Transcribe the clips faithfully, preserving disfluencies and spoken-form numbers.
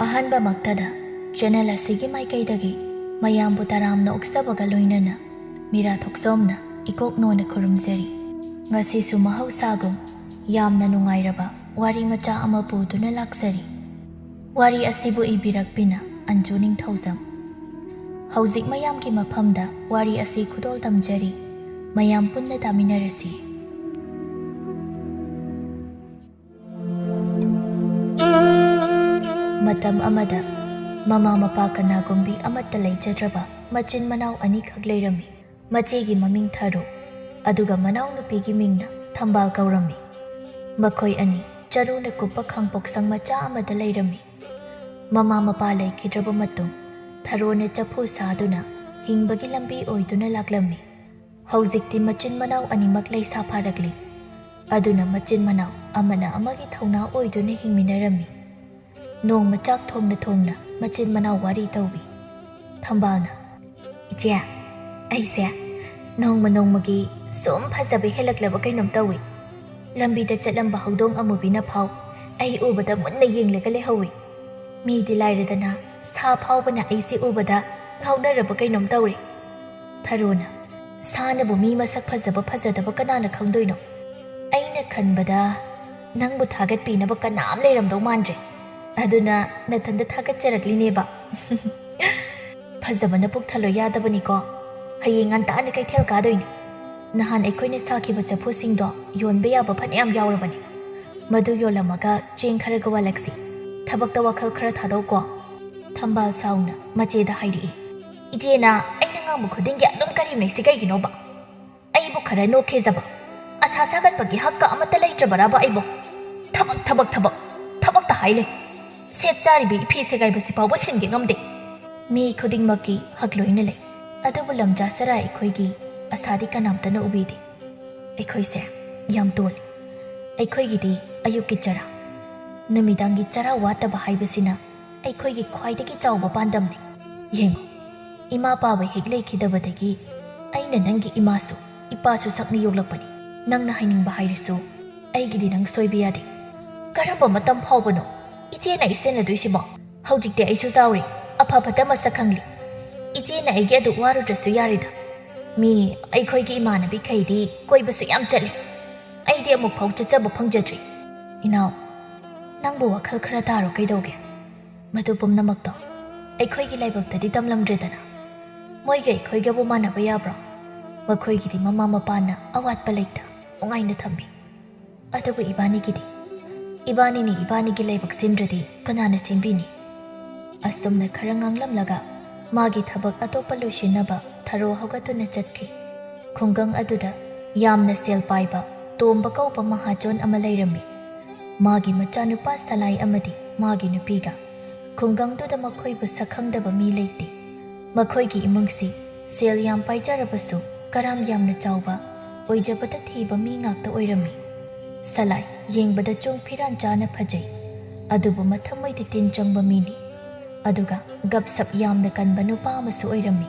ꯑꯍꯥꯟꯕꯃꯛꯇꯗ channel ꯑꯁꯤꯒꯤ ꯃꯥꯏꯀꯩꯗꯒꯤ ꯃꯌꯥꯝꯕꯨ ꯇꯔꯥꯝꯅ ꯑꯣꯛꯆꯕꯒ ꯂꯣꯏꯅꯅ ꯃꯤꯔꯥ ꯊꯣꯛꯆꯣꯝꯅ ꯏꯀꯣꯛ ꯅꯣꯟꯅ ꯈꯨꯔꯨꯝꯖꯔꯤ꯫ ꯉꯁꯤꯁꯨ ꯃꯍꯧꯁꯥꯒꯨꯝ ꯌꯥꯝꯅ ꯅꯨꯡꯉꯥꯏꯔꯕ ꯋꯥꯔꯤ ꯃꯆꯥ ꯑꯃ ꯄꯨꯗꯨꯅ ꯂꯥꯛꯆꯔꯤ꯫ ꯋꯥꯔꯤ ꯑꯁꯤꯕꯨ ꯏꯕꯤꯔꯛꯄꯤꯅ ꯑꯟꯖꯨ ꯅꯤꯡꯊꯧꯖꯝ꯫ ꯍꯧꯖꯤꯛ ꯃꯌꯥꯝꯒꯤ ꯃꯐꯝꯗ ꯋꯥꯔꯤ ꯑꯁꯤ ꯈꯨꯗꯣꯜ ꯇꯝꯖꯔꯤ꯫ ꯃꯌꯥꯝ ꯄꯨꯟꯅ ꯇꯥꯃꯤꯟꯅꯔꯁꯤ꯫ ꯃꯇꯝ ꯑꯃꯗ ꯃꯃꯥ ꯃꯄꯥ ꯀꯅꯥꯒꯨꯝꯕꯤ ꯑꯃꯠꯇ ꯂꯩꯖꯗ꯭ꯔꯕ ꯃꯆꯤꯟ ꯃꯅꯥꯎ ꯑꯅꯤꯈꯛ ꯂꯩꯔꯝꯃꯤ꯫ ꯃꯆꯦꯒꯤ ꯃꯃꯤꯡ ꯊꯔꯣ, ꯑꯗꯨꯒ ꯃꯅꯥꯎꯅꯨꯄꯤꯒꯤ ꯃꯤꯡꯅ ꯊꯝꯕꯥꯜ ꯀꯧꯔꯝꯃꯤ꯫ ꯃꯈꯣꯏ ꯑꯅꯤ ꯆꯔꯨꯅ ꯀꯨꯞꯄ ꯈꯥꯡꯄꯣꯛꯁꯪ ꯃꯆꯥ ꯑꯃꯗ ꯂꯩꯔꯝꯃꯤ꯫ ꯃꯃꯥ ꯃꯄꯥ ꯂꯩꯈꯤꯗ꯭ꯔꯕ ꯃꯇꯨꯡ ꯊꯔꯣꯅ ꯆꯐꯨ ꯁꯥꯗꯨꯅ ꯍꯤꯡꯕꯒꯤ ꯂꯝꯕꯤ ꯑꯣꯏꯗꯨꯅ ꯂꯥꯛꯂꯝꯃꯤ꯫ ꯍꯧꯖꯤꯛꯇꯤ ꯃꯆꯤꯟ ꯃꯅꯥꯎ ꯑꯅꯤꯃꯛ ꯂꯩꯁꯥ ꯐꯥꯔꯛꯂꯤ꯫ ꯑꯗꯨꯅ ꯃꯆꯤꯟ ꯃꯅꯥꯎ ꯑꯃꯅ ꯑꯃꯒꯤ ꯊꯧꯅꯥ ꯑꯣꯏꯗꯨꯅ ꯍꯤꯡꯃꯤꯟꯅꯔꯝꯃꯤ꯫ ꯅꯣꯡꯃ ꯆꯥꯛ ꯊꯣꯡꯅ ꯊꯣꯡꯅ ꯃꯆꯤꯟ ꯃꯅꯥꯎ ꯋꯥꯔꯤ ꯇꯧꯏ꯫ ꯊꯝꯕꯥꯜꯅ, "ꯏꯆꯦ, ꯑꯩꯁꯦ ꯅꯣꯡꯃ ꯅꯣꯡꯃꯒꯤ ꯁꯨꯝ ꯐꯖꯕ ꯍꯦꯜꯂꯛꯂꯕ ꯀꯩꯅꯣꯝ ꯇꯧꯏ꯫ ꯂꯝꯕꯤꯗ ꯆꯠꯂꯝꯕ ꯍꯧꯗꯣꯡ ꯑꯃꯨꯕꯤꯅ ꯐꯥꯎ ꯑꯩ ꯎꯕꯗ ꯃꯨꯟꯅ ꯌꯦꯡꯂꯒ ꯂꯩꯍꯧꯏ꯫ ꯃꯤꯗꯤ ꯂꯥꯏꯔꯗꯅ ꯁꯥ ꯐꯥꯎꯕꯅ ꯑꯩꯁꯦ ꯎꯕꯗ ꯉꯥꯎꯅꯔꯕ ꯀꯩꯅꯣꯝ ꯇꯧꯔꯦ꯫" ꯊꯔꯣꯅ, "ꯁꯥꯅꯕꯨ ꯃꯤ ꯃꯁꯛ ꯐꯖꯕ ꯐꯖꯗꯕ ꯀꯅꯥꯅ ꯈꯪꯗꯣꯏꯅꯣ? ꯑꯩꯅ ꯈꯟꯕꯗ ꯅꯪꯕꯨ ꯊꯥꯒꯠꯄꯤꯅꯕ ꯀꯅꯥꯝ ꯂꯩꯔꯝꯗꯧ ꯃꯥꯟꯗ꯭ꯔꯦ꯫ ꯑꯗꯨꯅ ꯅꯊꯟꯗ ꯊꯥꯒꯠꯆꯔꯛꯂꯤꯅꯦꯕ꯫" "ꯐꯖꯕꯅ ꯄꯨꯛ ꯊꯜꯂꯣ ꯌꯥꯗꯕꯅꯤꯀꯣ꯫ ꯍꯌꯦꯡ ꯉꯟꯇꯥꯅ ꯀꯩꯊꯦꯜ ꯀꯥꯗꯣꯏꯅꯤ꯫ ꯅꯍꯥꯟ ꯑꯩꯈꯣꯏꯅ ꯁꯥꯈꯤꯕ ꯆꯐꯨꯁꯤꯡꯗꯣ ꯌꯣꯟꯕ ꯌꯥꯕ ꯐꯅꯌꯥꯝ ꯌꯥꯎꯔꯕꯅꯤ꯫ ꯃꯗꯨ ꯌꯣꯜꯂꯝꯃꯒ ꯆꯦꯡ ꯈꯔꯒ ꯋꯥꯜꯂꯛꯁꯤ꯫ ꯊꯕꯛꯇ ꯋꯥꯈꯜ ꯈꯔ ꯊꯥꯗꯧꯀꯣ꯫" ꯊꯝꯕꯥꯜ ꯁꯥꯎꯅ ꯃꯆꯦꯗ ꯍꯥꯏꯔꯛꯏ꯫ "ꯏꯆꯦꯅ ꯑꯩꯅ ꯉꯥꯡꯕ ꯈꯨꯗꯤꯡꯒꯤ ꯑꯗꯨꯝ ꯀꯔꯦꯝꯅꯩꯁꯤ ꯀꯩꯒꯤꯅꯣꯕ? ꯑꯩꯕꯨ ꯈꯔ ꯅꯣꯛꯈꯤꯖꯕ, ꯑꯁꯥ ꯁꯥꯒꯠꯄꯒꯤ ꯍꯛꯀ ꯑꯃꯠꯇ ꯂꯩꯇ꯭ꯔꯕꯔꯕ ꯑꯩꯕꯨ? ꯊꯕꯛ, ꯊꯕꯛ, ꯊꯕꯛ, ꯊꯕꯛꯇ ꯍꯥꯏ ꯂꯩ꯫ ꯁꯦꯠ ꯆꯥꯔꯤꯕ ꯏꯐꯤ ꯁꯦꯒꯥꯏꯕꯁꯤ ꯐꯥꯎꯕ ꯁꯤꯟꯒꯦ ꯉꯝꯗꯦ꯫" ꯃꯤ ꯈꯨꯗꯤꯡꯃꯛꯀꯤ ꯍꯛ ꯂꯣꯏꯅ ꯂꯩ, ꯑꯗꯨꯕꯨ ꯂꯝꯖꯥ ꯁꯔꯥ ꯑꯩꯈꯣꯏꯒꯤ ꯑꯁꯥꯗꯤ ꯀꯅꯥꯝꯇꯅ ꯎꯕꯤꯗꯦ꯫ ꯑꯩꯈꯣꯏꯁꯦ ꯌꯥꯝ ꯇꯣꯜꯂꯤ꯫ ꯑꯩꯈꯣꯏꯒꯤꯗꯤ ꯑꯌꯨꯛꯀꯤ ꯆꯔꯥ, ꯅꯨꯃꯤꯗꯥꯡꯒꯤ ꯆꯔꯥ ꯋꯥꯠꯇꯕ ꯍꯥꯏꯕꯁꯤꯅ ꯑꯩꯈꯣꯏꯒꯤ ꯈ꯭ꯋꯥꯏꯗꯒꯤ ꯆꯥꯎꯕ ꯄꯥꯟꯗꯝꯅꯤ꯫ ꯌꯦꯡꯉꯨ, ꯏꯃꯥ ꯄꯥꯕ ꯍꯦꯛ ꯂꯩꯈꯤꯗꯕꯗꯒꯤ ꯑꯩꯅ ꯅꯪꯒꯤ ꯏꯃꯥꯁꯨ ꯏꯄꯥꯁꯨ ꯁꯛꯅ ꯌꯣꯛꯂꯛꯄꯅꯤ꯫ ꯅꯪꯅ ꯍꯥꯏꯅꯤꯡꯕ ꯍꯥꯏꯔꯁꯨ ꯑꯩꯒꯤꯗꯤ ꯅꯪ ꯁꯣꯏꯕ ꯌꯥꯗꯦ꯫ ꯀꯔꯝꯕ ꯃꯇꯝ ꯐꯥꯎꯕꯅꯣ ꯏꯆꯦꯅ ꯑꯩ ꯁꯦꯟꯅꯗꯣꯏꯁꯤꯕꯣ? ꯍꯧꯖꯤꯛꯇꯤ ꯑꯩꯁꯨ ꯆꯥꯎꯔꯦ, ꯑꯐ ꯐꯠꯇ ꯃꯁꯛ ꯈꯪꯂꯦ꯫ ꯏꯆꯦꯅ ꯑꯩꯒꯤ ꯑꯗꯨ ꯋꯥꯔꯨꯗ꯭ꯔꯁꯨ ꯌꯥꯔꯦꯗ꯫ ꯃꯤ ꯑꯩꯈꯣꯏꯒꯤ ꯏꯃꯥꯟꯅꯕꯤꯈꯩꯗꯤ ꯀꯣꯏꯕꯁꯨ ꯌꯥꯝ ꯆꯠꯂꯤ, ꯑꯩꯗꯤ ꯑꯃꯨꯛꯐꯥꯎ ꯆꯠꯆꯕ ꯐꯪꯖꯗ꯭ꯔꯤ꯫ ꯏꯅꯥꯎ, ꯅꯪꯕꯨ ꯋꯥꯈꯜ ꯈꯔ ꯇꯥꯔꯣ ꯀꯩꯗꯧꯒꯦ? ꯃꯗꯨ ꯄꯨꯝꯅꯃꯛꯇꯣ ꯑꯩꯈꯣꯏꯒꯤ ꯂꯥꯏꯕꯛꯇꯗꯤ ꯇꯝꯂꯝꯗ꯭ꯔꯦꯗꯅ꯫ ꯃꯣꯏꯒ ꯑꯩꯈꯣꯏꯒꯕꯨ ꯃꯥꯟꯅꯕ ꯌꯥꯕ꯭ꯔꯣ? ꯃꯈꯣꯏꯒꯤꯗꯤ ꯃꯃꯥ ꯃꯄꯥꯅ ꯑꯋꯥꯠꯄ ꯂꯩꯇ ꯅꯨꯡꯉꯥꯏꯅ ꯊꯝꯕꯤ꯫ ꯑꯗꯨꯕꯨ ꯏꯕꯥꯅꯤꯒꯤꯗꯤ, ꯏꯕꯥꯅꯤꯅ ꯏꯕꯥꯅꯤꯒꯤ ꯂꯥꯏꯕꯛ ꯁꯦꯝꯗ꯭ꯔꯗꯤ ꯀꯅꯥꯅ ꯁꯦꯝꯕꯤꯅꯤ? ꯑꯁꯨꯝꯅ ꯈꯔ ꯉꯥꯡꯂꯝꯂꯒ ꯃꯥꯒꯤ ꯊꯕꯛ ꯑꯇꯣꯞꯄ ꯂꯣꯏꯁꯤꯟꯅꯕ ꯊꯔꯣ ꯍꯧꯒꯠꯇꯨꯅ ꯆꯠꯈꯤ꯫ ꯈꯨꯡꯒꯪ ꯑꯗꯨꯗ ꯌꯥꯝꯅ ꯁꯦꯜ ꯄꯥꯏꯕ ꯇꯣꯝꯕ ꯀꯧꯕ ꯃꯍꯥꯖꯣꯟ ꯑꯃ ꯂꯩꯔꯝꯃꯤ꯫ ꯃꯥꯒꯤ ꯃꯆꯥꯅꯨꯄꯥ ꯁꯂꯥꯏ ꯑꯃꯗꯤ ꯃꯥꯒꯤ ꯅꯨꯄꯤꯒ꯫ ꯈꯨꯡꯒꯪꯗꯨꯗ ꯃꯈꯣꯏꯕꯨ ꯁꯛꯈꯪꯗꯕ ꯃꯤ ꯂꯩꯇꯦ꯫ ꯃꯈꯣꯏꯒꯤ ꯏꯃꯨꯡꯁꯤ ꯁꯦꯜ ꯌꯥꯝ ꯄꯥꯏꯖꯔꯕꯁꯨ ꯀꯔꯥꯝ ꯌꯥꯝꯅ ꯆꯥꯎꯕ ꯑꯣꯏꯖꯕꯗ ꯊꯤꯕ ꯃꯤ ꯉꯥꯛꯇ ꯑꯣꯏꯔꯝꯃꯤ꯫ ꯁꯂꯥꯏ ꯌꯦꯡꯕꯗ ꯆꯣꯡ ꯐꯤꯔꯥꯟ ꯆꯥꯅ ꯐꯖꯩ, ꯑꯗꯨꯕꯨ ꯃꯊꯃꯣꯏꯗꯤ ꯇꯤꯟ ꯆꯪꯕ ꯃꯤꯅꯤ꯫ ꯑꯗꯨꯒ ꯒꯞꯁꯞ ꯌꯥꯝꯅ ꯀꯟꯕ ꯅꯨꯄꯥ ꯑꯃꯁꯨ ꯑꯣꯏꯔꯝꯃꯤ꯫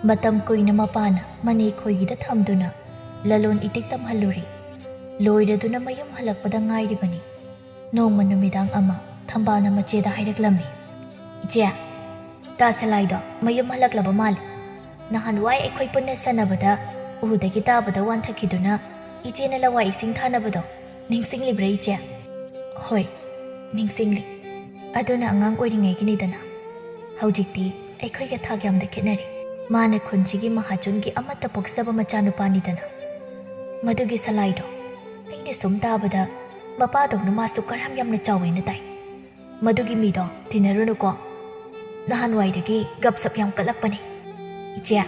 ꯃꯇꯝ ꯀꯨꯏꯅ ꯃꯄꯥꯅ ꯃꯅꯦ ꯈꯣꯏꯒꯤꯗ ꯊꯝꯗꯨꯅ ꯂꯂꯣꯟ ꯏꯇꯤꯛ ꯇꯝꯍꯜꯂꯨꯔꯦ꯫ ꯂꯣꯏꯔꯗꯨꯅ ꯃꯌꯨꯝ ꯍꯜꯂꯛꯄꯗ ꯉꯥꯏꯔꯤꯕꯅꯤ꯫ ꯅꯣꯡꯃ ꯅꯨꯃꯤꯗꯥꯡ ꯑꯃ ꯊꯝꯕꯥꯜꯅ ꯃꯆꯦꯗ ꯍꯥꯏꯔꯛꯂꯝꯃꯤ, "ꯏꯆꯦ, ꯇꯥ ꯁꯂꯥꯏꯗꯣ ꯃꯌꯨꯝ ꯍꯜꯂꯛꯂꯕ ꯃꯥꯜꯂꯦ꯫ ꯅꯍꯥꯟꯋꯥꯏ ꯑꯩꯈꯣꯏ ꯄꯨꯟꯅ ꯁꯥꯟꯅꯕꯗ ꯎꯗꯒꯤ ꯇꯥꯕꯗ ꯋꯥꯟꯊꯈꯤꯗꯨꯅ ꯏꯆꯦꯅ ꯂꯋꯥꯏ ꯏꯁꯤꯡ ꯊꯥꯅꯕꯗꯣ ꯅꯤꯡꯁꯤꯡꯂꯤꯕ꯭ꯔꯥ ꯏꯆꯦ?" "ꯍꯣꯏ, ꯅꯤꯡꯁꯤꯡꯂꯤ꯫ ꯑꯗꯨꯅ ꯑꯉꯥꯡ ꯑꯣꯏꯔꯤꯉꯩꯒꯤꯅꯤꯗꯅ꯫ ꯍꯧꯖꯤꯛꯇꯤ ꯑꯩꯈꯣꯏꯒ ꯊꯥꯛ ꯌꯥꯝꯅ ꯈꯦꯠꯅꯔꯦ꯫ ꯃꯥꯅ ꯈꯨꯟꯁꯤꯒꯤ ꯃꯍꯥꯖꯣꯟꯒꯤ ꯑꯃꯠꯇ ꯄꯣꯛꯆꯕ ꯃꯆꯥꯅꯨꯄꯥꯅꯤꯗꯅ꯫ ꯃꯗꯨꯒꯤ ꯁꯂꯥꯏꯗꯣ ꯑꯩꯅ ꯁꯨꯝ ꯇꯥꯕꯗ ꯃꯄꯥꯗꯧꯅ ꯃꯥꯁꯨ ꯀꯔꯥꯝ ꯌꯥꯝꯅ ꯆꯥꯎꯋꯦꯅ ꯇꯥꯏ꯫ ꯃꯗꯨꯒꯤ ꯃꯤꯗꯣ ꯇꯤꯟꯅꯔꯨꯅꯨꯀꯣ꯫ ꯅꯍꯥꯟꯋꯥꯏꯗꯒꯤ ꯒꯞꯁꯞ ꯌꯥꯝ ꯀꯠꯂꯛꯄꯅꯦ꯫ ꯏꯆꯦ,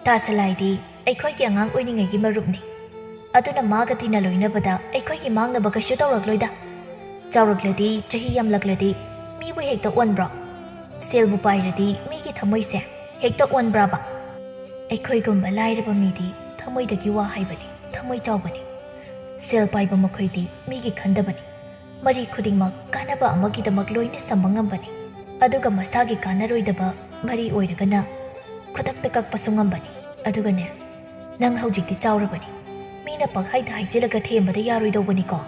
ꯇꯥ ꯁꯂꯥꯏꯗꯤ ꯑꯩꯈꯣꯏꯒꯤ ꯑꯉꯥꯡ ꯑꯣꯏꯔꯤꯉꯩꯒꯤ ꯃꯔꯨꯞꯅꯤ꯫ ꯑꯗꯨꯅ ꯃꯥꯒ ꯇꯤꯟꯅ ꯂꯣꯏꯅꯕꯗ ꯑꯩꯈꯣꯏꯒꯤ ꯃꯥꯡꯅꯕ ꯀꯩꯁꯨ ꯇꯧꯔꯛꯂꯣꯏꯗ꯫ ꯆꯥꯎꯔꯛꯂꯗꯤ, ꯆꯍꯤ ꯌꯥꯝꯂꯛꯂꯗꯤ ꯃꯤꯕꯨ ꯍꯦꯛꯇ ꯑꯣꯟꯕ꯭ꯔꯣ? ꯁꯦꯜꯕꯨ ꯄꯥꯏꯔꯗꯤ ꯃꯤꯒꯤ ꯊꯃꯣꯏꯁꯦ ꯍꯦꯛꯇ ꯑꯣꯟꯕ꯭ꯔꯥꯕ?" ꯑꯩꯈꯣꯏꯒꯨꯝꯕ ꯂꯥꯏꯔꯕ ꯃꯤꯗꯤ ꯊꯃꯣꯏꯗꯒꯤ ꯋꯥ ꯍꯥꯏꯕꯅꯤ, ꯊꯃꯣꯏ ꯆꯥꯎꯕꯅꯤ꯫ ꯁꯦꯜ ꯄꯥꯏꯕ ꯃꯈꯣꯏꯗꯤ ꯃꯤꯒꯤ ꯈꯟꯗꯕꯅꯤ꯫ ꯃꯔꯤ ꯈꯨꯗꯤꯡꯃꯛ ꯀꯥꯟꯅꯕ ꯑꯃꯒꯤꯗꯃꯛ ꯂꯣꯏꯅ ꯁꯝꯕ ꯉꯝꯕꯅꯤ꯫ ꯑꯗꯨꯒ ꯃꯁꯥꯒꯤ ꯀꯥꯟꯅꯔꯣꯏꯗꯕ ꯃꯔꯤ ꯑꯣꯏꯔꯒꯅ ꯈꯨꯗꯛꯇ ꯀꯛꯄꯁꯨ ꯉꯝꯕꯅꯤ꯫ ꯑꯗꯨꯒꯅꯦ, ꯅꯪ ꯍꯧꯖꯤꯛꯇꯤ ꯆꯥꯎꯔꯕꯅꯤ꯫ ꯃꯤꯅ ꯄꯪꯍꯥꯏꯗ ꯍꯥꯏꯖꯤꯜꯂꯒ ꯊꯦꯝꯕꯗ ꯌꯥꯔꯣꯏꯗꯧꯕꯅꯤꯀꯣ꯫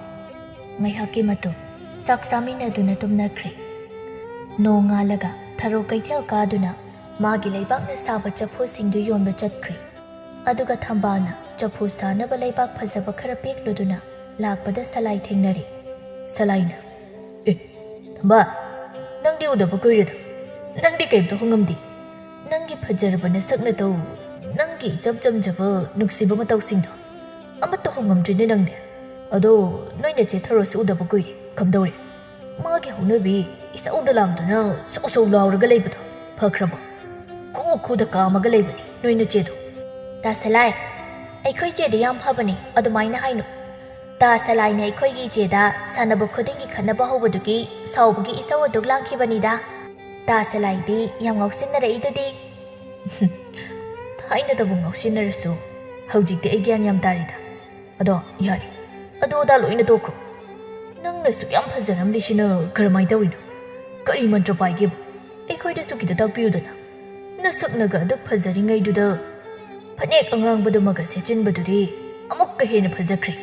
ꯉꯥꯏꯍꯥꯛꯀꯤ ꯃꯇꯨꯡ ꯆꯥꯛ ꯆꯥꯃꯤꯟꯅꯗꯨꯅ ꯇꯨꯝꯅꯈ꯭ꯔꯦ꯫ ꯅꯣꯡꯉꯥꯜꯂꯒ ꯊꯔꯣ ꯀꯩꯊꯦꯜ ꯀꯥꯗꯨꯅ ꯃꯥꯒꯤ ꯂꯩꯕꯥꯛꯅ ꯁꯥꯕ ꯆꯐꯨꯁꯤꯡꯗꯨ ꯌꯣꯟꯕ ꯆꯠꯈ꯭ꯔꯦ꯫ ꯑꯗꯨꯒ ꯊꯝꯕꯥꯜꯅ ꯆꯐꯨ ꯁꯥꯅꯕ ꯂꯩꯕꯥꯛ ꯐꯖꯕ ꯈꯔ ꯄꯦꯛꯂꯨꯗꯨꯅ ꯂꯥꯛꯄꯗ ꯁꯂꯥꯏ ꯊꯦꯡꯅꯔꯦ꯫ ꯁꯂꯥꯏꯅ, "ꯑꯦ, ꯊꯝꯕꯥꯜ, ꯅꯪꯗꯤ ꯎꯗꯕ ꯀꯨꯏꯔꯦꯗ꯫ ꯅꯪꯗꯤ ꯀꯩꯝꯇ ꯍꯣꯡꯉꯝꯗꯦ꯫ ꯅꯪꯒꯤ ꯐꯖꯔꯕ ꯅꯁꯛ ꯅꯇꯧ, ꯅꯪꯒꯤ ꯏꯆꯝ ꯆꯝꯖꯕ ꯅꯨꯡꯁꯤꯕ ꯃꯇꯧꯁꯤꯡꯗꯣ ꯑꯃꯠꯇ ꯍꯣꯡꯉꯝꯗ꯭ꯔꯤꯅꯦ ꯅꯪꯗꯤ꯫ ꯑꯗꯣ ꯅꯣꯏ ꯅꯆꯦ ꯊꯔꯣꯁꯨ ꯎꯗꯕ ꯀꯨꯏꯔꯦ꯫ ꯀꯝꯗꯧꯔꯦ? ꯃꯥꯒꯤ ꯍꯧꯅꯕꯤ ꯏꯁꯧꯗ ꯂꯥꯡꯗꯨꯅ ꯁꯧ ꯁꯧ ꯂꯥꯎꯔꯒ ꯂꯩꯕꯗꯣ ꯐꯈ꯭ꯔꯕꯣ? ꯈꯨ ꯈꯨꯗ ꯀꯥꯝꯃꯒ ꯂꯩꯕꯅꯤ ꯅꯣꯏ ꯅꯆꯦꯗꯣ꯫" "ꯇꯥ ꯁꯂꯥꯏ, ꯑꯩꯈꯣꯏ ꯆꯦꯗꯤ ꯌꯥꯝ ꯐꯕꯅꯤ, ꯑꯗꯨꯃꯥꯏꯅ ꯍꯥꯏꯅꯨ꯫ ꯇꯥ ꯁꯂꯥꯏꯅ ꯑꯩꯈꯣꯏꯒꯤ ꯏꯆꯦꯗ ꯁꯥꯟꯅꯕ ꯈꯨꯗꯤꯡꯒꯤ ꯈꯠꯅꯕ ꯍꯧꯕꯗꯨꯒꯤ ꯁꯥꯎꯕꯒꯤ ꯏꯁꯧ ꯑꯗꯨꯛ ꯂꯥꯡꯈꯤꯕꯅꯤꯗ꯫ ꯇꯥ ꯁꯂꯥꯏꯗꯤ ꯌꯥꯝ ꯉꯥꯎꯁꯤꯟꯅꯔꯛꯏꯗꯨꯗꯤ꯫" "ꯊꯥꯏꯅꯗꯕꯨ ꯉꯥꯎꯁꯤꯟꯅꯔꯁꯨ ꯍꯧꯖꯤꯛꯇꯤ ꯑꯩ ꯒ꯭ꯌꯥꯟ ꯌꯥꯝ ꯇꯥꯔꯦꯗ꯫ ꯑꯗꯣ ꯌꯥꯔꯦ, ꯑꯗꯨ ꯑꯗꯥ ꯂꯣꯏꯅ ꯇꯣꯛꯈ꯭ꯔꯣ꯫ ꯅꯪꯅ ꯁꯨꯛ ꯌꯥꯝ ꯐꯖꯔꯝꯂꯤꯁꯤꯅ ꯀꯔꯝꯍꯥꯏꯅ ꯇꯧꯔꯤꯅꯣ? ꯀꯔꯤ ꯃꯟꯇ꯭ꯔ ꯄꯥꯏꯒꯦꯕ? ꯑꯩꯈꯣꯏꯗꯁꯨ ꯈꯤꯇ ꯇꯥꯛꯄꯤꯌꯨꯗꯅ꯫ ꯅꯁꯛꯅꯒ ꯑꯗꯨꯛ ꯐꯖꯔꯤꯉꯩꯗꯨꯗ ꯐꯅꯦꯛ ꯑꯉꯥꯡꯕꯗꯨꯃꯒ ꯁꯦꯠꯆꯤꯟꯕꯗꯨꯗꯤ ꯑꯃꯨꯛꯀ ꯍꯦꯟꯅ ꯐꯖꯈ꯭ꯔꯦ꯫"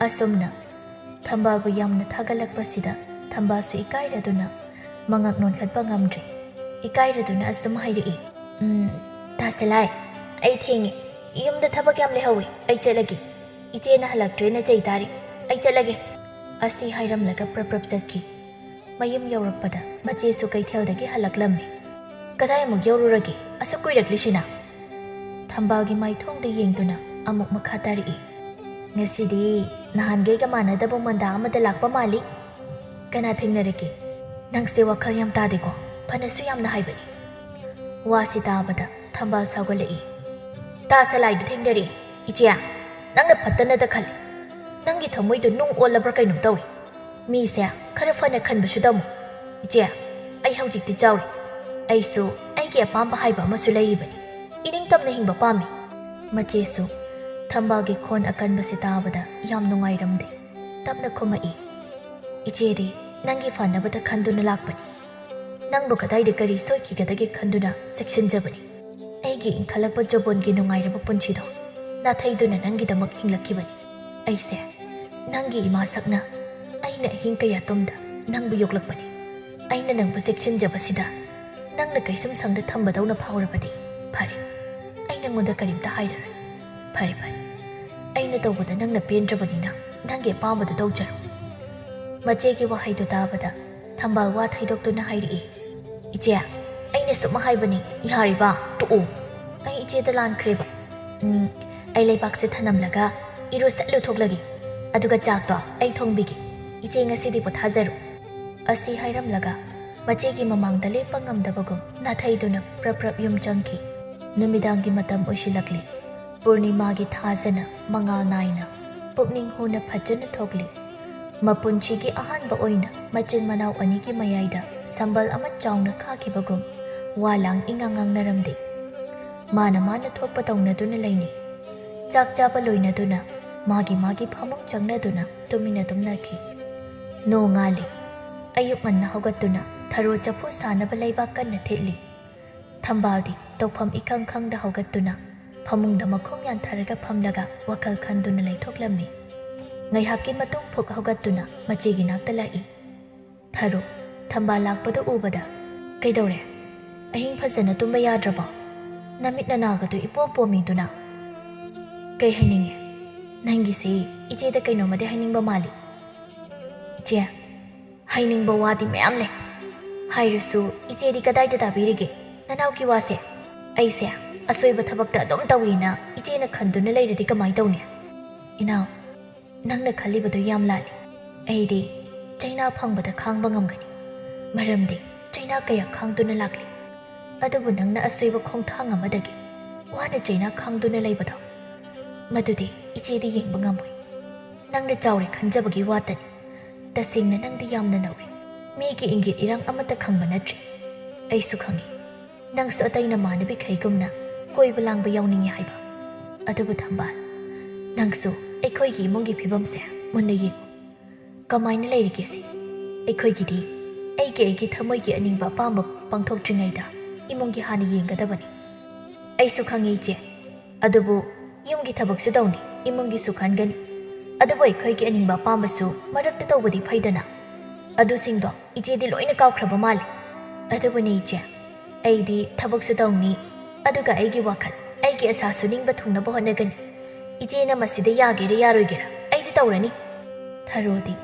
ꯑꯁꯨꯝꯅ ꯊꯝꯕꯥꯜꯕꯨ ꯌꯥꯝꯅ ꯊꯥꯒꯠꯂꯛꯄꯁꯤꯗ ꯊꯝꯕꯥꯜꯁꯨ ꯏꯀꯥꯏꯔꯗꯨꯅ ꯃꯉꯛ ꯅꯣꯟꯈꯠꯄ ꯉꯝꯗ꯭ꯔꯦ꯫ ꯏꯀꯥꯏꯔꯗꯨꯅ ꯑꯁꯨꯝ ꯍꯥꯏꯔꯛꯏ, "ꯎꯝ, ꯇꯥ ꯁꯂꯥꯏ, ꯑꯩ ꯊꯦꯡꯉꯦ꯫ ꯌꯨꯝꯗ ꯊꯕꯛ ꯌꯥꯝ ꯂꯩꯍꯧꯋꯤ꯫ ꯑꯩ ꯆꯠꯂꯒꯦ꯫ ꯏꯆꯦꯅ ꯍꯜꯂꯛꯇ꯭ꯔꯦꯅ ꯆꯩ ꯇꯥꯔꯤ꯫ ꯑꯩ ꯆꯠꯂꯒꯦ꯫" ꯑꯁꯤ ꯍꯥꯏꯔꯝꯂꯒ ꯄ꯭ꯔꯞ ꯄ꯭ꯔꯞ ꯆꯠꯈꯤ꯫ ꯃꯌꯨꯝ ꯌꯧꯔꯛꯄꯗ ꯃꯆꯦꯁꯨ ꯀꯩꯊꯦꯜꯗꯒꯤ ꯍꯜꯂꯛꯂꯝꯃꯤ꯫ "ꯀꯗꯥꯏꯃꯨꯛ ꯌꯧꯔꯨꯔꯒꯦ? ꯑꯁꯨꯛ ꯀꯨꯏꯔꯛꯂꯤꯁꯤꯅ?" ꯊꯝꯕꯥꯜꯒꯤ ꯃꯥꯏꯊꯣꯡꯗ ꯌꯦꯡꯗꯨꯅ ꯑꯃꯨꯛ ꯃꯈꯥ ꯇꯥꯔꯛꯏ, "ꯉꯁꯤꯗꯤ ꯅꯍꯥꯟꯈꯩꯒ ꯃꯥꯟꯅꯗꯕ ꯃꯟꯗꯥ ꯑꯃꯗ ꯂꯥꯛꯄ ꯃꯥꯜꯂꯤ꯫ ꯀꯅꯥ ꯊꯦꯡꯅꯔꯒꯦ? ꯅꯪꯁꯦ ꯋꯥꯈꯜ ꯌꯥꯝ ꯇꯥꯗꯦꯀꯣ? ꯐꯅꯁꯨ ꯌꯥꯝꯅ ꯍꯥꯏꯕꯅꯤ꯫" ꯋꯥꯁꯤ ꯇꯥꯕꯗ ꯊꯝꯕꯥꯜ ꯁꯥꯎꯒꯠꯂꯛꯏ꯫ "ꯇꯥ ꯁꯂꯥꯏꯗꯨ ꯊꯦꯡꯅꯔꯦ꯫ ꯏꯆꯦ, ꯅꯪꯅ ꯐꯠꯇꯅꯗ ꯈꯜꯂꯤ꯫ ꯅꯪꯒꯤ ꯊꯃꯣꯏꯗꯨ ꯅꯨꯡ ꯑꯣꯜꯂꯕ꯭ꯔꯥ ꯀꯩꯅꯣꯝ ꯇꯧꯏ꯫ ꯃꯤꯁꯦ ꯈꯔ ꯐꯅ ꯈꯟꯕꯁꯨ ꯇꯝꯃꯨ꯫ ꯏꯆꯦ, ꯑꯩ ꯍꯧꯖꯤꯛꯇꯤ ꯆꯥꯎꯔꯦ꯫ ꯑꯩꯁꯨ ꯑꯩꯒꯤ ꯑꯄꯥꯝꯕ ꯍꯥꯏꯕ ꯑꯃꯁꯨ ꯂꯩꯔꯤꯕꯅꯤ꯫ ꯏꯅꯤꯡꯇꯝꯅ ꯍꯤꯡꯕ ꯄꯥꯝꯃꯤ꯫" ꯃꯆꯦꯁꯨ ꯊꯝꯕꯥꯜꯒꯤ ꯈꯣꯟ ꯑꯀꯟꯕꯁꯤ ꯇꯥꯕꯗ ꯌꯥꯝ ꯅꯨꯡꯉꯥꯏꯔꯝꯗꯦ꯫ ꯇꯞꯅ ꯈꯨꯝꯃꯛꯏ, "ꯏꯆꯦꯗꯤ ꯅꯪꯒꯤ ꯐꯅꯕꯇ ꯈꯟꯗꯨꯅ ꯂꯥꯛꯄꯅꯤ꯫ ꯅꯪꯕꯨ ꯀꯗꯥꯏꯗ ꯀꯔꯤ ꯁꯣꯏꯈꯤꯒꯗꯒꯦ ꯈꯟꯗꯨꯅ ꯆꯦꯛꯁꯤꯟꯖꯕꯅꯤ꯫ ꯑꯩꯒꯤ ꯏꯟꯈꯠꯂꯛꯄ ꯖꯣꯕꯣꯟꯒꯤ ꯅꯨꯡꯉꯥꯏꯔꯕ ꯄꯨꯟꯁꯤꯗꯣ ꯅꯥꯊꯩꯗꯨꯅ ꯅꯪꯒꯤꯗꯃꯛ ꯍꯤꯡꯂꯛꯈꯤꯕꯅꯤ꯫ ꯑꯩꯁꯦ ꯅꯪꯒꯤ ꯏꯃꯥ ꯁꯛꯅ ꯑꯩꯅ ꯑꯍꯤꯡ ꯀꯌꯥ ꯇꯨꯝꯗ ꯅꯪꯕꯨ ꯌꯣꯛꯂꯛꯄꯅꯤ꯫ ꯑꯩꯅ ꯅꯪꯕꯨ ꯆꯦꯛꯁꯤꯟꯖꯕꯁꯤꯗ ꯅꯪꯅ ꯀꯩꯁꯨꯝ ꯁꯪꯗ ꯊꯝꯕꯗꯧꯅ ꯐꯥꯎꯔꯕꯗꯤ ꯐꯔꯦ꯫ ꯑꯩ ꯅꯪꯉꯣꯟꯗ ꯀꯔꯤꯝꯇ ꯍꯥꯏꯔꯔꯣꯏ꯫ ꯐꯔꯦ, ꯐꯔꯦ꯫ ꯑꯩꯅ ꯇꯧꯕꯗ ꯅꯪꯅ ꯄꯦꯟꯗ꯭ꯔꯕꯅꯤꯅ ꯅꯪꯒꯤ ꯑꯄꯥꯝꯕꯗꯨ ꯇꯧꯖꯔꯣ꯫ ꯃꯆꯦꯒꯤ ꯋꯥꯍꯩꯗꯨ ꯇꯥꯕꯗ ꯊꯝꯕꯥꯜ ꯋꯥ ꯊꯩꯗꯣꯛꯇꯨꯅ ꯍꯥꯏꯔꯛꯏ, "ꯏꯆꯦ, ꯑꯩꯅ ꯁꯨꯝ ꯍꯥꯏꯕꯅꯤ, ꯌꯥꯔꯤꯕ ꯇꯣꯛꯑꯣ꯫ ꯑꯩ ꯏꯆꯦꯗ ꯂꯥꯟꯈ꯭ꯔꯦꯕ꯫ ꯎꯝ, ꯑꯩ ꯂꯩꯕꯥꯛꯁꯦ ꯊꯅꯝꯂꯒ ꯏꯔꯨ ꯁꯠ ꯂꯨꯊꯣꯛꯂꯒꯦ꯫ ꯑꯗꯨꯒ ꯆꯥꯛꯇꯣ ꯑꯩ ꯊꯣꯡꯕꯤꯒꯦ꯫ ꯏꯆꯦ ꯉꯁꯤꯗꯤ ꯄꯣꯊꯥꯖꯔꯣ"꯫ ꯑꯁꯤ ꯍꯥꯏꯔꯝꯂꯒ ꯃꯆꯦꯒꯤ ꯃꯃꯥꯡꯗ ꯂꯦꯞꯄ ꯉꯝꯗꯕꯒꯨꯝ ꯅꯥꯊꯩꯗꯨꯅ ꯄ꯭ꯔꯞ ꯄ꯭ꯔꯞ ꯌꯨꯝ ꯆꯪꯈꯤ꯫ ꯅꯨꯃꯤꯗꯥꯡꯒꯤ ꯃꯇꯝ ꯑꯣꯏꯁꯤꯜꯂꯛꯂꯤ꯫ ꯄꯨꯔꯅꯤꯃꯥꯒꯤ ꯊꯥꯖꯅ ꯃꯉꯥꯜ ꯅꯥꯏꯅ ꯄꯨꯛꯅꯤꯡ ꯍꯨꯅ ꯐꯖꯅ ꯊꯣꯛꯂꯤ꯫ ꯃꯄꯨꯟꯁꯤꯒꯤ ꯑꯍꯥꯟꯕ ꯑꯣꯏꯅ ꯃꯆꯤꯟ ꯃꯅꯥꯎ ꯑꯅꯤꯒꯤ ꯃꯌꯥꯏꯗ ꯁꯝꯕꯜ ꯑꯃ ꯆꯥꯎꯅ ꯈꯥꯈꯤꯕꯒꯨꯝ ꯋꯥ ꯂꯥꯡ ꯏꯉꯥꯡ ꯉꯥꯡꯅꯔꯝꯗꯦ꯫ ꯃꯥꯅ ꯃꯥꯅ ꯊꯣꯛꯄ ꯇꯧꯅꯗꯨꯅ ꯂꯩꯅꯩ꯫ ꯆꯥꯛ ꯆꯥꯕ ꯂꯣꯏꯅꯗꯨꯅ ꯃꯥꯒꯤ ꯃꯥꯒꯤ ꯐꯃꯨꯡ ꯆꯪꯅꯗꯨꯅ ꯇꯨꯃꯤꯟꯅ ꯇꯨꯝꯅꯈꯤ꯫ ꯅꯣꯡꯉꯥꯜꯂꯤ꯫ ꯑꯌꯨꯛ ꯉꯟꯅ ꯍꯧꯒꯠꯇꯨꯅ ꯊꯔꯣ ꯆꯐꯨ ꯁꯥꯅꯕ ꯂꯩꯕꯥꯛ ꯀꯟꯅ ꯊꯤꯠꯂꯤ꯫ ꯊꯝꯕꯥꯜꯗꯤ ꯇꯧꯐꯝ ꯏꯈꯪ ꯈꯪꯗ ꯍꯧꯒꯠꯇꯨꯅ ꯐꯃꯨꯡꯗ ꯃꯈꯣꯡ ꯌꯥꯟꯊꯔꯒ ꯐꯝꯂꯒ ꯋꯥꯈꯜ ꯈꯟꯗꯨꯅ ꯂꯩꯊꯣꯛꯂꯝꯃꯤ꯫ ꯉꯥꯏꯍꯥꯛꯀꯤ ꯃꯇꯨꯡ ꯐꯨꯛ ꯍꯧꯒꯠꯇꯨꯅ ꯃꯆꯦꯒꯤ ꯅꯥꯛꯇ ꯂꯥꯛꯏ꯫ ꯊꯔꯣ, ꯊꯝꯕꯥꯜ ꯂꯥꯛꯄꯗꯨ ꯎꯕꯗ, "ꯀꯩꯗꯧꯔꯦ? ꯑꯍꯤꯡ ꯐꯖꯅ ꯇꯨꯝꯕ ꯌꯥꯗ꯭ꯔꯕꯣ? ꯅꯃꯤꯠ ꯅꯅꯥꯒꯗꯨ ꯏꯄꯣꯝ ꯄꯣꯝꯃꯤꯗꯨꯅ?" "ꯀꯩ ꯍꯥꯏꯅꯤꯡꯉꯦ? ꯅꯪꯒꯤꯁꯤ ꯏꯆꯦꯗ ꯀꯩꯅꯣꯝꯃꯗꯤ ꯍꯥꯏꯅꯤꯡꯕ ꯃꯥꯜꯂꯤ꯫" "ꯏꯆꯦ, ꯍꯥꯏꯅꯤꯡꯕ ꯋꯥꯗꯤ ꯃꯌꯥꯝ ꯂꯩ꯫ ꯍꯥꯏꯔꯁꯨ ꯏꯆꯦꯗꯤ ꯀꯗꯥꯏꯗ ꯇꯥꯕꯤꯔꯤꯒꯦ ꯅꯅꯥꯎꯒꯤ ꯋꯥꯁꯦ? ꯑꯩꯁꯦ ꯑꯁꯣꯏꯕ ꯊꯕꯛꯇ ꯑꯗꯨꯝ ꯇꯧꯏꯅ ꯏꯆꯦꯅ ꯈꯟꯗꯨꯅ ꯂꯩꯔꯗꯤ ꯀꯃꯥꯏ ꯇꯧꯅꯤ? ꯏꯅꯥꯎ, ꯅꯪꯅ ꯈꯜꯂꯤꯕꯗꯨ ꯌꯥꯝ ꯂꯥꯜꯂꯤ꯫ ꯑꯩꯗꯤ ꯆꯩꯅꯥ ꯐꯪꯕꯗ ꯈꯥꯡꯕ ꯉꯝꯒꯅꯤ, ꯃꯔꯝꯗꯤ ꯆꯩꯅꯥ ꯀꯌꯥ ꯈꯥꯡꯗꯨꯅ ꯂꯥꯛꯂꯤ꯫ ꯑꯗꯨꯕꯨ ꯅꯪꯅ ꯑꯁꯣꯏꯕ ꯈꯣꯡꯊꯥꯡ ꯑꯃꯗꯒꯤ ꯋꯥꯅ ꯆꯩꯅꯥ ꯈꯥꯡꯗꯨꯅ ꯂꯩꯕꯗꯣ, ꯃꯗꯨꯗꯤ ꯏꯆꯦꯗꯤ ꯌꯦꯡꯕ ꯉꯝꯃꯣꯏ꯫ ꯅꯪꯅ ꯆꯥꯎꯔꯦ ꯈꯟꯖꯕꯒꯤ ꯋꯥꯇꯅꯤ꯫ ꯇꯁꯦꯡꯅ ꯅꯪꯗꯤ ꯌꯥꯝꯅ ꯅꯧꯔꯤ꯫ ꯃꯤꯒꯤ ꯏꯪꯒꯤꯠ ꯏꯔꯥꯡ ꯑꯃꯠꯇ ꯈꯪꯕ ꯅꯠꯇ꯭ꯔꯤ꯫ ꯑꯩꯁꯨ ꯈꯪꯏ, ꯅꯪꯁꯨ ꯑꯇꯩ ꯅꯃꯥꯟꯅꯕꯤꯈꯩꯒꯨꯝꯅ ꯀꯣꯏꯕ ꯂꯥꯡꯕ ꯌꯥꯎꯅꯤꯡꯏ ꯍꯥꯏꯕ꯫ ꯑꯗꯨꯕꯨ ꯊꯝꯕꯥꯜ, ꯅꯪꯁꯨ ꯑꯩꯈꯣꯏꯒꯤ ꯏꯃꯨꯡꯒꯤ ꯐꯤꯕꯝꯁꯦ ꯃꯨꯟꯅ ꯌꯦꯡꯉꯨ꯫ ꯀꯃꯥꯏꯅ ꯂꯩꯔꯤꯒꯦ ꯁꯤ? ꯑꯩꯈꯣꯏꯒꯤꯗꯤ ꯑꯩꯒꯤ ꯑꯩꯒꯤ ꯊꯃꯣꯏꯒꯤ ꯑꯅꯤꯡꯕ ꯑꯄꯥꯝꯕ ꯄꯥꯡꯊꯣꯛꯇ꯭ꯔꯤꯉꯩꯗ ꯏꯃꯨꯡꯒꯤ ꯍꯥꯟꯅ ꯌꯦꯡꯒꯗꯕꯅꯤ꯫ ꯑꯩꯁꯨ ꯈꯪꯉꯤ, ꯏꯆꯦ꯫ ꯑꯗꯨꯕꯨ ꯌꯨꯝꯒꯤ ꯊꯕꯛꯁꯨ ꯇꯧꯅꯤ, ꯏꯃꯨꯡꯒꯤꯁꯨ ꯈꯟꯒꯅꯤ꯫ ꯑꯗꯨꯕꯨ ꯑꯩꯈꯣꯏꯒꯤ ꯑꯅꯤꯡꯕ ꯑꯄꯥꯝꯕꯁꯨ ꯃꯔꯛꯇ ꯇꯧꯕꯗꯤ ꯐꯩꯗꯅ꯫ ꯑꯗꯨꯁꯤꯡꯗꯣ ꯏꯆꯦꯗꯤ ꯂꯣꯏꯅ ꯀꯥꯎꯈ꯭ꯔꯕ ꯃꯥꯜꯂꯦ꯫ ꯑꯗꯨꯕꯨꯅꯦ ꯏꯆꯦ, ꯑꯩꯗꯤ ꯊꯕꯛꯁꯨ ꯇꯧꯅꯤ, ꯑꯗꯨꯒ ꯑꯩꯒꯤ ꯋꯥꯈꯜ, ꯑꯩꯒꯤ ꯑꯁꯥꯁꯨ ꯅꯤꯡꯕ ꯊꯨꯡꯅꯕ ꯍꯣꯠꯅꯒꯅꯤ꯫ ꯏꯆꯦꯅ ꯃꯁꯤꯗ ꯌꯥꯒꯦꯔꯥ ꯌꯥꯔꯣꯏꯒꯦꯔꯥ, ꯑꯩꯗꯤ ꯇꯧꯔꯅꯤ꯫ ꯊꯔꯣꯗꯤ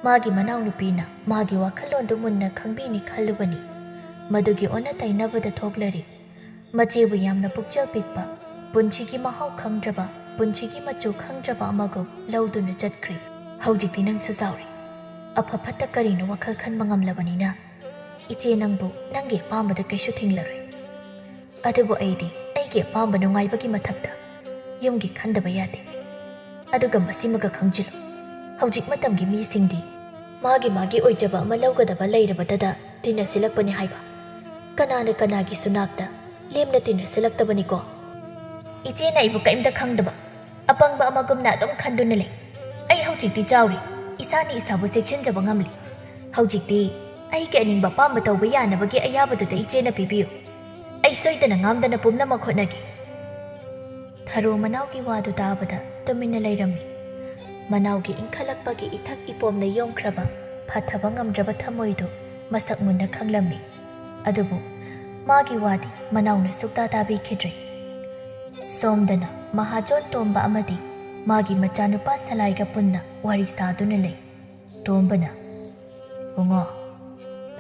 ꯃꯥꯒꯤ ꯃꯅꯥꯎꯅꯨꯄꯤꯅ ꯃꯥꯒꯤ ꯋꯥꯈꯜꯂꯣꯟꯗꯨ ꯃꯨꯟꯅ ꯈꯪꯕꯤꯅꯤ ꯈꯜꯂꯨꯕꯅꯤ꯫ ꯃꯗꯨꯒꯤ ꯑꯣꯟꯅ ꯇꯩꯅꯕꯗ ꯊꯣꯛꯂꯔꯤ꯫ ꯃꯆꯦꯕꯨ ꯌꯥꯝꯅ ꯄꯨꯛꯆꯦꯜ ꯄꯤꯛꯄ, ꯄꯨꯟꯁꯤꯒꯤ ꯃꯍꯥꯎ ꯈꯪꯗ꯭ꯔꯕ, ꯄꯨꯟꯁꯤꯒꯤ ꯃꯆꯨ ꯈꯪꯗ꯭ꯔꯕ ꯑꯃꯒꯨꯝ ꯂꯧꯗꯨꯅ ꯆꯠꯈ꯭ꯔꯤ꯫ "ꯍꯧꯖꯤꯛꯇꯤ ꯅꯪꯁꯨ ꯆꯥꯎꯔꯤ꯫ ꯑꯐ ꯐꯠꯇ ꯀꯔꯤꯅꯣ ꯋꯥꯈꯜ ꯈꯟꯕ ꯉꯝꯂꯕꯅꯤꯅ, ꯏꯆꯦ ꯅꯪꯕꯨ ꯅꯪꯒꯤ ꯑꯄꯥꯝꯕꯗ ꯀꯩꯁꯨ ꯊꯤꯡꯂꯔꯣꯏ꯫ ꯑꯗꯨꯕꯨ ꯑꯩꯗꯤ ꯑꯩꯒꯤ ꯑꯄꯥꯝꯕ ꯅꯨꯡꯉꯥꯏꯕꯒꯤ ꯃꯊꯛꯇ ꯌꯨꯝꯒꯤ ꯈꯟꯗꯕ ꯌꯥꯗꯦ꯫ ꯑꯗꯨꯒ ꯃꯁꯤꯃꯒ ꯈꯪꯖꯤꯜꯂꯨ, ꯍꯧꯖꯤꯛ ꯃꯇꯝꯒꯤ ꯃꯤꯁꯤꯡꯗꯤ ꯃꯥꯒꯤ ꯃꯥꯒꯤ ꯑꯣꯏꯖꯕ ꯑꯃ ꯂꯧꯒꯗꯕ ꯂꯩꯔꯕꯗꯗ ꯇꯤꯟꯅꯁꯤꯜꯂꯛꯄꯅꯤ ꯍꯥꯏꯕ꯫ ꯀꯅꯥꯅ ꯀꯅꯥꯒꯤꯁꯨ ꯅꯥꯛꯇ ꯂꯦꯝꯅ ꯇꯤꯟꯅꯁꯤꯜꯂꯛꯇꯕꯅꯤꯀꯣ꯫ ꯏꯆꯦꯅ ꯑꯩꯕꯨ ꯀꯔꯤꯝꯇ ꯈꯪꯗꯕ, ꯑꯄꯪꯕ ꯑꯃꯒꯨꯝꯅ ꯑꯗꯨꯝ ꯈꯟꯗꯨꯅ ꯂꯩ꯫ ꯑꯩ ꯍꯧꯖꯤꯛꯇꯤ ꯆꯥꯎꯔꯤ, ꯏꯁꯥꯅ ꯏꯁꯥꯕꯨ ꯆꯦꯛꯁꯤꯟꯖꯕ ꯉꯝꯂꯤ꯫ ꯍꯧꯖꯤꯛꯇꯤ ꯑꯩꯒꯤ ꯑꯅꯤꯡꯕ ꯑꯄꯥꯝꯕ ꯇꯧꯕ ꯌꯥꯅꯕꯒꯤ ꯑꯌꯥꯕꯗꯨꯗ ꯏꯆꯦꯅ ꯄꯤꯕꯤꯌꯨ꯫ ꯑꯩ ꯁꯣꯏꯗꯅ ꯉꯥꯝꯗꯅ ꯄꯨꯝꯅꯃꯛ ꯍꯣꯠꯅꯒꯦ꯫" ꯊꯔꯣ ꯃꯅꯥꯎꯒꯤ ꯋꯥꯗꯨ ꯇꯥꯕꯗ ꯇꯨꯃꯤꯟꯅ ꯂꯩꯔꯝꯃꯤ꯫ ꯃꯅꯥꯎꯒꯤ ꯏꯪꯈꯠꯂꯛꯄꯒꯤ ꯏꯊꯛ ꯏꯄꯣꯝꯅ ꯌꯣꯝꯈ꯭ꯔꯕ ꯐꯥꯊꯕ ꯉꯝꯗ꯭ꯔꯕ ꯊꯃꯣꯏꯗꯨ ꯃꯁꯛ ꯃꯨꯟꯅ ꯈꯪꯂꯝꯃꯤ꯫ ꯑꯗꯨꯕꯨ ꯃꯥꯒꯤ ꯋꯥꯗꯤ ꯃꯅꯥꯎꯅ ꯁꯨꯛꯇꯥ ꯇꯥꯕꯤꯈꯤꯗ꯭ꯔꯦ꯫ ꯁꯣꯝꯗꯅ ꯃꯍꯥꯖꯣꯟ ꯇꯣꯝꯕ ꯑꯃꯗꯤ ꯃꯥꯒꯤ ꯃꯆꯥꯅꯨꯄꯥ ꯁꯂꯥꯏꯒ ꯄꯨꯟꯅ ꯋꯥꯔꯤ ꯁꯥꯗꯨꯅ ꯂꯩ꯫ ꯇꯣꯝꯕꯅ, "ꯏꯕꯨꯡꯉꯣ,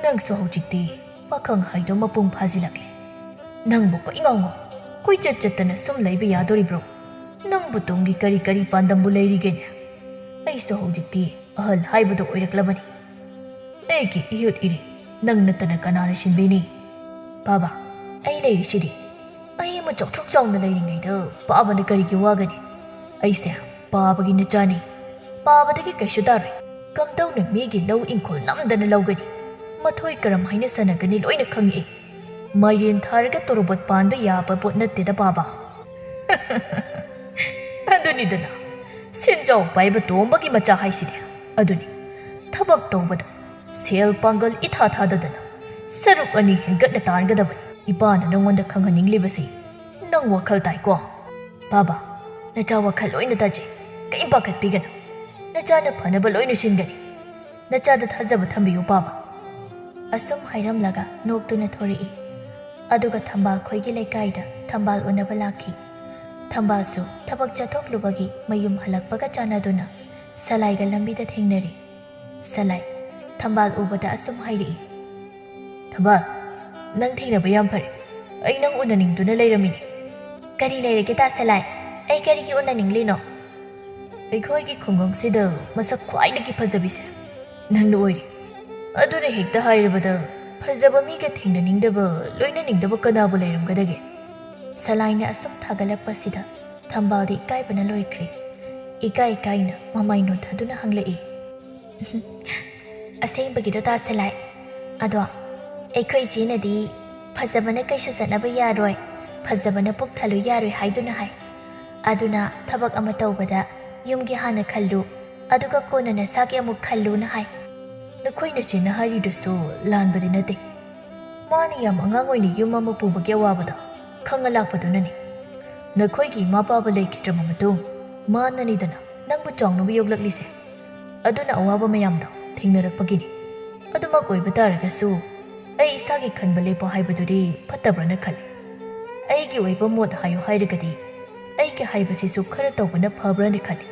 ꯅꯪꯁꯨ ꯍꯧꯖꯤꯛꯇꯤ ꯄꯥꯈꯪ ꯍꯥꯏꯗꯣ ꯃꯄꯨꯡ ꯐꯥꯖꯤꯜꯂꯛꯂꯦ꯫ ꯅꯪꯕꯨ ꯀꯣꯏꯉꯥꯎ ꯉꯥꯎ, ꯀꯣꯏꯆꯠ ꯆꯠꯇꯅ ꯁꯨꯝ ꯂꯩꯕ ꯌꯥꯗꯣꯔꯤꯕ꯭ꯔꯣ? ꯅꯪꯕꯨ ꯇꯨꯡꯒꯤ ꯀꯔꯤ ꯀꯔꯤ ꯄꯥꯟꯗꯝꯕꯨ ꯂꯩꯔꯤꯒꯦꯅꯦ? ꯑꯩꯁꯨ ꯍꯧꯖꯤꯛꯇꯤ ꯑꯍꯜ ꯍꯥꯏꯕꯗꯣ ꯑꯣꯏꯔꯛꯂꯕꯅꯤ꯫ ꯑꯩꯒꯤ ꯏꯍꯨꯠ ꯏꯔꯤ ꯅꯪ ꯅꯠꯇꯅ ꯀꯅꯥꯅ ꯁꯤꯟꯕꯤꯅꯤ? ꯕꯥꯕꯥ, ꯑꯩ ꯂꯩꯔꯤꯁꯤꯗꯤ꯫ ꯑꯩ ꯑꯃ ꯆꯥꯎꯊ꯭ꯔꯣꯛ ꯆꯥꯎꯅ ꯂꯩꯔꯤꯉꯩꯗ ꯄꯥꯕꯅ ꯀꯔꯤꯒꯤ ꯋꯥꯒꯅꯤ? ꯑꯩꯁꯦ ꯄꯥꯕꯒꯤ ꯅꯆꯥꯅꯤ꯫ ꯄꯥꯕꯗꯒꯤ ꯀꯩꯁꯨ ꯇꯥꯔꯣꯏ꯫ ꯀꯝꯗꯧꯅ ꯃꯤꯒꯤ ꯂꯧ ꯏꯪꯈꯣꯜ ꯅꯝꯗꯅ ꯂꯧꯒꯅꯤ? ꯃꯊꯣꯏ ꯀꯔꯝ ꯍꯥꯏꯅ ꯁꯥꯟꯅꯒꯅꯤ ꯂꯣꯏꯅ ꯈꯪꯉꯤ꯫ ꯃꯥꯏꯔꯦꯟ ꯊꯥꯔꯒ ꯇꯣꯔꯣꯕꯣꯠ ꯄꯥꯟꯕ ꯌꯥꯕ ꯄꯣꯠ ꯅꯠꯇꯦꯗ ꯄꯥꯕ꯫" "ꯑꯗꯨꯅꯤꯗꯅ, ꯁꯦꯟꯖꯥꯎ ꯄꯥꯏꯕ ꯇꯣꯝꯕꯒꯤ ꯃꯆꯥ ꯍꯥꯏꯁꯤꯗꯤ꯫ ꯑꯗꯨꯅꯤ, ꯊꯕꯛ ꯇꯧꯕꯗ ꯁꯦꯜ ꯄꯥꯡꯒꯜ ꯏꯊꯥ ꯊꯥꯗꯗꯅ ꯁꯔꯨꯛ ꯑꯅꯤ ꯍꯦꯟꯒꯠꯅ ꯇꯥꯟꯒꯗꯕꯅꯤ꯫ ꯏꯄꯥꯅ ꯅꯉꯣꯟꯗ ꯈꯪꯍꯟꯅꯤꯡꯂꯤꯕꯁꯤ ꯅꯪ ꯋꯥꯈꯜ ꯇꯥꯏꯀꯣ?" "ꯕꯥꯕꯥ, ꯅꯆꯥ ꯋꯥꯈꯜ ꯂꯣꯏꯅ ꯇꯥꯖꯩ꯫ ꯀꯔꯤꯝ ꯄꯥꯈꯠꯄꯤꯒꯅꯨ꯫ ꯅꯆꯥꯅ ꯐꯅꯕ ꯂꯣꯏꯅ ꯁꯤꯟꯒꯅꯤ꯫ ꯅꯆꯥꯗ ꯊꯥꯖꯕ ꯊꯝꯕꯤꯌꯨ, ꯄꯥꯕ꯫ ꯑꯁꯨꯝ ꯍꯥꯏꯔꯝꯂꯒ ꯅꯣꯛꯇꯨꯅ ꯊꯣꯔꯛꯏ꯫ ꯑꯗꯨꯒ ꯊꯝꯕꯥꯜ ꯈꯣꯏꯒꯤ ꯂꯩꯀꯥꯏꯗ ꯊꯝꯕꯥꯜ ꯎꯅꯕ ꯂꯥꯛꯈꯤ꯫ ꯊꯝꯕꯥꯜꯁꯨ ꯊꯕꯛ ꯆꯠꯊꯣꯛꯂꯨꯕꯒꯤ ꯃꯌꯨꯝ ꯍꯜꯂꯛꯄꯒ ꯆꯥꯟꯅꯗꯨꯅ ꯁꯂꯥꯏꯒ ꯂꯝꯕꯤꯗ ꯊꯦꯡꯅꯔꯦ꯫ ꯁꯂꯥꯏ ꯊꯝꯕꯥꯜ ꯎꯕꯗ ꯑꯁꯨꯝ ꯍꯥꯏꯔꯛꯏ, "ꯊꯝꯕꯥꯜ, ꯅꯪ ꯊꯦꯡꯅꯕ ꯌꯥꯝ ꯐꯔꯦ꯫ ꯑꯩ ꯅꯪ ꯎꯅꯅꯤꯡꯗꯨꯅ ꯂꯩꯔꯝꯃꯤꯅꯦ꯫" "ꯀꯔꯤ ꯂꯩꯔꯒꯦ ꯗꯥ ꯁꯂꯥꯏ? ꯑꯩ ꯀꯔꯤꯒꯤ ꯎꯅꯅꯤꯡꯂꯤꯅꯣ?" "ꯑꯩꯈꯣꯏꯒꯤ ꯈꯨꯡꯒꯪꯁꯤꯗ ꯃꯁꯛ ꯈ꯭ꯋꯥꯏꯗꯒꯤ ꯐꯖꯕꯤꯁꯦ ꯅꯪꯅ ꯑꯣꯏꯔꯦ꯫ ꯑꯗꯨꯅ ꯍꯦꯛꯇ ꯍꯥꯏꯔꯕꯗ ꯐꯖꯕ ꯃꯤꯒ ꯊꯦꯡꯅꯅꯤꯡꯗꯕ, ꯂꯣꯏꯅꯅꯤꯡꯗꯕ ꯀꯅꯥꯕꯨ ꯂꯩꯔꯝꯒꯗꯒꯦ?" ꯁꯂꯥꯏꯅ ꯑꯁꯨꯝ ꯊꯥꯒꯠꯂꯛꯄꯁꯤꯗ ꯊꯝꯕꯥꯜꯗꯤ ꯏꯀꯥꯏꯕꯅ ꯂꯣꯏꯈ꯭ꯔꯦ꯫ ꯏꯀꯥꯏ ꯏꯀꯥꯏꯅ ꯃꯃꯥꯏ ꯅꯣꯟꯊꯗꯨꯅ ꯍꯪꯂꯛꯏ, "ꯑꯁꯦꯡꯕꯒꯤꯔꯣ ꯗꯥ ꯁꯂꯥꯏ? ꯑꯗꯣ ꯑꯩꯈꯣꯏ ꯏꯆꯦꯅꯗꯤ ꯐꯖꯕꯅ ꯀꯩꯁꯨ ꯆꯠꯅꯕ ꯌꯥꯔꯣꯏ, ꯐꯖꯕꯅ ꯄꯨꯛ ꯊꯜꯂꯨ ꯌꯥꯔꯣꯏ ꯍꯥꯏꯗꯨꯅ ꯍꯥꯏ꯫ ꯑꯗꯨꯅ ꯊꯕꯛ ꯑꯃ ꯇꯧꯕꯗ ꯌꯨꯝꯒꯤ ꯍꯥꯟꯅ ꯈꯜꯂꯨ, ꯑꯗꯨꯒ ꯀꯣꯟꯅ ꯅꯁꯥꯒꯤ ꯑꯃꯨꯛ ꯈꯜꯂꯨꯅ ꯍꯥꯏ꯫" "ꯅꯈꯣꯏ ꯅꯆꯦꯅ ꯍꯥꯏꯔꯤꯗꯨꯁꯨ ꯂꯥꯟꯕꯗꯤ ꯅꯠꯇꯦ꯫ ꯃꯥꯅ ꯌꯥꯝ ꯑꯉꯥꯡ ꯑꯣꯏꯅ ꯌꯨꯝ ꯑꯃ ꯄꯨꯕꯒꯤ ꯑꯋꯥꯕꯗꯣ ꯈꯪꯉ ꯂꯥꯛꯄꯗꯨꯅꯅꯤ꯫ ꯅꯈꯣꯏꯒꯤ ꯏꯃꯥ ꯄꯥꯕ ꯂꯩꯈꯤꯗ꯭ꯔꯕ ꯃꯇꯨꯡ ꯃꯥꯅꯅꯤꯗꯅ ꯅꯪꯕꯨ ꯆꯥꯎꯅꯕ ꯌꯣꯛꯂꯛꯂꯤꯁꯦ꯫ ꯑꯗꯨꯅ ꯑꯋꯥꯕ ꯃꯌꯥꯝꯗꯣ ꯊꯦꯡꯅꯔꯛꯄꯒꯤꯅꯤ꯫ ꯑꯗꯨꯃꯛ ꯑꯣꯏꯕ ꯇꯥꯔꯒꯁꯨ ꯑꯩ ꯏꯁꯥꯒꯤ ꯈꯟꯕ ꯂꯦꯞꯄ ꯍꯥꯏꯕꯗꯨꯗꯤ ꯐꯠꯇꯕ꯭ꯔꯅ ꯈꯜꯂꯤ꯫ ꯑꯩꯒꯤ ꯑꯣꯏꯕ ꯃꯣꯠ ꯍꯥꯏꯌꯨ ꯍꯥꯏꯔꯒꯗꯤ ꯑꯩꯒꯤ ꯍꯥꯏꯕꯁꯤꯁꯨ ꯈꯔ ꯇꯧꯕꯅ ꯐꯕ꯭ꯔꯅ ꯈꯜꯂꯤ꯫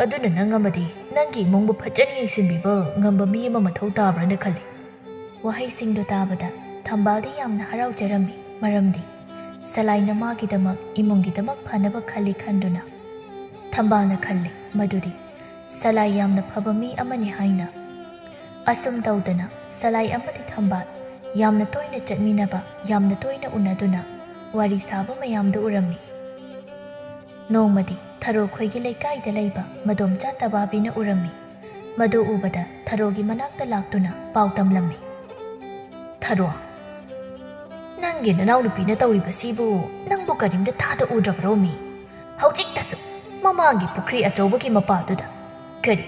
ꯑꯗꯨꯅ ꯅꯪ ꯑꯃꯗꯤ ꯅꯪꯒꯤ ꯏꯃꯨꯡꯕꯨ ꯐꯖꯅ ꯌꯦꯡꯁꯤꯟꯕꯤꯕ ꯉꯝꯕ ꯃꯤ ꯑꯃ ꯃꯊꯧ ꯇꯥꯕ꯭ꯔꯅ ꯈꯜꯂꯤ꯫" ꯋꯥꯍꯩꯁꯤꯡꯗꯨ ꯇꯥꯕꯗ ꯊꯝꯕꯥꯜꯗꯤ ꯌꯥꯝꯅ ꯍꯔꯥꯎꯖꯔꯝꯃꯤ꯫ ꯃꯔꯝꯗꯤ ꯁꯂꯥꯏꯅ ꯃꯥꯒꯤꯗꯃꯛ, ꯏꯃꯨꯡꯒꯤꯗꯃꯛ ꯐꯅꯕ ꯈꯜꯂꯤ ꯈꯟꯗꯨꯅ꯫ ꯊꯝꯕꯥꯜꯅ ꯈꯜꯂꯤ ꯃꯗꯨꯗꯤ ꯁꯂꯥꯏ ꯌꯥꯝꯅ ꯐꯕ ꯃꯤ ꯑꯃꯅꯤ ꯍꯥꯏꯅ꯫ ꯑꯁꯨꯝ ꯇꯧꯗꯅ ꯁꯂꯥꯏ ꯑꯃꯗꯤ ꯊꯝꯕꯥꯜ ꯌꯥꯝꯅ ꯇꯣꯏꯅ ꯆꯠꯃꯤꯟꯅꯕ, ꯌꯥꯝꯅ ꯇꯣꯏꯅ ꯎꯅꯗꯨꯅ ꯋꯥꯔꯤ ꯁꯥꯕ ꯃꯌꯥꯝꯗꯨ ꯎꯔꯝꯃꯤ꯫ ꯅꯣꯡꯃꯗꯤ ꯊꯔꯣ ꯈꯣꯏꯒꯤ ꯂꯩꯀꯥꯏꯗ ꯂꯩꯕ ꯃꯗꯣꯝꯆꯥ ꯇꯕꯥꯕꯤꯅ ꯎꯔꯝꯃꯤ꯫ ꯃꯗꯨ ꯎꯕꯗ ꯊꯔꯣꯒꯤ ꯃꯅꯥꯛꯇ ꯂꯥꯛꯇꯨꯅ ꯄꯥꯎ ꯇꯝꯂꯝꯃꯤ꯫ "ꯊꯔꯣ, ꯅꯪꯒꯤ ꯅꯅꯥꯎꯅꯨꯄꯤꯅ ꯇꯧꯔꯤꯕꯁꯤꯕꯨ ꯅꯪꯕꯨ ꯀꯔꯤꯝꯇ ꯊꯥꯗ ꯎꯗ꯭ꯔꯕ꯭ꯔꯣ ꯃꯤ? ꯍꯧꯖꯤꯛꯇꯁꯨ ꯃꯃꯥꯡꯒꯤ ꯄꯨꯈ꯭ꯔꯤ ꯑꯆꯧꯕꯒꯤ ꯃꯄꯥꯗꯨꯗ ꯀꯔꯤ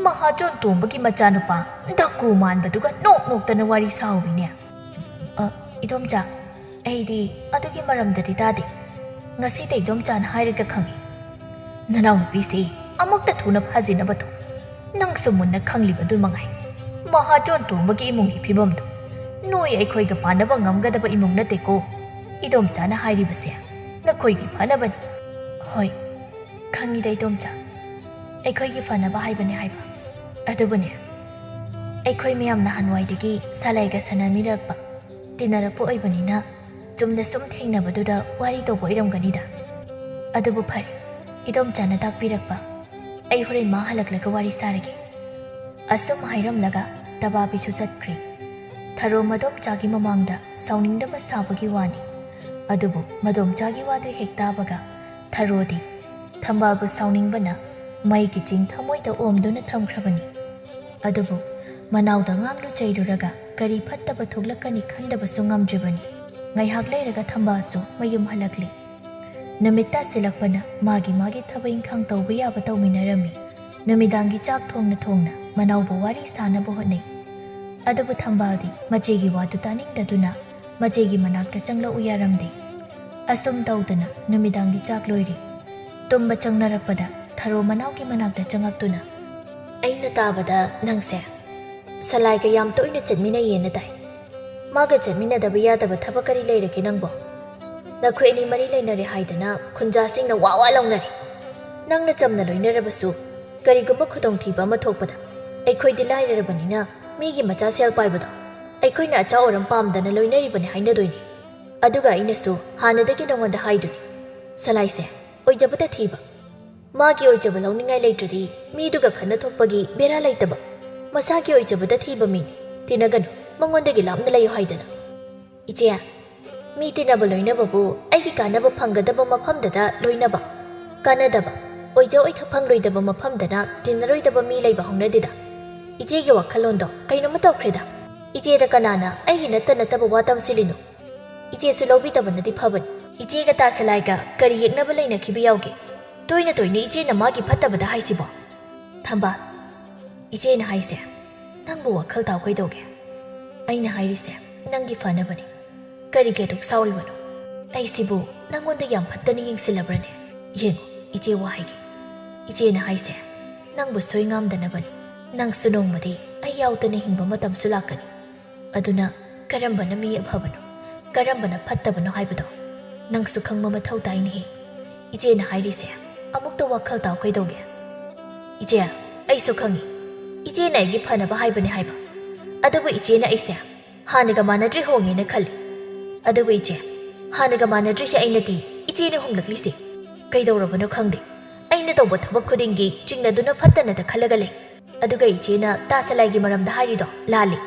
ꯃꯍꯥꯖꯣꯟ ꯇꯣꯝꯕꯒꯤ ꯃꯆꯥꯅꯨꯄꯥ ꯗꯥꯀꯨ ꯃꯥꯟꯕꯗꯨꯒ ꯅꯣꯛ ꯅꯣꯛꯇꯅ ꯋꯥꯔꯤ ꯁꯥꯍꯧꯋꯤꯅꯦ꯫" "ꯑ, ꯏꯗꯣꯝꯆꯥ, ꯑꯩꯗꯤ ꯑꯗꯨꯒꯤ ꯃꯔꯝꯗꯗꯤ ꯇꯥꯗꯦ꯫ ꯉꯁꯤꯗ ꯏꯗꯣꯝꯆꯥꯅ ꯍꯥꯏꯔꯒ ꯈꯪꯉꯤ꯫ ꯅꯅꯥꯎꯅꯨꯄꯤꯁꯤ ꯑꯃꯨꯛꯇ ꯊꯨꯅ ꯐꯥꯖꯤꯟꯅꯕ ꯇꯧ꯫ ꯅꯪꯁꯨ ꯃꯨꯟꯅ ꯈꯪꯂꯤꯕꯗꯨ ꯃꯉꯥꯏ꯫ ꯃꯍꯥꯖꯣꯟ ꯇꯣꯡꯕꯒꯤ ꯏꯃꯨꯡꯒꯤ ꯐꯤꯕꯝꯗꯨ ꯅꯣꯏ ꯑꯩꯈꯣꯏꯒ ꯄꯥꯟꯅꯕ ꯉꯝꯒꯗꯕ ꯏꯃꯨꯡ ꯅꯠꯇꯦꯀꯣ꯫ ꯏꯗꯣꯝꯆꯥꯅ ꯍꯥꯏꯔꯤꯕꯁꯦ ꯅꯈꯣꯏꯒꯤ ꯐꯅꯕꯅꯤ꯫ ꯍꯣꯏ, ꯈꯪꯉꯤꯗ ꯏꯗꯣꯝꯆꯥ, ꯑꯩꯈꯣꯏꯒꯤ ꯐꯅꯕ ꯍꯥꯏꯕꯅꯦ ꯍꯥꯏꯕ꯫ ꯑꯗꯨꯕꯨꯅꯦ, ꯑꯩꯈꯣꯏ ꯃꯌꯥꯝ ꯅꯍꯥꯟꯋꯥꯏꯗꯒꯤ ꯁꯂꯥꯏꯒ ꯁꯥꯟꯅꯃꯤꯔꯛꯄ, ꯇꯤꯟꯅꯔꯛꯄ ꯑꯣꯏꯕꯅꯤꯅ ꯆꯨꯝꯅ ꯁꯨꯝ ꯊꯦꯡꯅꯕꯗꯨꯗ ꯋꯥꯔꯤ ꯇꯧꯕ ꯑꯣꯏꯔꯝꯒꯅꯤꯗ꯫ ꯑꯗꯨꯕꯨ ꯐꯔꯦ, ꯏꯗꯣꯝꯆꯥꯅ ꯇꯥꯛꯄꯤꯔꯛꯄ꯫ ꯑꯩ ꯍꯣꯔꯦꯟ ꯃꯥ ꯍꯜꯂꯛꯂꯒ ꯋꯥꯔꯤ ꯁꯥꯔꯒꯦ꯫ ꯑꯁꯨꯝ ꯍꯥꯏꯔꯝꯂꯒ ꯇꯕꯥꯕꯤꯁꯨ ꯆꯠꯈ꯭ꯔꯦ꯫ ꯊꯔꯣ ꯃꯗꯣꯝꯆꯥꯒꯤ ꯃꯃꯥꯡꯗ ꯁꯥꯎꯅꯤꯡꯗꯕ ꯁꯥꯕꯒꯤ ꯋꯥꯅꯤ꯫ ꯑꯗꯨꯕꯨ ꯃꯗꯣꯝꯆꯥꯒꯤ ꯋꯥꯗꯨ ꯍꯦꯛ ꯇꯥꯕꯒ ꯊꯔꯣꯗꯤ ꯊꯝꯕꯥꯜꯕꯨ ꯁꯥꯎꯅꯤꯡꯕꯅ ꯃꯩꯒꯤ ꯆꯤꯡ ꯊꯃꯣꯏꯗ ꯑꯣꯝꯗꯨꯅ ꯊꯝꯈ꯭ꯔꯕꯅꯤ꯫ ꯑꯗꯨꯕꯨ ꯃꯅꯥꯎꯗ ꯉꯥꯡꯂꯨ ꯆꯩꯔꯨꯔꯒ ꯀꯔꯤ ꯐꯠꯇꯕ ꯊꯣꯛꯂꯛꯀꯅꯤ ꯈꯟꯗꯕꯁꯨ ꯉꯝꯗ꯭ꯔꯤꯕꯅꯤ꯫ ꯉꯥꯏꯍꯥꯛ ꯂꯩꯔꯒ ꯊꯝꯕꯥꯜꯁꯨ ꯃꯌꯨꯝ ꯍꯜꯂꯛꯂꯤ꯫ ꯅꯨꯃꯤꯠ ꯇꯥꯁꯤꯜꯂꯛꯄꯅ ꯃꯥꯒꯤ ꯃꯥꯒꯤ ꯊꯕꯛ ꯏꯪꯈꯥꯡ ꯇꯧꯕ ꯌꯥꯕ ꯇꯧꯃꯤꯟꯅꯔꯝꯃꯤ꯫ ꯅꯨꯃꯤꯗꯥꯡꯒꯤ ꯆꯥꯛ ꯊꯣꯡꯅ ꯊꯣꯡꯅ ꯃꯅꯥꯎꯕꯨ ꯋꯥꯔꯤ ꯁꯥꯅꯕ ꯍꯣꯠꯅꯩ꯫ ꯑꯗꯨꯕꯨ ꯊꯝꯕꯥꯜꯗꯤ ꯃꯆꯦꯒꯤ ꯋꯥꯗꯨ ꯇꯥꯅꯤꯡꯗꯗꯨꯅ ꯃꯆꯦꯒꯤ ꯃꯅꯥꯛꯇ ꯆꯪꯂꯛꯎ ꯌꯥꯔꯝꯗꯦ꯫ ꯑꯁꯨꯝ ꯇꯧꯗꯅ ꯅꯨꯃꯤꯗꯥꯡꯒꯤ ꯆꯥꯛ ꯂꯣꯏꯔꯦ꯫ ꯇꯨꯝꯕ ꯆꯪꯅꯔꯛꯄꯗ ꯊꯔꯣ ꯃꯅꯥꯎꯒꯤ ꯃꯅꯥꯛꯇ ꯆꯪꯉꯛꯇꯨꯅ, "ꯑꯩꯅ ꯇꯥꯕꯗ ꯅꯪꯁꯦ ꯁꯂꯥꯏꯒ ꯌꯥꯝ ꯇꯣꯏꯅ ꯆꯠꯃꯤꯟꯅꯩꯌꯦꯅ ꯇꯥꯏ꯫ ꯃꯥꯒ ꯆꯠꯃꯤꯟꯅꯗꯕ ꯌꯥꯗꯕ ꯊꯕꯛ ꯀꯔꯤ ꯂꯩꯔꯒꯦ ꯅꯪꯕꯣ? ꯅꯈꯣꯏ ꯑꯅꯤ ꯃꯔꯤ ꯂꯩꯅꯔꯦ ꯍꯥꯏꯗꯅ ꯈꯨꯟꯖꯥꯁꯤꯡꯅ ꯋꯥ ꯋꯥ ꯂꯥꯎꯅꯔꯦ꯫ ꯅꯪꯅ ꯆꯝꯅ ꯂꯣꯏꯅꯔꯕꯁꯨ ꯀꯔꯤꯒꯨꯝꯕ ꯈꯨꯗꯣꯡꯊꯤꯕ ꯑꯃ ꯊꯣꯛꯄꯗ ꯑꯩꯈꯣꯏꯗꯤ ꯂꯥꯏꯔꯔꯕꯅꯤꯅ ꯃꯤꯒꯤ ꯃꯆꯥ ꯁꯦꯜ ꯄꯥꯏꯕꯗꯣ ꯑꯩꯈꯣꯏꯅ ꯑꯆꯥ ꯑꯣꯔꯝ ꯄꯥꯝꯗꯅ ꯂꯣꯏꯅꯔꯤꯕꯅꯤ ꯍꯥꯏꯅꯗꯣꯏꯅꯤ꯫ ꯑꯗꯨꯒ ꯑꯩꯅꯁꯨ ꯍꯥꯟꯅꯗꯒꯤ ꯅꯉꯣꯟꯗ ꯍꯥꯏꯗꯨꯅꯤ, ꯁꯂꯥꯏꯁꯦ ꯑꯣꯏꯖꯕꯇ ꯊꯤꯕ꯫ ꯃꯥꯒꯤ ꯑꯣꯏꯖꯕ ꯂꯧꯅꯤꯡꯉꯥꯏ ꯂꯩꯇ꯭ꯔꯗꯤ ꯃꯤꯗꯨꯒ ꯈꯠꯅ ꯊꯣꯛꯄꯒꯤ ꯕꯦꯔꯥ ꯂꯩꯇꯕ꯫ ꯃꯁꯥꯒꯤ ꯑꯣꯏꯖꯕꯗ ꯊꯤꯕ ꯃꯤꯅꯤ, ꯇꯤꯟꯅꯒꯅꯨ, ꯃꯉꯣꯟꯗꯒꯤ ꯂꯥꯞꯅ ꯂꯩꯌꯨ ꯍꯥꯏꯗꯅ꯫ ꯏꯆꯦ, ꯃꯤ ꯇꯤꯟꯅꯕ ꯂꯣꯏꯅꯕꯕꯨ ꯑꯩꯒꯤ ꯀꯥꯟꯅꯕ ꯐꯪꯒꯗꯕ ꯃꯐꯝꯗꯗ ꯂꯣꯏꯅꯕ, ꯀꯥꯟꯅꯗꯕ, ꯑꯣꯏꯖ ꯑꯣꯏꯊ ꯐꯪꯂꯣꯏꯗꯕ ꯃꯐꯝꯗꯅ ꯇꯤꯟꯅꯔꯣꯏꯗꯕ ꯃꯤ ꯂꯩꯕ ꯍꯧꯅꯗꯦꯗ꯫ ꯏꯆꯦꯒꯤ ꯋꯥꯈꯜꯂꯣꯟꯗꯣ ꯀꯩꯅꯣꯝꯃ ꯇꯧꯈ꯭ꯔꯦꯗ꯫ ꯏꯆꯦꯗ ꯀꯅꯥꯅ ꯑꯩꯒꯤ ꯅꯠꯇ ꯅꯠꯇꯕ ꯋꯥ ꯇꯝꯁꯤꯜꯂꯤꯅꯣ? ꯏꯆꯦꯁꯨ ꯂꯧꯕꯤꯗꯕꯅꯗꯤ ꯐꯕꯅꯤ꯫ ꯏꯆꯦꯒ ꯇꯥ ꯁꯂꯥꯏꯒ ꯀꯔꯤ ꯌꯦꯛꯅꯕ ꯂꯩꯅꯈꯤꯕ ꯌꯥꯎꯒꯦ? ꯇꯣꯏꯅ ꯇꯣꯏꯅ ꯏꯆꯦꯅ ꯃꯥꯒꯤ ꯐꯠꯇꯕꯗ ꯍꯥꯏꯁꯤꯕꯣ?" "ꯊꯝꯕꯥꯜ, ꯏꯆꯦꯅ ꯍꯥꯏꯁꯦ ꯅꯪꯕꯨ ꯋꯥꯈꯜ ꯇꯥꯎ ꯀꯩꯗꯧꯒꯦ? ꯑꯩꯅ ꯍꯥꯏꯔꯤꯁꯦ ꯅꯪꯒꯤ ꯐꯅꯕꯅꯤ꯫ ꯀꯔꯤꯒꯤ ꯑꯗꯨꯛ ꯁꯥꯎꯔꯤꯕꯅꯣ? ꯑꯩꯁꯤꯕꯨ ꯅꯪꯉꯣꯟꯗ ꯌꯥꯝ ꯐꯠꯇꯅ ꯌꯦꯡꯁꯤꯜꯂꯕ꯭ꯔꯅꯦ? ꯌꯦꯡꯉꯨ, ꯏꯆꯦ ꯋꯥ ꯍꯥꯏꯒꯦ꯫ ꯏꯆꯦꯅ ꯍꯥꯏꯁꯦ ꯅꯪꯕꯨ ꯁꯣꯏ ꯉꯥꯝꯗꯅꯕꯅꯤ꯫ ꯅꯪꯁꯨ ꯅꯣꯡꯃꯗꯤ ꯑꯩ ꯌꯥꯎꯗꯅ ꯍꯤꯡꯕ ꯃꯇꯝꯁꯨ ꯂꯥꯛꯀꯅꯤ꯫ ꯑꯗꯨꯅ ꯀꯔꯝꯕꯅ ꯃꯤ ꯑꯐꯕꯅꯣ, ꯀꯔꯝꯕꯅ ꯐꯠꯇꯕꯅꯣ ꯍꯥꯏꯕꯗꯣ ꯅꯪꯁꯨ ꯈꯪꯕ ꯃꯊꯧ ꯇꯥꯏꯅꯦꯍꯦ꯫ ꯏꯆꯦꯅ ꯍꯥꯏꯔꯤꯁꯦ ꯑꯃꯨꯛꯇ ꯋꯥꯈꯜ ꯇꯥꯎ ꯀꯩꯗꯧꯒꯦ? ꯏꯆꯦ, ꯑꯩꯁꯨ ꯈꯪꯉꯤ꯫ ꯏꯆꯦꯅ ꯑꯩꯒꯤ ꯐꯅꯕ ꯍꯥꯏꯕꯅꯤ ꯍꯥꯏꯕ꯫ ꯑꯗꯨꯕꯨ ꯏꯆꯦꯅ ꯑꯩꯁꯦ ꯍꯥꯟꯅꯒ ꯃꯥꯟꯅꯗ꯭ꯔꯦ ꯍꯣꯡꯉꯦꯅ ꯈꯜꯂꯤ꯫ ꯑꯗꯨꯕꯨ ꯏꯆꯦ, ꯍꯥꯟꯅꯒ ꯃꯥꯟꯅꯗ꯭ꯔꯤꯁꯦ ꯑꯩ ꯅꯠꯇꯦ, ꯏꯆꯦꯅ ꯍꯣꯡꯂꯛꯂꯤꯁꯦ꯫ ꯀꯩꯗꯧꯔꯕꯅꯣ ꯈꯪꯗꯦ꯫ ꯑꯩꯅ ꯇꯧꯕ ꯊꯕꯛ ꯈꯨꯗꯤꯡꯒꯤ ꯆꯤꯡꯅꯗꯨꯅ ꯐꯠꯇꯅꯗ ꯈꯜꯂꯒ ꯂꯩ꯫ ꯑꯗꯨꯒ ꯏꯆꯦꯅ ꯇꯥ ꯁꯂꯥꯏꯒꯤ ꯃꯔꯝꯗ ꯍꯥꯏꯔꯤꯗꯣ ꯂꯥꯜꯂꯤ꯫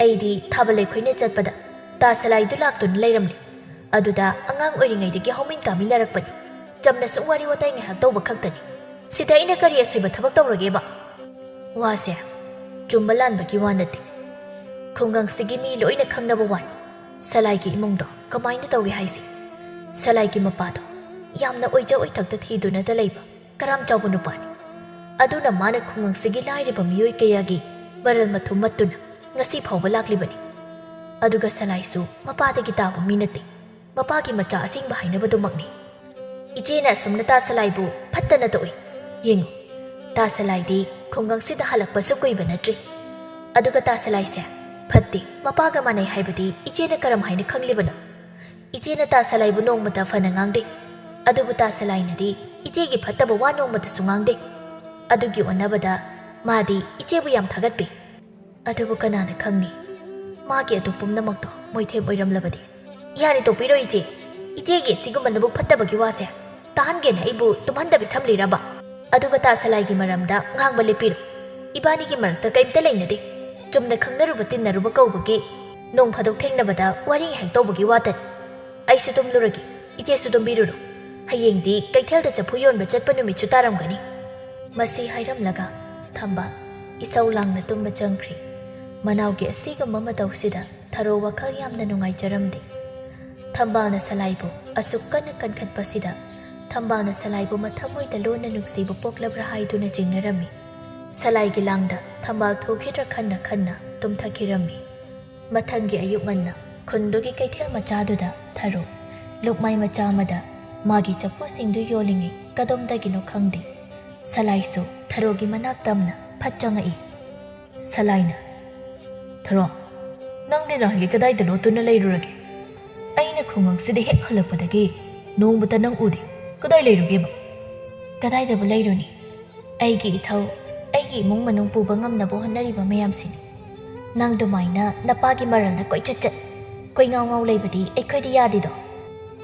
ꯑꯩꯗꯤ ꯊꯥꯕꯜ ꯂꯩꯈꯣꯏꯅ ꯆꯠꯄꯗ ꯇꯥ ꯁꯂꯥꯏꯗꯨ ꯂꯥꯛꯇꯨꯅ ꯂꯩꯔꯝꯂꯦ꯫ ꯑꯗꯨꯗ ꯑꯉꯥꯡ ꯑꯣꯏꯔꯤꯉꯩꯗꯒꯤ ꯍꯧꯃꯤꯟ ꯀꯥꯃꯤꯟꯅꯔꯛꯄꯅꯤ꯫ ꯆꯝꯅ ꯁꯨꯝ ꯋꯥꯔꯤ ꯋꯥꯇꯥꯏ ꯉꯥꯏꯍꯥꯛ ꯇꯧꯕ ꯈꯛꯇꯅꯤ꯫ ꯁꯤꯗ ꯑꯩꯅ ꯀꯔꯤ ꯑꯁꯣꯏꯕ ꯊꯕꯛ ꯇꯧꯔꯒꯦꯕ? ꯋꯥꯁꯦ ꯆꯨꯝꯕ ꯂꯥꯟꯕꯒꯤ ꯋꯥ ꯅꯠꯇꯦ꯫ ꯈꯨꯡꯒꯪꯁꯤꯒꯤ ꯃꯤ ꯂꯣꯏꯅ ꯈꯪꯅꯕ ꯋꯥꯅꯤ꯫ ꯁꯂꯥꯏꯒꯤ ꯏꯃꯨꯡꯗꯣ ꯀꯃꯥꯏꯅ ꯇꯧꯏ ꯍꯥꯏꯁꯦ? ꯁꯂꯥꯏꯒꯤ ꯃꯄꯥꯗꯣ ꯌꯥꯝꯅ ꯑꯣꯏꯖ ꯑꯣꯏꯊꯛꯇ ꯊꯤꯗꯨꯅꯇ ꯂꯩꯕ ꯀꯔꯥꯝ ꯆꯥꯎꯕ ꯅꯨꯄꯥꯅꯤ꯫ ꯑꯗꯨꯅ ꯃꯥꯅ ꯈꯨꯡꯒꯪꯁꯤꯒꯤ ꯂꯥꯏꯔꯕ ꯃꯤꯑꯣꯏ ꯀꯌꯥꯒꯤ ꯃꯔꯜ ꯃꯊꯨꯝ ꯃꯠꯇꯨꯅ ꯉꯁꯤ ꯐꯥꯎꯕ ꯂꯥꯛꯂꯤꯕꯅꯤ꯫ ꯑꯗꯨꯒ ꯁꯂꯥꯏꯁꯨ ꯃꯄꯥꯗꯒꯤ ꯇꯥꯕ ꯃꯤ ꯅꯠꯇꯦ꯫ ꯃꯄꯥꯒꯤ ꯃꯆꯥ ꯑꯁꯦꯡꯕ ꯍꯥꯏꯅꯕꯗꯨꯃꯛꯅꯤ꯫ ꯏꯆꯦꯅ ꯑꯁꯨꯝꯅ ꯇꯥ ꯁꯂꯥꯏꯕꯨ ꯐꯠꯇꯅ ꯇꯣꯛꯏ꯫ ꯌꯦꯡꯉꯨ, ꯇꯥ ꯁꯂꯥꯏꯗꯤ ꯈꯨꯡꯒꯪꯁꯤꯗ ꯍꯜꯂꯛꯄꯁꯨ ꯀꯨꯏꯕ ꯅꯠꯇ꯭ꯔꯤ꯫ ꯑꯗꯨꯒ ꯇꯥ ꯁꯂꯥꯏꯁꯦ ꯐꯠꯇꯦ, ꯃꯄꯥꯒ ꯃꯥꯟꯅꯩ ꯍꯥꯏꯕꯗꯤ ꯏꯆꯦꯅ ꯀꯔꯝ ꯍꯥꯏꯅ ꯈꯪꯂꯤꯕꯅꯣ? ꯏꯆꯦꯅ ꯇꯥ ꯁꯂꯥꯏꯕꯨ ꯅꯣꯡꯃꯇ ꯐꯅ ꯉꯥꯡꯗꯦ꯫ ꯑꯗꯨꯕꯨ ꯇꯥ ꯁꯂꯥꯏꯅꯗꯤ ꯏꯆꯦꯒꯤ ꯐꯠꯇꯕ ꯋꯥ ꯅꯣꯡꯃꯇꯁꯨ ꯉꯥꯡꯗꯦ꯫ ꯑꯗꯨꯒꯤ ꯑꯣꯟꯅꯕꯗ ꯃꯥꯗꯤ ꯏꯆꯦꯕꯨ ꯌꯥꯝ ꯊꯥꯒꯠꯄꯤ꯫ ꯑꯗꯨꯕꯨ ꯀꯅꯥꯅ ꯈꯪꯅꯤ, ꯃꯥꯒꯤ ꯑꯗꯨ ꯄꯨꯝꯅꯃꯛꯇꯣ ꯃꯣꯏꯊꯦꯝ ꯑꯣꯏꯔꯝꯂꯕꯗꯤ? ꯌꯥꯔꯦ, ꯇꯣꯛꯄꯤꯔꯣ ꯏꯆꯦ꯫ ꯏꯆꯦꯒꯤ ꯑꯁꯤꯒꯨꯝꯕ ꯅꯕꯨꯛ ꯐꯠꯇꯕꯒꯤ ꯋꯥꯁꯦ ꯇꯥꯍꯟꯒꯦꯅ ꯑꯩꯕꯨ ꯇꯨꯝꯍꯟꯗꯕꯤ ꯊꯝꯂꯤꯔꯕ? ꯑꯗꯨꯒ ꯇꯥ ꯁꯂꯥꯏꯒꯤ ꯃꯔꯝꯗ ꯉꯥꯡꯕ ꯂꯦꯞꯄꯤꯔꯣ꯫ ꯏꯕꯥꯅꯤꯒꯤ ꯃꯔꯛꯇ ꯀꯔꯤꯝꯇ ꯂꯩꯅꯗꯦ꯫ ꯆꯨꯝꯅ ꯈꯪꯅꯔꯨꯕ ꯇꯤꯟꯅꯔꯨꯕ ꯀꯧꯕꯒꯤ ꯅꯣꯡ ꯐꯥꯗꯣꯛ ꯊꯦꯡꯅꯕꯗ ꯋꯥꯔꯤ ꯉꯥꯏꯍꯥꯛ ꯇꯧꯕꯒꯤ ꯋꯥꯇꯅꯤ꯫ ꯑꯩꯁꯨ ꯇꯨꯝꯂꯨꯔꯒꯦ, ꯏꯆꯦꯁꯨ ꯇꯨꯝꯕꯤꯔꯨꯔꯣ꯫ ꯍꯌꯦꯡꯗꯤ ꯀꯩꯊꯦꯜꯗ ꯆꯐꯨ ꯌꯣꯟꯕ ꯆꯠꯄ ꯅꯨꯃꯤꯠꯁꯨ ꯇꯥꯔꯝꯒꯅꯤ꯫ ꯃꯁꯤ ꯍꯥꯏꯔꯝꯂꯒ ꯊꯝꯕꯥꯜ ꯏꯁꯧ ꯂꯥꯡꯅ ꯇꯨꯝꯕ ꯆꯪꯈ꯭ꯔꯦ꯫ ꯃꯅꯥꯎꯒꯤ ꯑꯁꯤꯒꯨꯝꯕ ꯃꯇꯧꯁꯤꯗ ꯊꯔꯣ ꯋꯥꯈꯜ ꯌꯥꯝꯅ ꯅꯨꯡꯉꯥꯏꯖꯔꯝꯗꯦ꯫ ꯊꯝꯕꯥꯜꯅ ꯁꯂꯥꯏꯕꯨ ꯑꯁꯨꯛ ꯀꯟꯅ ꯀꯟꯈꯠꯄꯁꯤꯗ ꯊꯝꯕꯥꯜꯅ ꯁꯂꯥꯏꯕꯨ ꯃꯊꯃꯣꯏꯗ ꯂꯣꯟꯅ ꯅꯨꯡꯁꯤꯕ ꯄꯣꯛꯂꯕ꯭ꯔꯥ ꯍꯥꯏꯗꯨꯅ ꯆꯤꯡꯅꯔꯝꯃꯤ꯫ ꯁꯂꯥꯏꯒꯤ ꯂꯥꯡꯗ ꯊꯝꯕꯥꯜ ꯊꯨꯈꯤꯗ꯭ꯔꯥ ꯈꯟꯅ ꯈꯟꯅ ꯇꯨꯝꯊꯈꯤꯔꯝꯃꯤ꯫ ꯃꯊꯪꯒꯤ ꯑꯌꯨꯛ ꯉꯟꯅ ꯈꯨꯟꯗꯨꯒꯤ ꯀꯩꯊꯦꯜ ꯃꯆꯥꯗꯨꯗ ꯊꯔꯣ ꯂꯨꯛꯃꯥꯏ ꯃꯆꯥ ꯑꯃꯗ ꯃꯥꯒꯤ ꯆꯐꯨꯁꯤꯡꯗꯨ ꯌꯣꯜꯂꯤꯉꯩ ꯀꯗꯣꯝꯗꯒꯤꯅꯣ ꯈꯪꯗꯦ, ꯁꯂꯥꯏꯁꯨ ꯊꯔꯣꯒꯤ ꯃꯅꯥꯛ ꯇꯝꯅ ꯐꯠ ꯆꯪꯉꯛꯏ꯫ ꯁꯂꯥꯏꯅ, "ꯊꯔꯣ, ꯅꯪꯗꯤ ꯅꯍꯥꯟꯒꯤ ꯀꯗꯥꯏꯗ ꯂꯣꯠꯇꯨꯅ ꯂꯩꯔꯨꯔꯒꯦ? ꯑꯩꯅ ꯈꯨꯡꯒꯪꯁꯤꯗ ꯍꯦꯛ ꯍꯜꯂꯛꯄꯗꯒꯤ ꯅꯣꯡꯃꯇ ꯅꯪ ꯎꯗꯦ꯫ ꯀꯗꯥꯏ ꯂꯩꯔꯨꯒꯦꯕ?" "ꯀꯗꯥꯏꯗꯕꯨ ꯂꯩꯔꯨꯅꯤ? ꯑꯩꯒꯤ ꯏꯊꯧ, ꯑꯩꯒꯤ ꯏꯃꯨꯡ ꯃꯅꯨꯡ ꯄꯨꯕ ꯉꯝꯅꯕ ꯍꯣꯠꯅꯔꯤꯕ ꯃꯌꯥꯝꯁꯤꯅꯤ꯫ ꯅꯪ ꯑꯗꯨꯃꯥꯏꯅ ꯅꯄꯥꯒꯤ ꯃꯔꯜꯗ ꯀꯣꯏꯆꯠ ꯆꯠ, ꯀꯣꯏꯉꯥꯎ ꯉꯥꯎ ꯂꯩꯕꯗꯤ ꯑꯩꯈꯣꯏꯗꯤ ꯌꯥꯗꯦꯗꯣ꯫"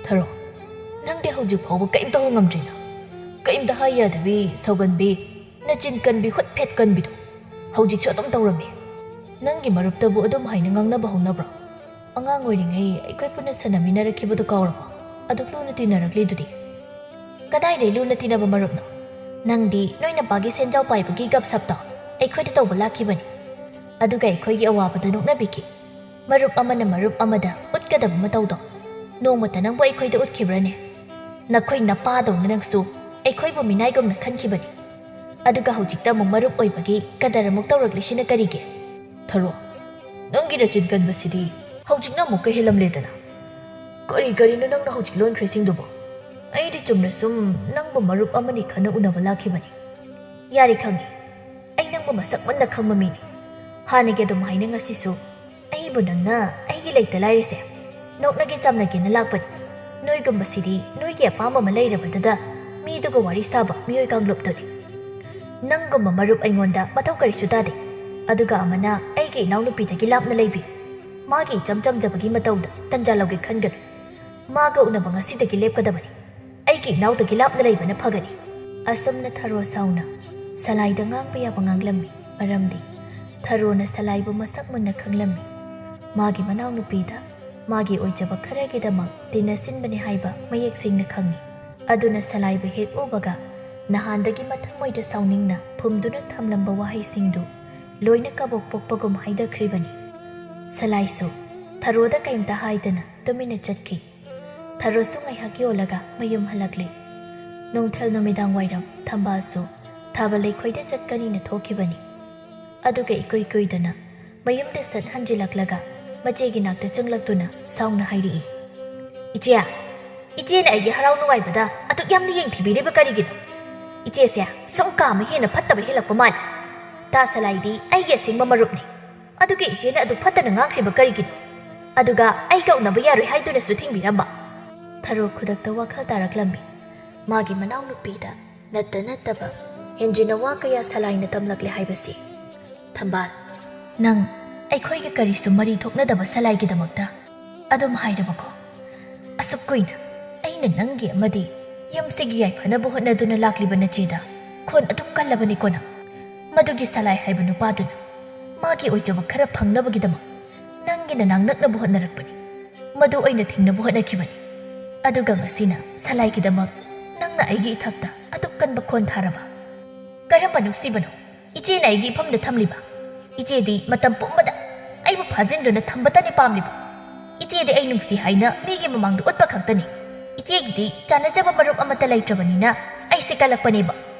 "ꯊꯔꯣ, ꯅꯪꯗꯤ ꯍꯧꯖꯤꯛ ꯐꯥꯎꯕ ꯀꯔꯤꯝꯇ ꯍꯣꯡꯉꯝꯗ꯭ꯔꯤꯅ? ꯀꯔꯤꯝꯇ ꯍꯥꯏ ꯌꯥꯗꯕꯤ, ꯁꯧꯒꯟꯕꯤ, ꯅꯆꯤꯟ ꯀꯟꯕꯤ, ꯍꯨꯠ ꯐꯦꯠ ꯀꯟꯕꯤꯗꯣ ꯍꯧꯖꯤꯛꯁꯨ ꯑꯗꯨꯝ ꯇꯧꯔꯝꯃꯤ꯫ ꯅꯪꯒꯤ ꯃꯔꯨꯞꯇꯕꯨ ꯑꯗꯨꯝ ꯍꯥꯏꯅ ꯉꯥꯡꯅꯕ ꯍꯧꯅꯕ꯭ꯔꯣ? ꯑꯉꯥꯡ ꯑꯣꯏꯔꯤꯉꯩ ꯑꯩꯈꯣꯏ ꯄꯨꯟꯅ ꯁꯥꯟꯅꯃꯤꯟꯅꯔꯛꯈꯤꯕꯗꯨ ꯀꯥꯎꯔꯕꯣ? ꯑꯗꯨꯛ ꯂꯨꯅ ꯇꯤꯟꯅꯔꯛꯂꯤꯗꯨꯗꯤ꯫" "ꯀꯗꯥꯏꯗꯩ ꯂꯨꯅ ꯇꯤꯟꯅꯕ ꯃꯔꯨꯞꯅꯣ? ꯅꯪꯗꯤ ꯅꯣꯏ ꯅꯄꯥꯒꯤ ꯁꯦꯟꯖꯥꯎ ꯄꯥꯏꯕꯒꯤ ꯒꯞ ꯁꯞꯇꯣ ꯑꯩꯈꯣꯏꯗ ꯇꯧꯕ ꯂꯥꯛꯈꯤꯕꯅꯤ꯫ ꯑꯗꯨꯒ ꯑꯩꯈꯣꯏꯒꯤ ꯑꯋꯥꯕꯗ ꯅꯣꯛꯅꯕꯤꯈꯤ꯫ ꯃꯔꯨꯞ ꯑꯃꯅ ꯃꯔꯨꯞ ꯑꯃꯗ ꯎꯠꯀꯗꯕ ꯃꯇꯧꯗꯣ ꯅꯣꯡꯃꯇ ꯅꯪꯕꯨ ꯑꯩꯈꯣꯏꯗ ꯎꯠꯈꯤꯕ꯭ꯔꯅꯦ? ꯅꯈꯣꯏ ꯅꯄꯥꯗꯧꯅ ꯅꯪꯁꯨ ꯑꯩꯈꯣꯏꯕꯨ ꯃꯤꯅꯥꯏꯒꯨꯝꯅ ꯈꯟꯈꯤꯕꯅꯤ꯫ ꯑꯗꯨꯒ ꯍꯧꯖꯤꯛꯇ ꯑꯃꯨꯛ ꯃꯔꯨꯞ ꯑꯣꯏꯕꯒꯤ ꯀꯗꯔ ꯑꯃꯨꯛ ꯇꯧꯔꯛꯂꯤꯁꯤꯅ ꯀꯔꯤꯒꯤ?" "ꯊꯔꯣ, ꯅꯪꯒꯤ ꯅꯆꯤꯟ ꯀꯟꯕꯁꯤꯗꯤ ꯍꯧꯖꯤꯛꯅ ꯑꯃꯨꯛꯀ ꯍꯦꯜꯂꯝꯂꯦꯗꯅ꯫ ꯀꯔꯤ ꯀꯔꯤꯅꯣ ꯅꯪꯅ ꯍꯧꯖꯤꯛ ꯂꯣꯟꯈ꯭ꯔꯤꯁꯤꯡꯗꯨꯕꯣ? ꯑꯩꯗꯤ ꯆꯨꯝꯅ ꯁꯨꯝ ꯅꯪꯕꯨ ꯃꯔꯨꯞ ꯑꯃꯅꯤ ꯈꯟꯅ ꯎꯅꯕ ꯂꯥꯛꯈꯤꯕꯅꯤ꯫" "ꯌꯥꯔꯦ, ꯈꯪꯉꯤ꯫ ꯑꯩ ꯅꯪꯕꯨ ꯃꯁꯛ ꯃꯨꯟꯅ ꯈꯪꯕ ꯃꯤꯅꯤ꯫ ꯍꯥꯟꯅꯒꯤ ꯑꯗꯨꯝ ꯍꯥꯏꯅ ꯉꯁꯤꯁꯨ ꯑꯩꯕꯨ ꯅꯪꯅ ꯑꯩꯒꯤ ꯂꯩꯇ ꯂꯥꯏꯔꯁꯦ ꯅꯣꯛꯅꯒꯦ ꯆꯝꯅꯒꯦꯅ ꯂꯥꯛꯄꯅꯤ꯫ ꯅꯣꯏꯒꯨꯝꯕꯁꯤꯗꯤ ꯅꯣꯏꯒꯤ ꯑꯄꯥꯝꯕ ꯑꯃ ꯂꯩꯔꯕꯗꯨꯗ ꯃꯤꯗꯨꯒ ꯋꯥꯔꯤ ꯁꯥꯕ ꯃꯤꯑꯣꯏ ꯀꯥꯡꯂꯨꯞꯇꯨꯅꯤ꯫ ꯅꯪꯒꯨꯝꯕ ꯃꯔꯨꯞ ꯑꯩꯉꯣꯟꯗ ꯃꯊꯧ ꯀꯔꯤꯁꯨ ꯇꯥꯗꯦ꯫ ꯑꯗꯨꯒ ꯑꯃꯅ ꯑꯩꯒꯤ ꯏꯅꯥꯎꯅꯨꯄꯤꯗꯒꯤ ꯂꯥꯞꯅ ꯂꯩꯕꯤ꯫ ꯃꯥꯒꯤ ꯏꯆꯝ ꯆꯝꯖꯕꯒꯤ ꯃꯇꯧꯗ ꯇꯟꯖꯥ ꯂꯧꯒꯦ ꯈꯟꯒꯅꯨ꯫ ꯃꯥꯒ ꯎꯅꯕ ꯉꯁꯤꯗꯒꯤ ꯂꯦꯞꯀꯗꯕꯅꯤ꯫ ꯑꯩꯒꯤ ꯏꯅꯥꯎꯗꯒꯤ ꯂꯥꯞꯅ ꯂꯩꯕꯅ ꯐꯒꯅꯤ꯫" ꯑꯁꯨꯝꯅ ꯊꯔꯣ ꯁꯥꯎꯅ ꯁꯂꯥꯏꯗ ꯉꯥꯡꯕ ꯌꯥꯕ ꯉꯥꯡꯂꯝꯃꯤ꯫ ꯃꯔꯝꯗꯤ ꯊꯔꯣꯅ ꯁꯂꯥꯏꯕꯨ ꯃꯁꯛ ꯃꯨꯟꯅ ꯈꯪꯂꯝꯃꯤ꯫ ꯃꯥꯒꯤ ꯃꯅꯥꯎꯅꯨꯄꯤꯗ ꯃꯥꯒꯤ ꯑꯣꯏꯖꯕ ꯈꯔꯒꯤꯗꯃꯛ ꯇꯤꯟꯅꯁꯤꯟꯕꯅꯤ ꯍꯥꯏꯕ ꯃꯌꯦꯛ ꯁꯦꯡꯅ ꯈꯪꯉꯤ꯫ ꯑꯗꯨꯅ ꯁꯂꯥꯏꯕꯨ ꯍꯦꯛ ꯎꯕꯒ ꯅꯍꯥꯟꯗꯒꯤ ꯃꯊꯃꯣꯏꯗ ꯁꯥꯎꯅꯤꯡꯅ ꯐꯨꯝꯗꯨꯅ ꯊꯝꯂꯝꯕ ꯋꯥꯍꯩꯁꯤꯡꯗꯨ ꯂꯣꯏꯅ ꯀꯕꯣꯛ ꯄꯣꯛꯄꯒꯨꯝ ꯍꯥꯏꯊꯈ꯭ꯔꯤꯕꯅꯤ꯫ ꯁꯂꯥꯏꯁꯨ ꯊꯔꯣꯗ ꯀꯩꯝꯇ ꯍꯥꯏꯗꯅ ꯇꯨꯃꯤꯟꯅ ꯆꯠꯈꯤ꯫ ꯊꯔꯣꯁꯨ ꯉꯥꯏꯍꯥꯛ ꯌꯣꯜꯂꯒ ꯃꯌꯨꯝ ꯍꯜꯂꯛꯂꯦ꯫ ꯅꯨꯡꯊꯤꯜ ꯅꯨꯃꯤꯗꯥꯡ ꯋꯥꯏꯔꯝ ꯊꯝꯕꯥꯜꯁꯨ ꯊꯥꯕꯜ ꯂꯩꯈꯣꯏꯗ ꯆꯠꯀꯅꯤꯅ ꯊꯣꯛꯈꯤꯕꯅꯤ꯫ ꯑꯗꯨꯒ ꯏꯀꯨꯏ ꯀꯨꯏꯗꯅ ꯃꯌꯨꯝꯗ ꯁꯠ ꯍꯟꯖꯤꯜꯂꯛꯂꯒ ꯃꯆꯦꯒꯤ ꯅꯥꯛꯇ ꯆꯪꯂꯛꯇꯨꯅ ꯁꯥꯎꯅ ꯍꯥꯏꯔꯛꯏ, "ꯏꯆꯦ, ꯏꯆꯦꯅ ꯑꯩꯒꯤ ꯍꯔꯥꯎ ꯅꯨꯡꯉꯥꯏꯕꯗ ꯑꯗꯨꯛ ꯌꯥꯝꯅ ꯌꯦꯡꯊꯤꯕꯤꯔꯤꯕ ꯀꯔꯤꯒꯤꯅꯣ? ꯏꯆꯦꯁꯦ ꯁꯨꯝ ꯀꯥ ꯑꯃ ꯍꯦꯟꯅ ꯐꯠꯇꯕ ꯍꯦꯜꯂꯛꯄ ꯃꯥꯜꯂꯦ꯫ ꯇꯥ ꯁꯂꯥꯏꯗꯤ ꯑꯩꯒꯤ ꯑꯁꯦꯡꯕ ꯃꯔꯨꯞꯅꯤ꯫ ꯑꯗꯨꯒꯤ ꯏꯆꯦꯅ ꯑꯗꯨ ꯐꯠꯇꯅ ꯉꯥꯡꯈ꯭ꯔꯤꯕ ꯀꯔꯤꯒꯤꯅꯣ? ꯑꯗꯨꯒ ꯑꯩꯒ ꯎꯅꯕ ꯌꯥꯔꯣꯏ ꯍꯥꯏꯗꯨꯅꯁꯨ ꯊꯤꯡꯕꯤꯔꯝꯕ꯫ ꯊꯔꯣ ꯈꯨꯗꯛꯇ ꯋꯥꯈꯜ ꯇꯥꯔꯛꯂꯝꯃꯤ꯫ ꯃꯥꯒꯤ ꯃꯅꯥꯎꯅꯨꯄꯤꯗ ꯅꯠꯇ ꯅꯠꯇꯕ ꯍꯦꯟꯖꯤꯟꯅ ꯋꯥ ꯀꯌꯥ ꯁꯂꯥꯏꯅ ꯇꯝꯂꯛꯂꯦ ꯍꯥꯏꯕꯁꯤ꯫ ꯊꯝꯕꯥꯜ, ꯅꯪ ꯑꯩꯈꯣꯏꯒ ꯀꯔꯤꯁꯨ ꯃꯔꯤ ꯊꯣꯛꯅꯗꯕ ꯁꯂꯥꯏꯒꯤꯗꯃꯛꯇ ꯑꯗꯨꯝ ꯍꯥꯏꯔꯕꯀꯣ? ꯑꯁꯨꯛ ꯀꯨꯏꯅ ꯑꯩꯅ ꯅꯪꯒꯤ ꯑꯃꯗꯤ ꯌꯨꯝꯁꯤꯒꯤ ꯌꯥꯏꯐꯅꯕ ꯍꯣꯠꯅꯗꯨꯅ ꯂꯥꯛꯂꯤꯕ ꯅꯆꯦꯗ ꯈꯣꯟ ꯑꯗꯨꯛ ꯀꯜꯂꯕꯅꯤꯀꯣ ꯅꯪ? ꯃꯗꯨꯒꯤ ꯁꯂꯥꯏ ꯍꯥꯏꯕ ꯅꯨꯄꯥꯗꯨꯅ ꯃꯥꯒꯤ ꯑꯣꯏꯖꯕ ꯈꯔ ꯐꯪꯅꯕꯒꯤꯗꯃꯛ ꯅꯪꯒꯤ ꯅꯅꯥꯛ ꯅꯛꯅꯕ ꯍꯣꯠꯅꯔꯛꯄꯅꯤ꯫ ꯃꯗꯨ ꯑꯣꯏꯅ ꯊꯤꯡꯅꯕ ꯍꯣꯠꯅꯈꯤꯕꯅꯤ꯫ ꯑꯗꯨꯒ ꯉꯁꯤꯅ ꯁꯂꯥꯏꯒꯤꯗꯃꯛ ꯅꯪꯅ ꯑꯩꯒꯤ ꯏꯊꯛꯇ ꯑꯗꯨꯛ ꯀꯟꯕ ꯈꯣꯟ ꯊꯥꯔꯕ? ꯀꯔꯝꯕ ꯅꯨꯡꯁꯤꯕꯅꯣ ꯏꯆꯦꯅ ꯑꯩꯒꯤ ꯏꯐꯝꯗ ꯊꯝꯂꯤꯕ? ꯏꯆꯦꯗꯤ ꯃꯇꯝ ꯄꯨꯝꯕꯗ ꯑꯩꯕꯨ ꯐꯥꯖꯤꯟꯗꯨꯅ ꯊꯝꯕꯇꯅꯤ ꯄꯥꯝꯂꯤꯕ꯫ ꯏꯆꯦꯗꯤ ꯑꯩ ꯅꯨꯡꯁꯤ ꯍꯥꯏꯅ ꯃꯤꯒꯤ ꯃꯃꯥꯡꯗ ꯎꯠꯄ ꯈꯛꯇꯅꯤ꯫ ꯏꯆꯦꯒꯤꯗꯤ ꯆꯥꯟꯅꯖꯕ ꯃꯔꯨꯞ ꯑꯃꯠꯇ ꯂꯩꯇ꯭ꯔꯕꯅꯤꯅ ꯑꯩꯁꯦ ꯀꯜꯂꯛꯄꯅꯦꯕ꯫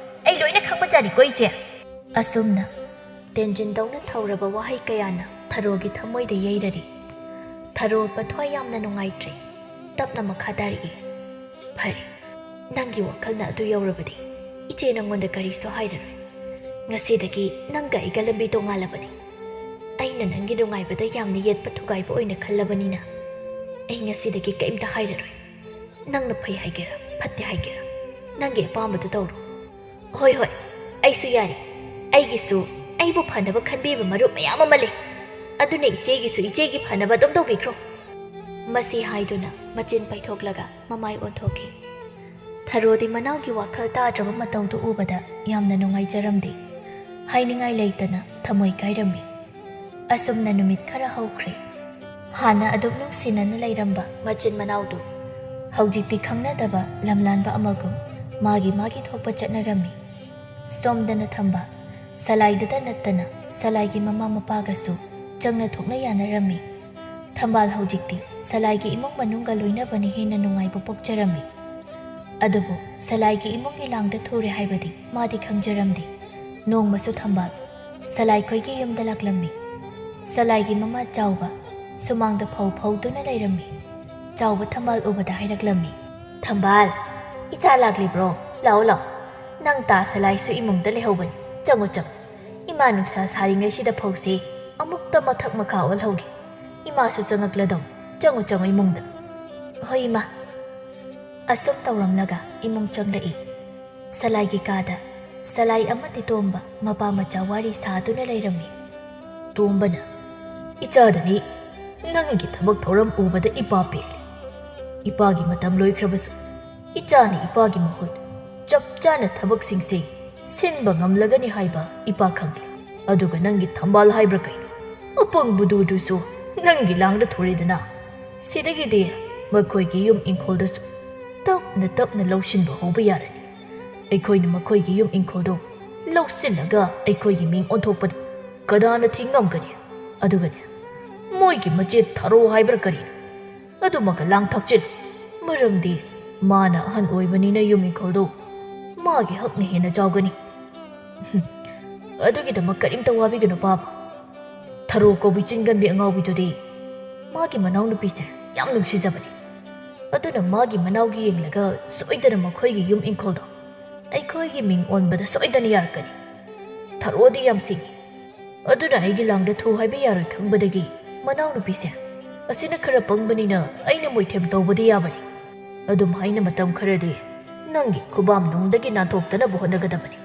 ꯑꯩ ꯂꯣꯏꯅ ꯈꯪꯕꯖꯥꯠꯅꯤꯀꯣ ꯏꯆꯦ꯫ ꯑꯁꯨꯝꯅ ꯇꯦꯟꯖꯤꯟꯗꯧꯅ ꯊꯧꯔꯕ ꯋꯥꯍꯩ ꯀꯌꯥꯅ ꯊꯔꯣꯒꯤ ꯊꯃꯣꯏꯗ ꯌꯩꯔꯔꯤ꯫ ꯊꯔꯣ ꯃꯊ꯭ꯋꯥꯏ ꯌꯥꯝꯅ ꯅꯨꯡꯉꯥꯏꯇ꯭ꯔꯦ꯫ ꯇꯞꯅ ꯃꯈꯥ ꯇꯥꯔꯛꯏ꯫ ꯐꯔꯦ, ꯅꯪꯒꯤ ꯋꯥꯈꯜꯅ ꯑꯗꯨ ꯌꯧꯔꯕꯗꯤ ꯏꯆꯦ ꯅꯪꯉꯣꯟꯗ ꯀꯔꯤꯁꯨ ꯍꯥꯏꯔꯔꯣꯏ꯫ ꯉꯁꯤꯗꯒꯤ ꯅꯪꯒ ꯑꯩꯒ ꯂꯝꯕꯤ ꯇꯣꯉꯥꯜꯂꯕꯅꯤ꯫ ꯑꯩꯅ ꯅꯪꯒꯤ ꯅꯨꯡꯉꯥꯏꯕꯗ ꯌꯥꯝꯅ ꯌꯦꯠꯄ ꯊꯨꯒꯥꯏꯕ ꯑꯣꯏꯅ ꯈꯜꯂꯕꯅꯤꯅ ꯑꯩ ꯉꯁꯤꯗꯒꯤ ꯀꯔꯤꯝꯇ ꯍꯥꯏꯔꯔꯣꯏ꯫ ꯅꯪꯅ ꯐꯩ ꯍꯥꯏꯒꯦꯔꯥ ꯐꯠꯇꯦ ꯍꯥꯏꯒꯦꯔꯥ, ꯅꯪꯒꯤ ꯑꯄꯥꯝꯕꯗꯨ ꯇꯧꯔꯣ꯫ ꯍꯣꯏ ꯍꯣꯏ, ꯑꯩꯁꯨ ꯌꯥꯔꯤ꯫ ꯑꯩꯒꯤꯁꯨ ꯑꯩꯕꯨ ꯐꯅꯕ ꯈꯟꯕꯤꯕ ꯃꯔꯨꯞ ꯃꯌꯥꯝ ꯑꯃ ꯂꯩ꯫ ꯑꯗꯨꯅ ꯏꯆꯦꯒꯤꯁꯨ ꯏꯆꯦꯒꯤ ꯐꯅꯕ ꯑꯗꯨꯝ ꯇꯧꯕꯤꯈ꯭ꯔꯣ꯫ ꯃꯁꯤ ꯍꯥꯏꯗꯨꯅ ꯃꯆꯤꯟ ꯄꯩꯊꯣꯛꯂꯒ ꯃꯃꯥꯏ ꯑꯣꯟꯊꯣꯛꯈꯤ꯫ ꯊꯔꯣꯗꯤ ꯃꯅꯥꯎꯒꯤ ꯋꯥꯈꯜ ꯇꯥꯗ꯭ꯔꯕ ꯃꯇꯧꯗꯨ ꯎꯕꯗ ꯌꯥꯝꯅ ꯅꯨꯡꯉꯥꯏꯖꯔꯝꯗꯦ꯫ ꯍꯥꯏꯅꯤꯡꯉꯥꯏ ꯂꯩꯇꯅ ꯊꯃꯣꯏ ꯀꯥꯏꯔꯝꯃꯤ꯫ ꯑꯁꯨꯝꯅ ꯅꯨꯃꯤꯠ ꯈꯔ ꯍꯧꯈ꯭ꯔꯦ꯫ ꯍꯥꯟꯅ ꯑꯗꯨꯛ ꯅꯨꯡꯁꯤꯅꯅ ꯂꯩꯔꯝꯕ ꯃꯆꯤꯟ ꯃꯅꯥꯎꯗꯨ ꯍꯧꯖꯤꯛꯇꯤ ꯈꯪꯅꯗꯕ ꯂꯝꯂꯥꯟꯕ ꯑꯃꯒꯨꯝ ꯃꯥꯒꯤ ꯃꯥꯒꯤ ꯊꯣꯛꯄ ꯆꯠꯅꯔꯝꯃꯤ꯫ ꯁꯣꯝꯗꯅ ꯊꯝꯕꯥꯜ, ꯁꯂꯥꯏꯗꯇ ꯅꯠꯇꯅ ꯁꯂꯥꯏꯒꯤ ꯃꯃꯥ ꯃꯄꯥꯒꯁꯨ ꯆꯪꯅ ꯊꯣꯛꯅ ꯌꯥꯅꯔꯝꯃꯤ꯫ ꯊꯝꯕꯥꯜ ꯍꯧꯖꯤꯛꯇꯤ ꯁꯂꯥꯏꯒꯤ ꯏꯃꯨꯡ ꯃꯅꯨꯡꯒ ꯂꯣꯏꯅꯕꯅ ꯍꯦꯟꯅ ꯅꯨꯡꯉꯥꯏꯕ ꯄꯣꯛꯆꯔꯝꯃꯤ꯫ ꯑꯗꯨꯕꯨ ꯁꯂꯥꯏꯒꯤ ꯏꯃꯨꯡꯒꯤ ꯂꯥꯡꯗ ꯊꯨꯔꯦ ꯍꯥꯏꯕꯗꯤ ꯃꯥꯗꯤ ꯈꯪꯖꯔꯝꯗꯦ꯫ ꯅꯣꯡꯃꯁꯨ ꯊꯝꯕꯥꯜ ꯁꯂꯥꯏꯈꯣꯏꯒꯤ ꯌꯨꯝꯗ ꯂꯥꯛꯂꯝꯃꯤ꯫ ꯁꯂꯥꯏꯒꯤ ꯃꯃꯥ ꯆꯥꯎꯕ ꯁꯨꯃꯥꯡꯗ ꯐꯧ ꯐꯧꯗꯨꯅ ꯂꯩꯔꯝꯃꯤ꯫ ꯆꯥꯎꯕ ꯊꯝꯕꯥꯜ ꯎꯕꯗ ꯍꯥꯏꯔꯛꯂꯝꯃꯤ, "ꯊꯝꯕꯥꯜ, ꯏꯆꯥ ꯂꯥꯛꯂꯤꯕ꯭ꯔꯣ? ꯂꯥꯛꯑꯣ, ꯂꯥꯛꯑꯣ꯫ "ꯅꯪ ꯇꯥ ꯁꯂꯥꯏꯁꯨ ꯏꯃꯨꯡꯗ ꯂꯩꯍꯧꯕꯅꯤ꯫ ꯆꯪꯉꯨ, ꯆꯪꯉꯨ꯫ ꯏꯃꯥ ꯅꯨꯡꯁꯥ ꯁꯥꯔꯤꯉꯩꯁꯤꯗ ꯐꯧꯁꯦ ꯑꯃꯨꯛꯇ ꯃꯊꯛ ꯃꯈꯥ ꯑꯣꯜꯍꯧꯒꯦ꯫ ꯏꯃꯥꯁꯨ ꯆꯪꯉꯛꯂꯗꯧ꯫ ꯆꯪꯉꯨ, ꯆꯪꯉꯨ ꯏꯃꯨꯡꯗ꯫" "ꯍꯣꯏ, ꯏꯃꯥ꯫" ꯑꯁꯨꯝ ꯇꯧꯔꯝꯂꯒ ꯏꯃꯨꯡ ꯆꯪꯂꯛꯏ꯫ ꯁꯂꯥꯏꯒꯤ ꯀꯥꯗ ꯁꯂꯥꯏ ꯑꯃꯗꯤ ꯇꯣꯝꯕ ꯃꯄꯥ ꯃꯆꯥ ꯋꯥꯔꯤ ꯁꯥꯗꯨꯅ ꯂꯩꯔꯝꯃꯤ꯫ ꯇꯣꯝꯕꯅ, "ꯏꯆꯥꯗꯅꯤ, ꯅꯪꯒꯤ ꯊꯕꯛ ꯊꯧꯔꯝ ꯎꯕꯗ ꯏꯄꯥ ꯄꯦꯜꯂꯤ꯫ ꯏꯄꯥꯒꯤ ꯃꯇꯝ ꯂꯣꯏꯈ꯭ꯔꯕꯁꯨ ꯏꯆꯥꯅ ꯏꯄꯥꯒꯤ ꯃꯍꯨꯠ ꯆꯞ ꯆꯥꯅ ꯊꯕꯛꯁꯤꯡꯁꯦ ꯁꯤꯟꯕ ꯉꯝꯂꯒꯅꯤ ꯍꯥꯏꯕ ꯏꯄꯥ ꯈꯪꯂꯦ꯫ ꯑꯗꯨꯒ ꯅꯪꯒꯤ ꯊꯝꯕꯥꯜ ꯍꯥꯏꯕ꯭ꯔꯥ ꯀꯩꯅꯣ, ꯑꯄꯪꯕꯗꯨꯗꯨꯁꯨ ꯅꯪꯒꯤ ꯂꯥꯡꯗ ꯊꯨꯔꯦꯗꯅ꯫ ꯁꯤꯗꯒꯤꯗꯤ ꯃꯈꯣꯏꯒꯤ ꯌꯨꯝ ꯏꯪꯈꯣꯜꯗꯨꯁꯨ ꯇꯞꯅ ꯇꯞꯅ ꯂꯧꯁꯤꯟꯕ ꯍꯧꯕ ꯌꯥꯔꯅꯤ꯫ ꯑꯩꯈꯣꯏꯅ ꯃꯈꯣꯏꯒꯤ ꯌꯨꯝ ꯏꯪꯈꯣꯜꯗꯨ ꯂꯧꯁꯤꯜꯂꯒ ꯑꯩꯈꯣꯏꯒꯤ ꯃꯤꯡ ꯑꯣꯟꯊꯣꯛꯄꯗ ꯀꯅꯥꯅ ꯊꯤꯡꯉꯝꯒꯅꯤ? ꯑꯗꯨꯒꯅꯦ, ꯃꯣꯏꯒꯤ ꯃꯆꯦ ꯊꯔꯣ ꯍꯥꯏꯕ꯭ꯔꯥ ꯀꯔꯤꯅꯣ, ꯑꯗꯨꯃꯒ ꯂꯥꯡ ꯊꯛꯆꯤꯜꯂꯨ꯫ ꯃꯔꯝꯗꯤ ꯃꯥꯅ ꯑꯍꯟ ꯑꯣꯏꯕꯅꯤꯅ ꯌꯨꯝ ꯏꯪꯈꯣꯜꯗꯨ ꯃꯥꯒꯤ ꯍꯛꯅ ꯍꯦꯟꯅ ꯆꯥꯎꯒꯅꯤ꯫" "ꯑꯗꯨꯒꯤꯗꯃꯛ ꯀꯔꯤꯝꯇ ꯋꯥꯕꯤꯒꯅꯨ, ꯄꯥꯕ꯫ ꯊꯔꯣ ꯀꯧꯕꯤ ꯆꯤꯟꯒꯟꯕꯤ ꯑꯉꯥꯎꯕꯤꯗꯨꯗꯤ ꯃꯥꯒꯤ ꯃꯅꯥꯎꯅꯨꯄꯤꯁꯦ ꯌꯥꯝ ꯅꯨꯡꯁꯤꯖꯕꯅꯤ꯫ ꯑꯗꯨꯅ ꯃꯥꯒꯤ ꯃꯅꯥꯎꯒꯤ ꯌꯦꯡꯂꯒ ꯁꯣꯏꯗꯅ ꯃꯈꯣꯏꯒꯤ ꯌꯨꯝ ꯏꯪꯈꯣꯜꯗꯣ ꯑꯩꯈꯣꯏꯒꯤ ꯃꯤꯡ ꯑꯣꯟꯕꯗ ꯁꯣꯏꯗꯅ ꯌꯥꯔꯛꯀꯅꯤ꯫ ꯊꯔꯣꯗꯤ ꯌꯥꯝ ꯁꯤꯡꯉꯤ꯫ ꯑꯗꯨꯅ ꯑꯩꯒꯤ ꯂꯥꯡꯗ ꯊꯨ ꯍꯥꯏꯕ ꯌꯥꯔꯣꯏ ꯈꯪꯕꯗꯒꯤ ꯃꯅꯥꯎꯅꯨꯄꯤꯁꯦ ꯑꯁꯤꯅ ꯈꯔ ꯄꯪꯕꯅꯤꯅ ꯑꯩꯅ ꯃꯣꯏꯊꯦꯝ ꯇꯧꯕꯗꯤ ꯌꯥꯕꯅꯤ꯫ ꯑꯗꯨꯝ ꯍꯥꯏꯅ ꯃꯇꯝ ꯈꯔꯗꯤ ꯅꯪꯒꯤ ꯈꯨꯕꯥꯝ ꯅꯨꯡꯗꯒꯤ ꯅꯥꯟꯊꯣꯛꯇꯅꯕ ꯍꯣꯠꯅꯒꯗꯕꯅꯤ꯫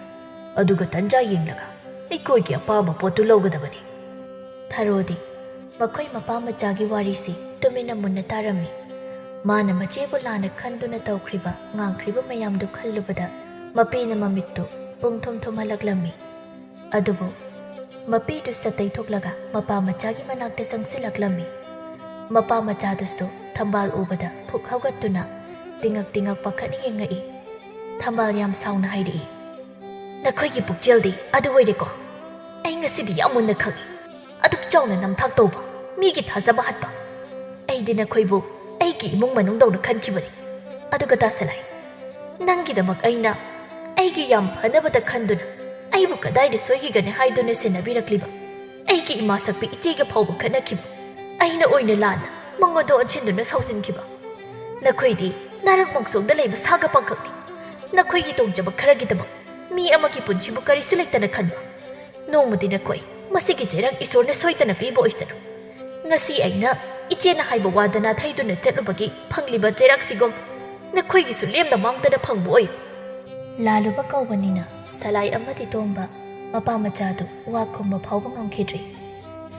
ꯑꯗꯨꯒ ꯇꯟꯖꯥ ꯌꯦꯡꯂꯒ ꯑꯩꯈꯣꯏꯒꯤ ꯑꯄꯥꯝꯕ ꯄꯣꯠꯇꯨ ꯂꯧꯒꯗꯕꯅꯤ꯫" ꯊꯔꯣꯗꯤ ꯃꯈꯣꯏ ꯃꯄꯥ ꯃꯆꯥꯒꯤ ꯋꯥꯔꯤꯁꯤ ꯇꯨꯃꯤꯟꯅ ꯃꯨꯟꯅ ꯇꯥꯔꯝꯃꯤ꯫ ꯃꯥꯅ ꯃꯆꯦꯕꯨ ꯂꯥꯟꯅ ꯈꯟꯗꯨꯅ ꯇꯧꯈ꯭ꯔꯤꯕ, ꯉꯥꯡꯈ꯭ꯔꯤꯕ ꯃꯌꯥꯝꯗꯨ ꯈꯜꯂꯨꯕꯗ ꯃꯄꯤꯅ ꯃꯃꯤꯠꯇꯨ ꯄꯨꯡꯊꯨꯝ ꯊꯨꯝꯍꯜꯂꯛꯂꯝꯃꯤ꯫ ꯑꯗꯨꯕꯨ ꯃꯄꯤꯗꯨ ꯁꯠꯇꯩꯊꯣꯛꯂꯒ ꯃꯄꯥ ꯃꯆꯥꯒꯤ ꯃꯅꯥꯛꯇ ꯆꯪꯁꯤꯜꯂꯛꯂꯝꯃꯤ꯫ ꯃꯄꯥ ꯃꯆꯥꯗꯨꯁꯨ ꯊꯝꯕꯥꯜ ꯎꯕꯗ ꯐꯨꯛ ꯍꯧꯒꯠꯇꯨꯅ ꯇꯤꯉꯛ ꯇꯤꯉꯛ ꯄꯥꯈꯠꯅ ꯌꯦꯡꯉꯛꯏ꯫ ꯊꯝꯕꯥꯜ ꯌꯥꯝ ꯁꯥꯎꯅ ꯍꯥꯏꯔꯛꯏ, "ꯅꯈꯣꯏꯒꯤ ꯄꯨꯛꯆꯦꯜꯗꯤ ꯑꯗꯨ ꯑꯣꯏꯔꯦꯀꯣ? ꯑꯩ ꯉꯁꯤꯗꯤ ꯌꯥꯝ ꯃꯨꯟꯅ ꯈꯪꯏ꯫ ꯑꯗꯨꯛ ꯆꯥꯎꯅ ꯅꯝꯊꯥꯛ ꯇꯧꯕ, ꯃꯤꯒꯤ ꯊꯥꯖꯕ ꯍꯥꯠꯄ꯫ ꯑꯩꯗꯤ ꯅꯈꯣꯏꯕꯨ ꯑꯩꯒꯤ ꯏꯃꯨꯡ ꯃꯅꯨꯡꯗꯧꯅ ꯈꯟꯈꯤꯕꯅꯤ꯫ ꯑꯗꯨꯒ ꯇꯥꯁꯂꯥꯏ, ꯅꯪꯒꯤꯗꯃꯛ ꯑꯩꯅ ꯑꯩꯒꯤ ꯌꯥꯝ ꯐꯅꯕꯗ ꯈꯟꯗꯨꯅ ꯑꯩꯕꯨ ꯀꯗꯥꯏꯗ ꯁꯣꯏꯈꯤꯒꯅꯤ ꯍꯥꯏꯗꯨꯅ ꯁꯦꯟꯅꯕꯤꯔꯛꯂꯤꯕ ꯑꯩꯒꯤ ꯏꯃꯥ ꯁꯛꯄꯤ ꯏꯆꯦꯒ ꯐꯥꯎꯕ ꯈꯠꯅꯈꯤꯕ, ꯑꯩꯅ ꯑꯣꯏꯅ ꯂꯥꯟꯅ ꯃꯉꯣꯟꯗ ꯑꯣꯟꯁꯤꯟꯗꯨꯅ ꯁꯥꯎꯖꯤꯟꯈꯤꯕ꯫ ꯅꯈꯣꯏꯗꯤ ꯅꯥꯔꯛ ꯃꯣꯡꯁꯣꯡꯗ ꯂꯩꯕ ꯁꯥꯒ ꯄꯥꯈꯛꯅꯤ꯫ ꯅꯈꯣꯏꯒꯤ ꯇꯣꯡꯖꯕ ꯈꯔꯒꯤꯗꯃꯛ ꯃꯤ ꯑꯃꯒꯤ ꯄꯨꯟꯁꯤꯕꯨ ꯀꯔꯤꯁꯨ ꯂꯩꯇꯅ ꯈꯟꯕ꯫ ꯅꯣꯡꯃꯗꯤ ꯅꯈꯣꯏ ꯃꯁꯤꯒꯤ ꯆꯩꯔꯥꯛ ꯏꯁꯣꯔꯅ ꯁꯣꯏꯗꯅ ꯄꯤꯕ ꯑꯣꯏꯁꯅꯨ꯫ ꯉꯁꯤ ꯑꯩꯅ ꯏꯆꯦꯅ ꯍꯥꯏꯕ ꯋꯥꯗ ꯅꯥꯊꯩꯗꯨꯅ ꯆꯠꯂꯨꯕꯒꯤ ꯐꯪꯂꯤꯕ ꯆꯩꯔꯥꯛꯁꯤꯒꯨꯝ ꯅꯈꯣꯏꯒꯤꯁꯨ ꯂꯦꯝꯅ ꯃꯥꯡꯗꯅ ꯐꯪꯕ ꯑꯣꯏꯌꯨ꯫ ꯂꯥꯜꯂꯨꯕ ꯀꯧꯕꯅꯤꯅ ꯁꯂꯥꯏ ꯑꯃꯗꯤ ꯇꯣꯝꯕ ꯃꯄꯥ ꯃꯆꯥꯗꯨ ꯋꯥ ꯈꯨꯝꯕ ꯐꯥꯎꯕ ꯉꯝꯈꯤꯗ꯭ꯔꯦ꯫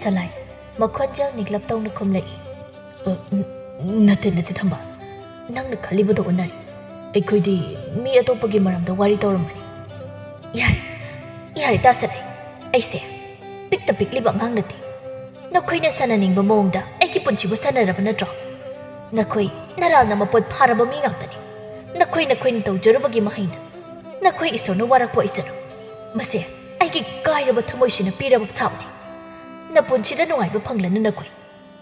ꯁꯂꯥꯏ ꯃꯈꯣꯟꯖꯦꯜ ꯅꯤꯛꯂꯞ ꯇꯧꯅ ꯈꯨꯝꯂꯛꯏ꯫ "ꯑ, ꯅ-, ꯅꯠꯇꯦ, ꯅꯠꯇꯦ, ꯊꯝꯕꯥꯜ꯫ ꯅꯪꯅ ꯈꯜꯂꯤꯕꯗꯣ ꯑꯣꯟꯅꯔꯦ꯫ ꯑꯩꯈꯣꯏꯗꯤ ꯃꯤ ꯑꯇꯣꯞꯄꯒꯤ ꯃꯔꯝꯗ ꯋꯥꯔꯤ ꯇꯧꯔꯝꯕꯅꯤ꯫" "ꯌꯥꯔꯦ, ꯌꯥꯔꯦ, ꯇꯥ ꯁꯂꯥꯏ꯫ ꯑꯩꯁꯦ ꯄꯤꯛꯇ ꯄꯤꯛꯂꯤꯕ ꯑꯉꯥꯡ ꯅꯠꯇꯦ꯫ ꯅꯈꯣꯏꯅ ꯁꯥꯟꯅꯅꯤꯡꯕ ꯃꯑꯣꯡꯗ ꯑꯩꯒꯤ ꯄꯨꯟꯁꯤꯕꯨ ꯁꯥꯟꯅꯔꯕ ꯅꯠꯇ꯭ꯔꯣ? ꯅꯈꯣꯏ ꯅꯔꯥꯜꯅ ꯃꯄꯣꯠ ꯐꯥꯔꯕ ꯃꯤ ꯉꯥꯛꯇꯅꯤ꯫ ꯅꯈꯣꯏ ꯅꯈꯣꯏꯅ ꯇꯧꯖꯔꯨꯕꯒꯤ ꯃꯍꯩꯅ ꯅꯈꯣꯏ ꯏꯁꯣꯔꯅ ꯋꯥꯔꯛꯄ ꯑꯣꯏꯁꯅꯨ꯫ ꯃꯁꯦ ꯑꯩꯒꯤ ꯀꯥꯏꯔꯕ ꯊꯃꯣꯏꯁꯤꯅ ꯄꯤꯔꯕ ꯁꯥꯞꯅꯤ꯫ ꯅꯄꯨꯟꯁꯤꯗ ꯅꯨꯡꯉꯥꯏꯕ ꯐꯪꯂꯅꯨ ꯅꯈꯣꯏ꯫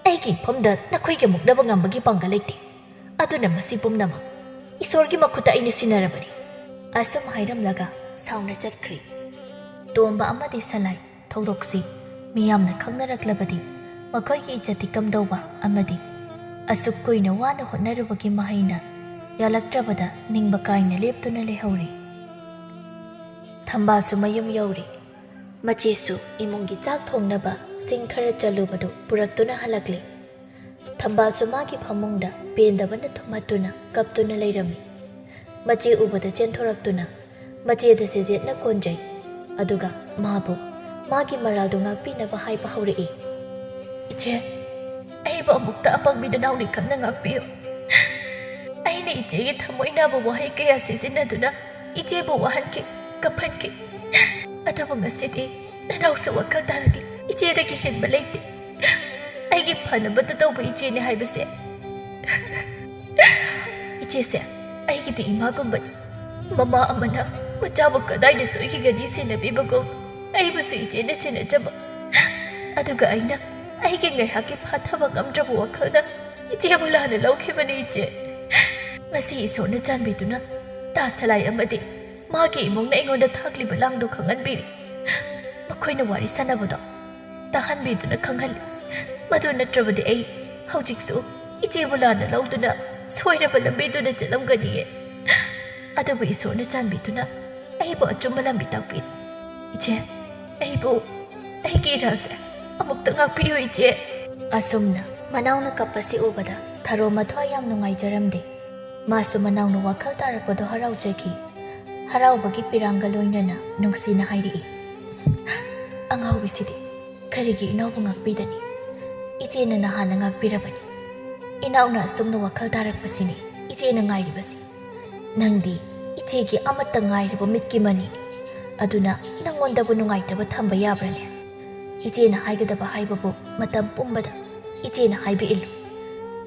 ꯑꯩꯒꯤ ꯏꯐꯝꯗ ꯅꯈꯣꯏꯒ ꯃꯨꯛꯅꯕ ꯉꯝꯕꯒꯤ ꯄꯥꯡꯒꯜ ꯂꯩꯇꯦ꯫ ꯑꯗꯨꯅ ꯃꯁꯤ ꯄꯨꯝꯅꯃꯛ ꯏꯁꯣꯔꯒꯤ ꯃꯈꯨꯠꯇ ꯑꯩꯅ ꯁꯤꯟꯅꯔꯕꯅꯤ꯫" ꯑꯁꯨꯝ ꯍꯥꯏꯔꯝꯂꯒ ꯁꯥꯎꯅ ꯆꯠꯈ꯭ꯔꯦ꯫ ꯇꯣꯝꯕ ꯑꯃꯗꯤ ꯁꯂꯥꯏ ꯊꯧꯗꯣꯛꯁꯤ ꯃꯤꯌꯥꯝꯅ ꯈꯪꯅꯔꯛꯂꯕꯗꯤ ꯃꯈꯣꯏꯒꯤ ꯏꯖꯠꯇꯤ ꯀꯝꯗꯧꯕ ꯑꯃꯗꯤ ꯑꯁꯨꯛ ꯀꯨꯏꯅ ꯋꯥꯅ ꯍꯣꯠꯅꯔꯨꯕꯒꯤ ꯃꯍꯩꯅ ꯌꯥꯜꯂꯛꯇ꯭ꯔꯕꯗ ꯅꯤꯡꯕ ꯀꯥꯏꯅ ꯂꯦꯞꯇꯨꯅ ꯂꯩꯍꯧꯔꯦ꯫ ꯊꯝꯕꯥꯜꯁꯨ ꯃꯌꯨꯝ ꯌꯧꯔꯦ꯫ ꯃꯆꯦꯁꯨ ꯏꯃꯨꯡꯒꯤ ꯆꯥꯛ ꯊꯣꯡꯅꯕ ꯁꯤꯡ ꯈꯔ ꯆꯜꯂꯨꯕꯗꯨ ꯄꯨꯔꯛꯇꯨꯅ ꯍꯜꯂꯛꯂꯦ꯫ ꯊꯝꯕꯥꯜꯁꯨ ꯃꯥꯒꯤ ꯐꯃꯨꯡꯗ ꯄꯦꯟꯗꯕꯅ ꯊꯨꯝꯍꯠꯇꯨꯅ ꯀꯞꯇꯨꯅ ꯂꯩꯔꯝꯃꯤ꯫ ꯃꯆꯦ ꯎꯕꯗ ꯆꯦꯟꯊꯣꯔꯛꯇꯨꯅ ꯃꯆꯦꯗ ꯁꯦꯖꯦꯠꯅ ꯀꯣꯟꯖꯩ꯫ ꯑꯗꯨꯒ ꯃꯥꯕꯨ ꯃꯥꯒꯤ ꯃꯔꯥꯜꯗꯨ ꯉꯥꯛꯄꯤꯅꯕ ꯍꯥꯏꯕ ꯍꯧꯔꯛꯏ꯫ "ꯏꯆꯦ, ꯑꯩꯕꯨ ꯑꯃꯨꯛꯇ ꯑꯄꯪꯕꯤ ꯅꯅꯥꯎꯅꯤ ꯈꯪꯅ ꯉꯥꯛꯄꯤꯌꯨ꯫ ꯑꯩꯅ ꯏꯆꯦꯒꯤ ꯊꯃꯣꯏ ꯅꯥꯕ ꯋꯥꯍꯩ ꯀꯌꯥ ꯁꯤꯖꯤꯟꯅꯗꯨꯅ ꯏꯆꯦꯕꯨ ꯋꯥꯍꯟꯈꯤ, ꯀꯞꯍꯟꯈꯤ꯫ ꯑꯗꯨꯕꯨ ꯉꯁꯤꯗꯤ ꯅꯅꯥꯎꯁꯨ ꯋꯥꯈꯜ ꯇꯥꯔꯛꯂꯤ꯫ ꯏꯆꯦꯗꯒꯤ ꯍꯦꯟꯕ ꯂꯩꯇꯦ꯫ ꯑꯩꯒꯤ ꯐꯅꯕꯇ ꯇꯧꯕ ꯏꯆꯦꯅꯤ ꯍꯥꯏꯕꯁꯦ꯫ ꯏꯆꯦꯁꯦ ꯑꯩꯒꯤꯗꯤ ꯏꯃꯥꯒꯨꯝꯕꯅꯤ꯫ ꯃꯃꯥ ꯑꯃꯅ ꯃꯆꯥꯕꯨ ꯀꯗꯥꯏꯗ ꯁꯣꯏꯈꯤꯒꯅꯤ ꯁꯦꯟꯅꯕꯤꯕꯒꯨꯝ ꯑꯩꯕꯨꯁꯨ ꯏꯆꯦꯅ ꯁꯦꯟꯅꯖꯕ꯫ ꯑꯗꯨꯒ ꯑꯩꯅ ꯑꯩꯒꯤ ꯉꯥꯏꯍꯥꯛꯀꯤ ꯐꯥꯊꯕ ꯉꯝꯗ꯭ꯔꯕ ꯋꯥꯈꯜꯅ ꯏꯆꯦꯕꯨ ꯂꯥꯟꯅ ꯂꯧꯈꯤꯕꯅꯤ ꯏꯆꯦ꯫ ꯉꯁꯤ ꯏꯁꯣꯔꯅ ꯆꯥꯟꯕꯤꯗꯨꯅ ꯇꯥ ꯁꯂꯥꯏ ꯑꯃꯗꯤ ꯃꯥꯒꯤ ꯏꯃꯨꯡꯅ ꯑꯩꯉꯣꯟꯗ ꯊꯥꯛꯂꯤꯕ ꯂꯥꯡꯗꯨ ꯈꯪꯍꯟꯕꯤꯔꯤ꯫ ꯃꯈꯣꯏꯅ ꯋꯥꯔꯤ ꯁꯥꯟꯅꯕꯗꯣ ꯇꯥꯍꯟꯕꯤꯗꯨꯅ ꯈꯪꯍꯜꯂꯤ꯫ ꯃꯗꯨ ꯅꯠꯇ꯭ꯔꯕꯗꯤ ꯑꯩ ꯍꯧꯖꯤꯛꯁꯨ ꯏꯆꯦꯕꯨ ꯂꯥꯟꯅ ꯂꯧꯗꯨꯅ ꯁꯣꯏꯔꯕ ꯂꯝꯕꯤꯗꯨꯗ ꯆꯠꯂꯝꯒꯅꯤꯌꯦ꯫ ꯑꯗꯨꯕꯨ ꯏꯁꯣꯔꯅ ꯆꯥꯟꯕꯤꯗꯨꯅ ꯑꯩꯕꯨ ꯑꯆꯨꯝꯕ ꯂꯝꯕꯤ ꯇꯥꯛꯄꯤꯔꯦ꯫ ꯏꯆꯦ, ꯑꯩꯕꯨ, ꯑꯩꯒꯤ ꯏꯔꯥꯜꯁꯦ ꯑꯃꯨꯛꯇ ꯉꯥꯛꯄꯤꯌꯨ, ꯏꯆꯦ꯫" ꯑꯁꯨꯝꯅ ꯃꯅꯥꯎꯅ ꯀꯞꯄꯁꯤ ꯎꯕꯗ ꯊꯔꯣ ꯃꯊ꯭ꯋꯥꯏ ꯌꯥꯝ ꯅꯨꯡꯉꯥꯏꯖꯔꯝꯗꯦ꯫ ꯃꯥꯁꯨ ꯃꯅꯥꯎꯅ ꯋꯥꯈꯜ ꯇꯥꯔꯛꯄꯗꯣ ꯍꯔꯥꯎꯖꯈꯤ꯫ ꯍꯔꯥꯎꯕꯒꯤ ꯄꯤꯔꯥꯡꯒ ꯂꯣꯏꯅꯅ ꯅꯨꯡꯁꯤꯅ ꯍꯥꯏꯔꯛꯏ, "ꯑꯉꯥꯎꯕꯤꯁꯤꯗꯤ ꯀꯔꯤꯒꯤ ꯏꯅꯥꯎꯕꯨ ꯉꯥꯛꯄꯤꯗꯅꯤ? ꯏꯆꯦꯅ ꯅꯍꯥꯟꯅ ꯉꯥꯛꯄꯤꯔꯕꯅꯤ꯫ ꯏꯅꯥꯎꯅ ꯑꯁꯨꯝꯅ ꯋꯥꯈꯜ ꯇꯥꯔꯛꯄꯁꯤꯅꯤ ꯏꯆꯦꯅ ꯉꯥꯏꯔꯤꯕꯁꯤ꯫ ꯅꯪꯗꯤ ꯏꯆꯦꯒꯤ ꯑꯃꯠꯇ ꯉꯥꯏꯔꯕ ꯃꯤꯠꯀꯤ ꯃꯅꯤꯅꯤ꯫ ꯑꯗꯨꯅ ꯅꯪꯉꯣꯟꯗꯕꯨ ꯅꯨꯡꯉꯥꯏꯇꯕ ꯊꯝꯕ ꯌꯥꯕ꯭ꯔꯅꯦ? ꯏꯆꯦꯅ ꯍꯥꯏꯒꯗꯕ ꯍꯥꯏꯕꯕꯨ ꯃꯇꯝ ꯄꯨꯝꯕꯗ ꯏꯆꯦꯅ ꯍꯥꯏꯕ ꯏꯜꯂꯨ꯫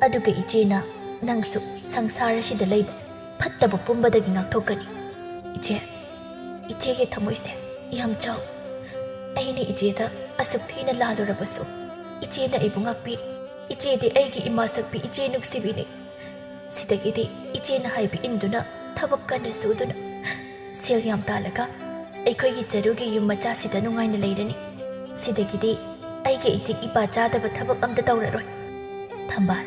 ꯑꯗꯨꯒ ꯏꯆꯦꯅ ꯅꯪꯁꯨ ꯁꯪꯁꯥꯔ ꯑꯁꯤꯗ ꯂꯩꯕ ꯐꯠꯇꯕ ꯄꯨꯝꯕꯗꯒꯤ ꯉꯥꯛꯊꯣꯛꯀꯅꯤ꯫ ꯏꯆꯦ, ꯏꯆꯦꯒꯤ ꯊꯃꯣꯏꯁꯦ ꯌꯥꯝ ꯆꯥꯎ꯫ ꯑꯩꯅ ꯏꯆꯦꯗ ꯑꯁꯨꯛ ꯊꯤꯅ ꯂꯥꯜꯂꯨꯔꯕꯁꯨ ꯏꯆꯦꯅ ꯑꯩꯕꯨ ꯉꯥꯛꯄꯤꯔꯤ꯫ ꯏꯆꯦꯗꯤ ꯑꯩꯒꯤ ꯏꯃꯥ ꯁꯛꯄꯤ ꯏꯆꯦ ꯅꯨꯡꯁꯤꯕꯤꯅꯤ꯫ ꯁꯤꯗꯒꯤꯗꯤ ꯏꯆꯦꯅ ꯍꯥꯏꯕ ꯏꯟꯗꯨꯅ ꯊꯕꯛ ꯀꯟꯅ ꯁꯨꯗꯨꯅ ꯁꯦꯜ ꯌꯥꯝ ꯇꯥꯜꯂꯒ ꯑꯩꯈꯣꯏꯒꯤ ꯆꯔꯨꯒꯤ ꯌꯨꯝ ꯃꯆꯥꯁꯤꯗ ꯅꯨꯡꯉꯥꯏꯅ ꯂꯩꯔꯅꯤ꯫ ꯁꯤꯗꯒꯤꯗꯤ ꯑꯩꯒꯤ ꯏꯇꯤꯛ ꯏꯄꯥ ꯆꯥꯗꯕ ꯊꯕꯛ ꯑꯝꯇ ꯇꯧꯔꯔꯣꯏ꯫" ꯊꯝꯕꯥꯜ,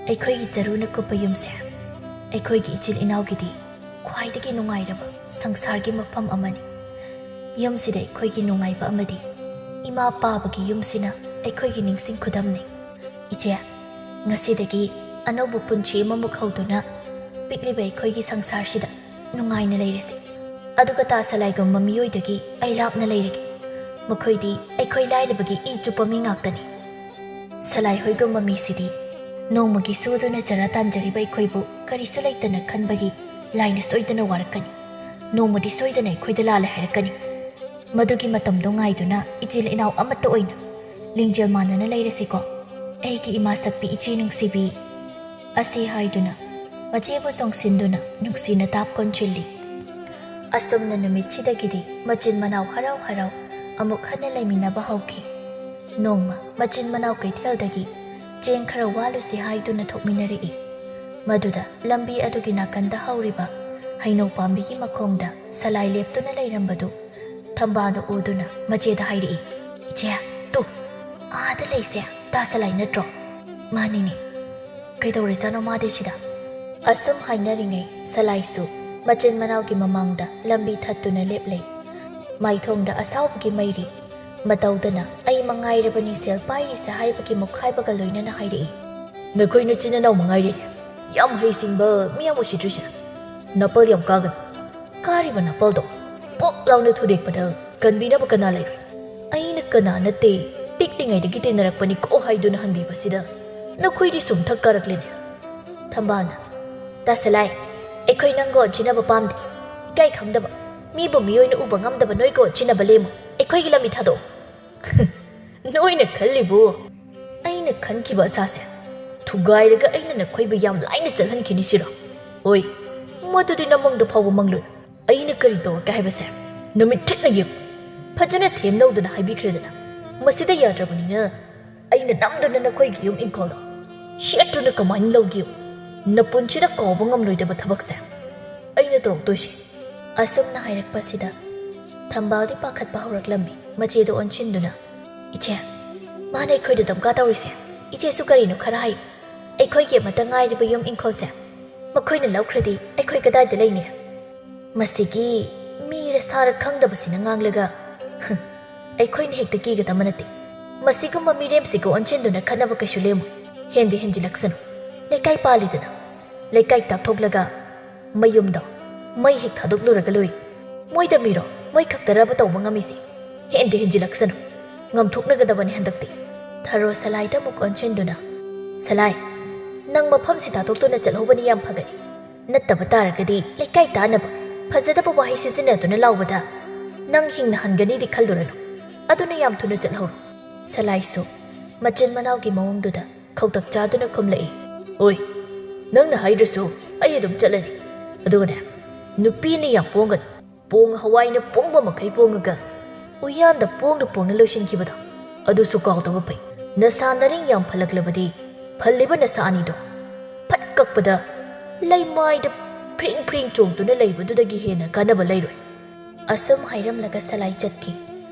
ꯑꯩꯈꯣꯏꯒꯤ ꯆꯔꯨꯅ ꯀꯨꯞꯄ ꯌꯨꯝꯁꯦ ꯑꯩꯈꯣꯏꯒꯤ ꯏꯆꯤꯜ ꯏꯅꯥꯎꯒꯤꯗꯤ ꯈ꯭ꯋꯥꯏꯗꯒꯤ ꯅꯨꯡꯉꯥꯏꯔꯕ ꯁꯪꯁꯥꯔꯒꯤ ꯃꯐꯝ ꯑꯃꯅꯤ꯫ ꯌꯨꯝꯁꯤꯗ ꯑꯩꯈꯣꯏꯒꯤ ꯅꯨꯡꯉꯥꯏꯕ ꯑꯃꯗꯤ ꯏꯃꯥ ꯄꯥꯕꯒꯤ ꯌꯨꯝꯁꯤꯅ ꯑꯩꯈꯣꯏꯒꯤ ꯅꯤꯡꯁꯤꯡ ꯈꯨꯗꯝꯅꯤ꯫ ꯏꯆꯦ, ꯉꯁꯤꯗꯒꯤ ꯑꯅꯧꯕ ꯄꯨꯟꯁꯤ ꯑꯃꯃꯨꯛ ꯍꯧꯗꯨꯅ ꯄꯤꯛꯂꯤꯕ ꯑꯩꯈꯣꯏꯒꯤ ꯁꯪꯁꯥꯔꯁꯤꯗ ꯅꯨꯡꯉꯥꯏꯅ ꯂꯩꯔꯁꯤ꯫ ꯑꯗꯨꯒ ꯇꯥ ꯁꯂꯥꯏꯒꯨꯝꯕ ꯃꯤꯑꯣꯏꯗꯒꯤ ꯑꯩ ꯂꯥꯞꯅ ꯂꯩꯔꯒꯦ꯫ ꯃꯈꯣꯏꯗꯤ ꯑꯩꯈꯣꯏ ꯂꯥꯏꯔꯕꯒꯤ ꯏ ꯆꯨꯞꯄ ꯃꯤ ꯉꯥꯛꯇꯅꯤ꯫ ꯁꯂꯥꯏ ꯍꯣꯏꯒꯨꯝꯕ ꯃꯤꯁꯤꯗꯤ ꯅꯣꯡꯃꯒꯤ ꯁꯨꯗꯨꯅ ꯆꯔꯥ ꯇꯥꯟꯖꯔꯤꯕ ꯑꯩꯈꯣꯏꯕꯨ ꯀꯔꯤꯁꯨ ꯂꯩꯇꯅ ꯈꯟꯕꯒꯤ ꯂꯥꯏꯅ ꯁꯣꯏꯗꯅ ꯋꯥꯔꯛꯀꯅꯤ꯫ ꯅꯣꯡꯃꯗꯤ ꯁꯣꯏꯗꯅ ꯑꯩꯈꯣꯏꯗ ꯂꯥꯜꯂꯦ ꯍꯥꯏꯔꯛꯀꯅꯤ꯫ ꯃꯗꯨꯒꯤ ꯃꯇꯝꯗꯣ ꯉꯥꯏꯗꯨꯅ ꯏꯆꯤꯜ ꯏꯅꯥꯎ ꯑꯃꯠꯇ ꯑꯣꯏꯅ ꯂꯤꯡꯖꯦꯜ ꯃꯥꯟꯅꯅ ꯂꯩꯔꯁꯤꯀꯣ, ꯑꯩꯒꯤ ꯏꯃꯥ ꯁꯛꯄꯤ ꯏꯆꯦ ꯅꯨꯡꯁꯤꯕꯤ꯫ ꯑꯁꯤ ꯍꯥꯏꯗꯨꯅ ꯃꯆꯦꯕꯨ ꯆꯣꯡꯁꯤꯟꯗꯨꯅ ꯅꯨꯡꯁꯤꯅ ꯇꯥꯞ ꯀꯣꯟꯁꯤꯜꯂꯤ꯫ ꯑꯁꯨꯝꯅ ꯅꯨꯃꯤꯠꯁꯤꯗꯒꯤꯗꯤ ꯃꯆꯤꯟ ꯃꯅꯥꯎ ꯍꯔꯥꯎ ꯍꯔꯥꯎ ꯑꯃꯨꯛ ꯍꯟꯅ ꯂꯩꯃꯤꯟꯅꯕ ꯍꯧꯈꯤ꯫ ꯅꯣꯡꯃ ꯃꯆꯤꯟ ꯃꯅꯥꯎ ꯀꯩꯊꯦꯜꯗꯒꯤ ꯆꯦꯡ ꯈꯔ ꯋꯥꯂꯨꯁꯤ ꯍꯥꯏꯗꯨꯅ ꯊꯣꯛꯃꯤꯟꯅꯔꯛꯏ꯫ ꯃꯗꯨꯗ ꯂꯝꯕꯤ ꯑꯗꯨꯒꯤ ꯅꯥꯀꯟꯗ ꯍꯧꯔꯤꯕ ꯍꯩꯅꯧ ꯄꯥꯝꯕꯤꯒꯤ ꯃꯈꯣꯡꯗ ꯁꯂꯥꯏ ꯂꯦꯞꯇꯨꯅ ꯂꯩꯔꯝꯕꯗꯨ ꯊꯝꯕꯥꯜꯅ ꯎꯗꯨꯅ ꯃꯆꯦꯗ ꯍꯥꯏꯔꯛꯏ, "ꯏꯆꯦ, ꯇꯨ, ꯑꯥꯗ ꯂꯩꯁꯦ ꯇꯥ ꯁꯂꯥꯏ ꯅꯠꯇ꯭ꯔꯣ?" "ꯃꯥꯅꯤꯅꯦ꯫ ꯀꯩꯗꯧꯔꯖꯥꯠꯅꯣ ꯃꯥꯗꯤ ꯁꯤꯗ?" ꯑꯁꯨꯝ ꯍꯥꯏꯅꯔꯤꯉꯩ ꯁꯂꯥꯏꯁꯨ ꯃꯆꯤꯟ ꯃꯅꯥꯎꯒꯤ ꯃꯃꯥꯡꯗ ꯂꯝꯕꯤ ꯊꯠꯇꯨꯅ ꯂꯦꯞꯂꯦ꯫ ꯃꯥꯏꯊꯣꯡꯗ ꯑꯁꯥꯎꯕꯒꯤ ꯃꯩꯔꯤ꯫ ꯃꯇꯧꯗꯅ "ꯑꯩ ꯃꯉꯥꯏꯔꯕꯅꯤ ꯁꯦꯜ ꯄꯥꯏꯔꯤꯁꯦ" ꯍꯥꯏꯕꯒꯤ ꯃꯨꯛꯈꯥꯏꯕꯒ ꯂꯣꯏꯅꯅ ꯍꯥꯏꯔꯛꯏ꯫ "ꯅꯈꯣꯏ ꯅꯆꯤꯟ ꯅꯅꯥꯎ ꯃꯉꯥꯏꯔꯦꯅꯦ ꯌꯥꯝ ꯍꯩꯁꯤꯡꯕ ꯃꯤꯌꯥꯝ ꯎꯁꯤꯗ꯭ꯔꯤꯁꯦ꯫ ꯅꯥꯄꯜ ꯌꯥꯝ ꯀꯥꯒꯅꯨ꯫ ꯀꯥꯔꯤꯕ ꯅꯥꯄꯜꯗꯣ ꯄꯣꯛ ꯂꯥꯎꯅ ꯊꯨꯗꯦꯛꯄꯗ ꯀꯟꯕꯤꯅꯕ ꯀꯅꯥ ꯂꯩꯔꯣꯏ? ꯑꯩꯅ ꯀꯅꯥ ꯅꯠꯇꯦ, ꯄꯤꯛꯂꯤꯉꯩꯗꯒꯤ ꯇꯤꯟꯅꯔꯛꯄꯅꯤꯀꯣ" ꯍꯥꯏꯗꯨꯅ ꯍꯟꯕꯤꯕꯁꯤꯗ ꯅꯈꯣꯏꯗꯤ ꯁꯨꯝ ꯊꯛ ꯀꯥꯔꯛꯂꯦꯅꯦ꯫ ꯊꯝꯕꯥꯜꯅ, "ꯇꯥ ꯁꯂꯥꯏ, ꯑꯩꯈꯣꯏ ꯅꯪꯒ ꯑꯣꯟꯁꯤꯟꯅꯕ ꯄꯥꯝꯗꯦ꯫ ꯏꯀꯥꯏ ꯈꯪꯗꯕ, ꯃꯤꯕꯨ ꯃꯤꯑꯣꯏꯅ ꯎꯕ ꯉꯝꯗꯕ ꯅꯣꯏꯒ ꯑꯣꯟꯁꯤꯟꯅꯕ ꯂꯦꯝꯃꯨ꯫ ꯑꯩꯈꯣꯏꯒꯤ ꯂꯝꯕꯤ ꯊꯥꯗꯣꯛꯎ"꯫ "ꯅꯣꯏꯅ ꯈꯜꯂꯤꯕꯨ?" "ꯑꯩꯅ ꯈꯟꯈꯤꯕ ꯑꯁꯥꯁꯦ ꯊꯨꯒꯥꯏꯔꯒ ꯑꯩꯅ ꯅꯈꯣꯏꯕꯨ ꯌꯥꯝ ꯂꯥꯏꯅ ꯆꯠꯍꯟꯈꯤꯅꯤ ꯁꯤꯔꯣ? ꯑꯣꯏ, ꯃꯗꯨꯗꯤ ꯅꯃꯪꯗ ꯐꯥꯎꯕ ꯃꯪꯂꯨꯅꯨ꯫ ꯑꯩꯅ ꯀꯔꯤ ꯇꯧꯔꯛꯀꯦ ꯍꯥꯏꯕꯁꯦ ꯅꯨꯃꯤꯠ ꯊꯤꯠꯅ ꯌꯦꯡꯉꯨ꯫ ꯐꯖꯅ ꯊꯦꯝꯅꯧꯗꯅ ꯍꯥꯏꯕꯤꯈ꯭ꯔꯦꯗꯅ꯫ ꯃꯁꯤꯗ ꯌꯥꯗ꯭ꯔꯕꯅꯤꯅ ꯑꯩꯅ ꯅꯝꯗꯨꯅ ꯅꯈꯣꯏꯒꯤ ꯌꯨꯝ ꯏꯪꯈꯣꯜꯗꯣ ꯁꯦꯠꯇꯨꯅ ꯀꯃꯥꯏꯅ ꯂꯧꯒꯦ? ꯅꯄꯨꯟꯁꯤꯗ ꯀꯥꯎꯕ ꯉꯝꯂꯣꯏꯗꯕ ꯊꯕꯛꯁꯦ ꯑꯩꯅ ꯇꯧꯔꯛꯇꯣꯏꯁꯦ"꯫ ꯑꯁꯨꯝꯅ ꯍꯥꯏꯔꯛꯄꯁꯤꯗ ꯊꯝꯕꯥꯜꯗꯤ ꯄꯥꯈꯠꯄ ꯍꯧꯔꯛꯂꯝꯃꯤ꯫ ꯃꯆꯦꯗ ꯑꯣꯟꯁꯤꯟꯗꯨꯅ, "ꯏꯆꯦ, ꯃꯥꯅ ꯑꯩꯈꯣꯏꯗ ꯗꯝꯀꯥ ꯇꯧꯔꯤꯁꯦ꯫ ꯏꯆꯦꯁꯨ ꯀꯔꯤꯅꯣ ꯈꯔ ꯍꯥꯏꯌꯨ꯫ ꯑꯩꯈꯣꯏꯒꯤ ꯑꯃꯠꯇ ꯉꯥꯏꯔꯤꯕ ꯌꯨꯝ ꯏꯪꯈꯣꯜꯁꯦ ꯃꯈꯣꯏꯅ ꯂꯧꯈ꯭ꯔꯗꯤ ꯑꯩꯈꯣꯏ ꯀꯗꯥꯏꯗ ꯂꯩꯅꯤ? ꯃꯁꯤꯒꯤ ꯃꯤꯔ ꯁꯥꯔ ꯈꯪꯗꯕꯁꯤꯅ ꯉꯥꯡꯂꯒ, ꯍ, ꯑꯩꯈꯣꯏꯅ ꯍꯦꯛꯇ ꯀꯤꯒꯗꯕ ꯅꯠꯇꯦ꯫ ꯃꯁꯤꯒꯨꯝꯕ ꯃꯤꯔꯦꯝꯁꯤꯒ ꯑꯣꯟꯁꯤꯟꯗꯨꯅ ꯈꯠꯅꯕ ꯀꯩꯁꯨ ꯂꯦꯝꯃꯣꯏ꯫ ꯍꯦꯟꯗꯤ ꯍꯦꯟꯖꯤꯜꯂꯛꯁꯅꯨ꯫ ꯂꯩꯀꯥꯏ ꯄꯥꯜꯂꯤꯗꯅ꯫ ꯂꯩꯀꯥꯏ ꯇꯥꯛꯊꯣꯛꯂꯒ ꯃꯌꯨꯝꯗꯣ ꯃꯩ ꯍꯦꯛ ꯊꯥꯗꯣꯛꯂꯨꯔꯒ ꯂꯣꯏꯔꯦ꯫ ꯃꯣꯏꯗ ꯃꯤꯔꯣ ꯃꯣꯏ ꯈꯛꯇꯔꯕ ꯇꯧꯕ ꯉꯝꯃꯤꯁꯦ? ꯍꯦꯟꯗꯤ ꯍꯦꯟꯖꯤꯜꯂꯛꯁꯅꯨ꯫ ꯉꯝꯊꯣꯛꯅꯒꯗꯕꯅꯤ ꯍꯟꯗꯛꯇꯤ"꯫ ꯊꯔꯣ ꯁꯂꯥꯏꯗ ꯑꯃꯨꯛ ꯑꯣꯟꯁꯤꯟꯗꯨꯅ, "ꯁꯂꯥꯏ, ꯅꯪ ꯃꯐꯝꯁꯤ ꯊꯥꯗꯣꯛꯇꯨꯅ ꯆꯠꯍꯧꯕꯅꯤ ꯌꯥꯝ ꯐꯒꯅꯤ꯫ ꯅꯠꯇꯕ ꯇꯥꯔꯒꯗꯤ ꯂꯩꯀꯥꯏ ꯇꯥꯅꯕ ꯐꯖꯗꯕ ꯋꯥꯍꯩ ꯁꯤꯖꯤꯟꯅꯗꯨꯅ ꯂꯥꯎꯕꯗ ꯅꯪ ꯍꯤꯡꯅ ꯍꯟꯒꯅꯤꯗꯤ ꯈꯜꯂꯨꯔꯅꯨ꯫ ꯑꯗꯨꯅ ꯌꯥꯝ ꯊꯨꯅ ꯆꯠꯍꯧꯔꯣ"꯫ ꯁꯂꯥꯏꯁꯨ ꯃꯆꯤꯟ ꯃꯅꯥꯎꯒꯤ ꯃꯑꯣꯡꯗꯨꯗ ꯈꯧꯇꯛ ꯆꯥꯗꯨꯅ ꯈꯨꯝꯂꯛꯏ, "ꯑꯣꯏ, ꯅꯪꯅ ꯍꯥꯏꯗ꯭ꯔꯁꯨ ꯑꯩ ꯑꯗꯨꯝ ꯆꯠꯂꯅꯤ꯫ ꯑꯗꯨꯒꯅꯦ, ꯅꯨꯄꯤꯅ ꯌꯥꯝ ꯄꯣꯡꯒꯅꯨ꯫ ꯄꯣꯡ ꯍꯋꯥꯏꯅ ꯄꯣꯡꯕ ꯃꯈꯩ ꯄꯣꯡꯉꯒ ꯎꯌꯥꯟꯗ ꯄꯣꯡꯅ ꯄꯣꯡꯅ ꯂꯣꯏꯁꯤꯟꯈꯤꯕꯗꯣ ꯑꯗꯨꯁꯨ ꯀꯥꯎꯗꯕ ꯐꯩ꯫ ꯅꯁꯥ ꯅꯔꯦꯡ ꯌꯥꯝ ꯐꯜꯂꯛꯂꯕꯗꯤ ꯐꯜꯂꯤꯕ ꯅꯁꯥ ꯑꯅꯤꯗꯣ ꯐꯠ ꯀꯛꯄꯗ ꯂꯩꯃꯥꯏꯗ ꯐ꯭ꯔꯤꯡ ꯐ꯭ꯔꯤꯡ ꯆꯣꯡꯗꯨꯅ ꯂꯩꯕꯗꯨꯗꯒꯤ ꯍꯦꯟꯅ ꯀꯥꯟꯅꯕ ꯂꯩꯔꯣꯏ"꯫ ꯑꯁꯨꯝ ꯍꯥꯏꯔꯝꯂꯒ ꯁꯂꯥꯏ ꯆꯠꯈꯤ꯫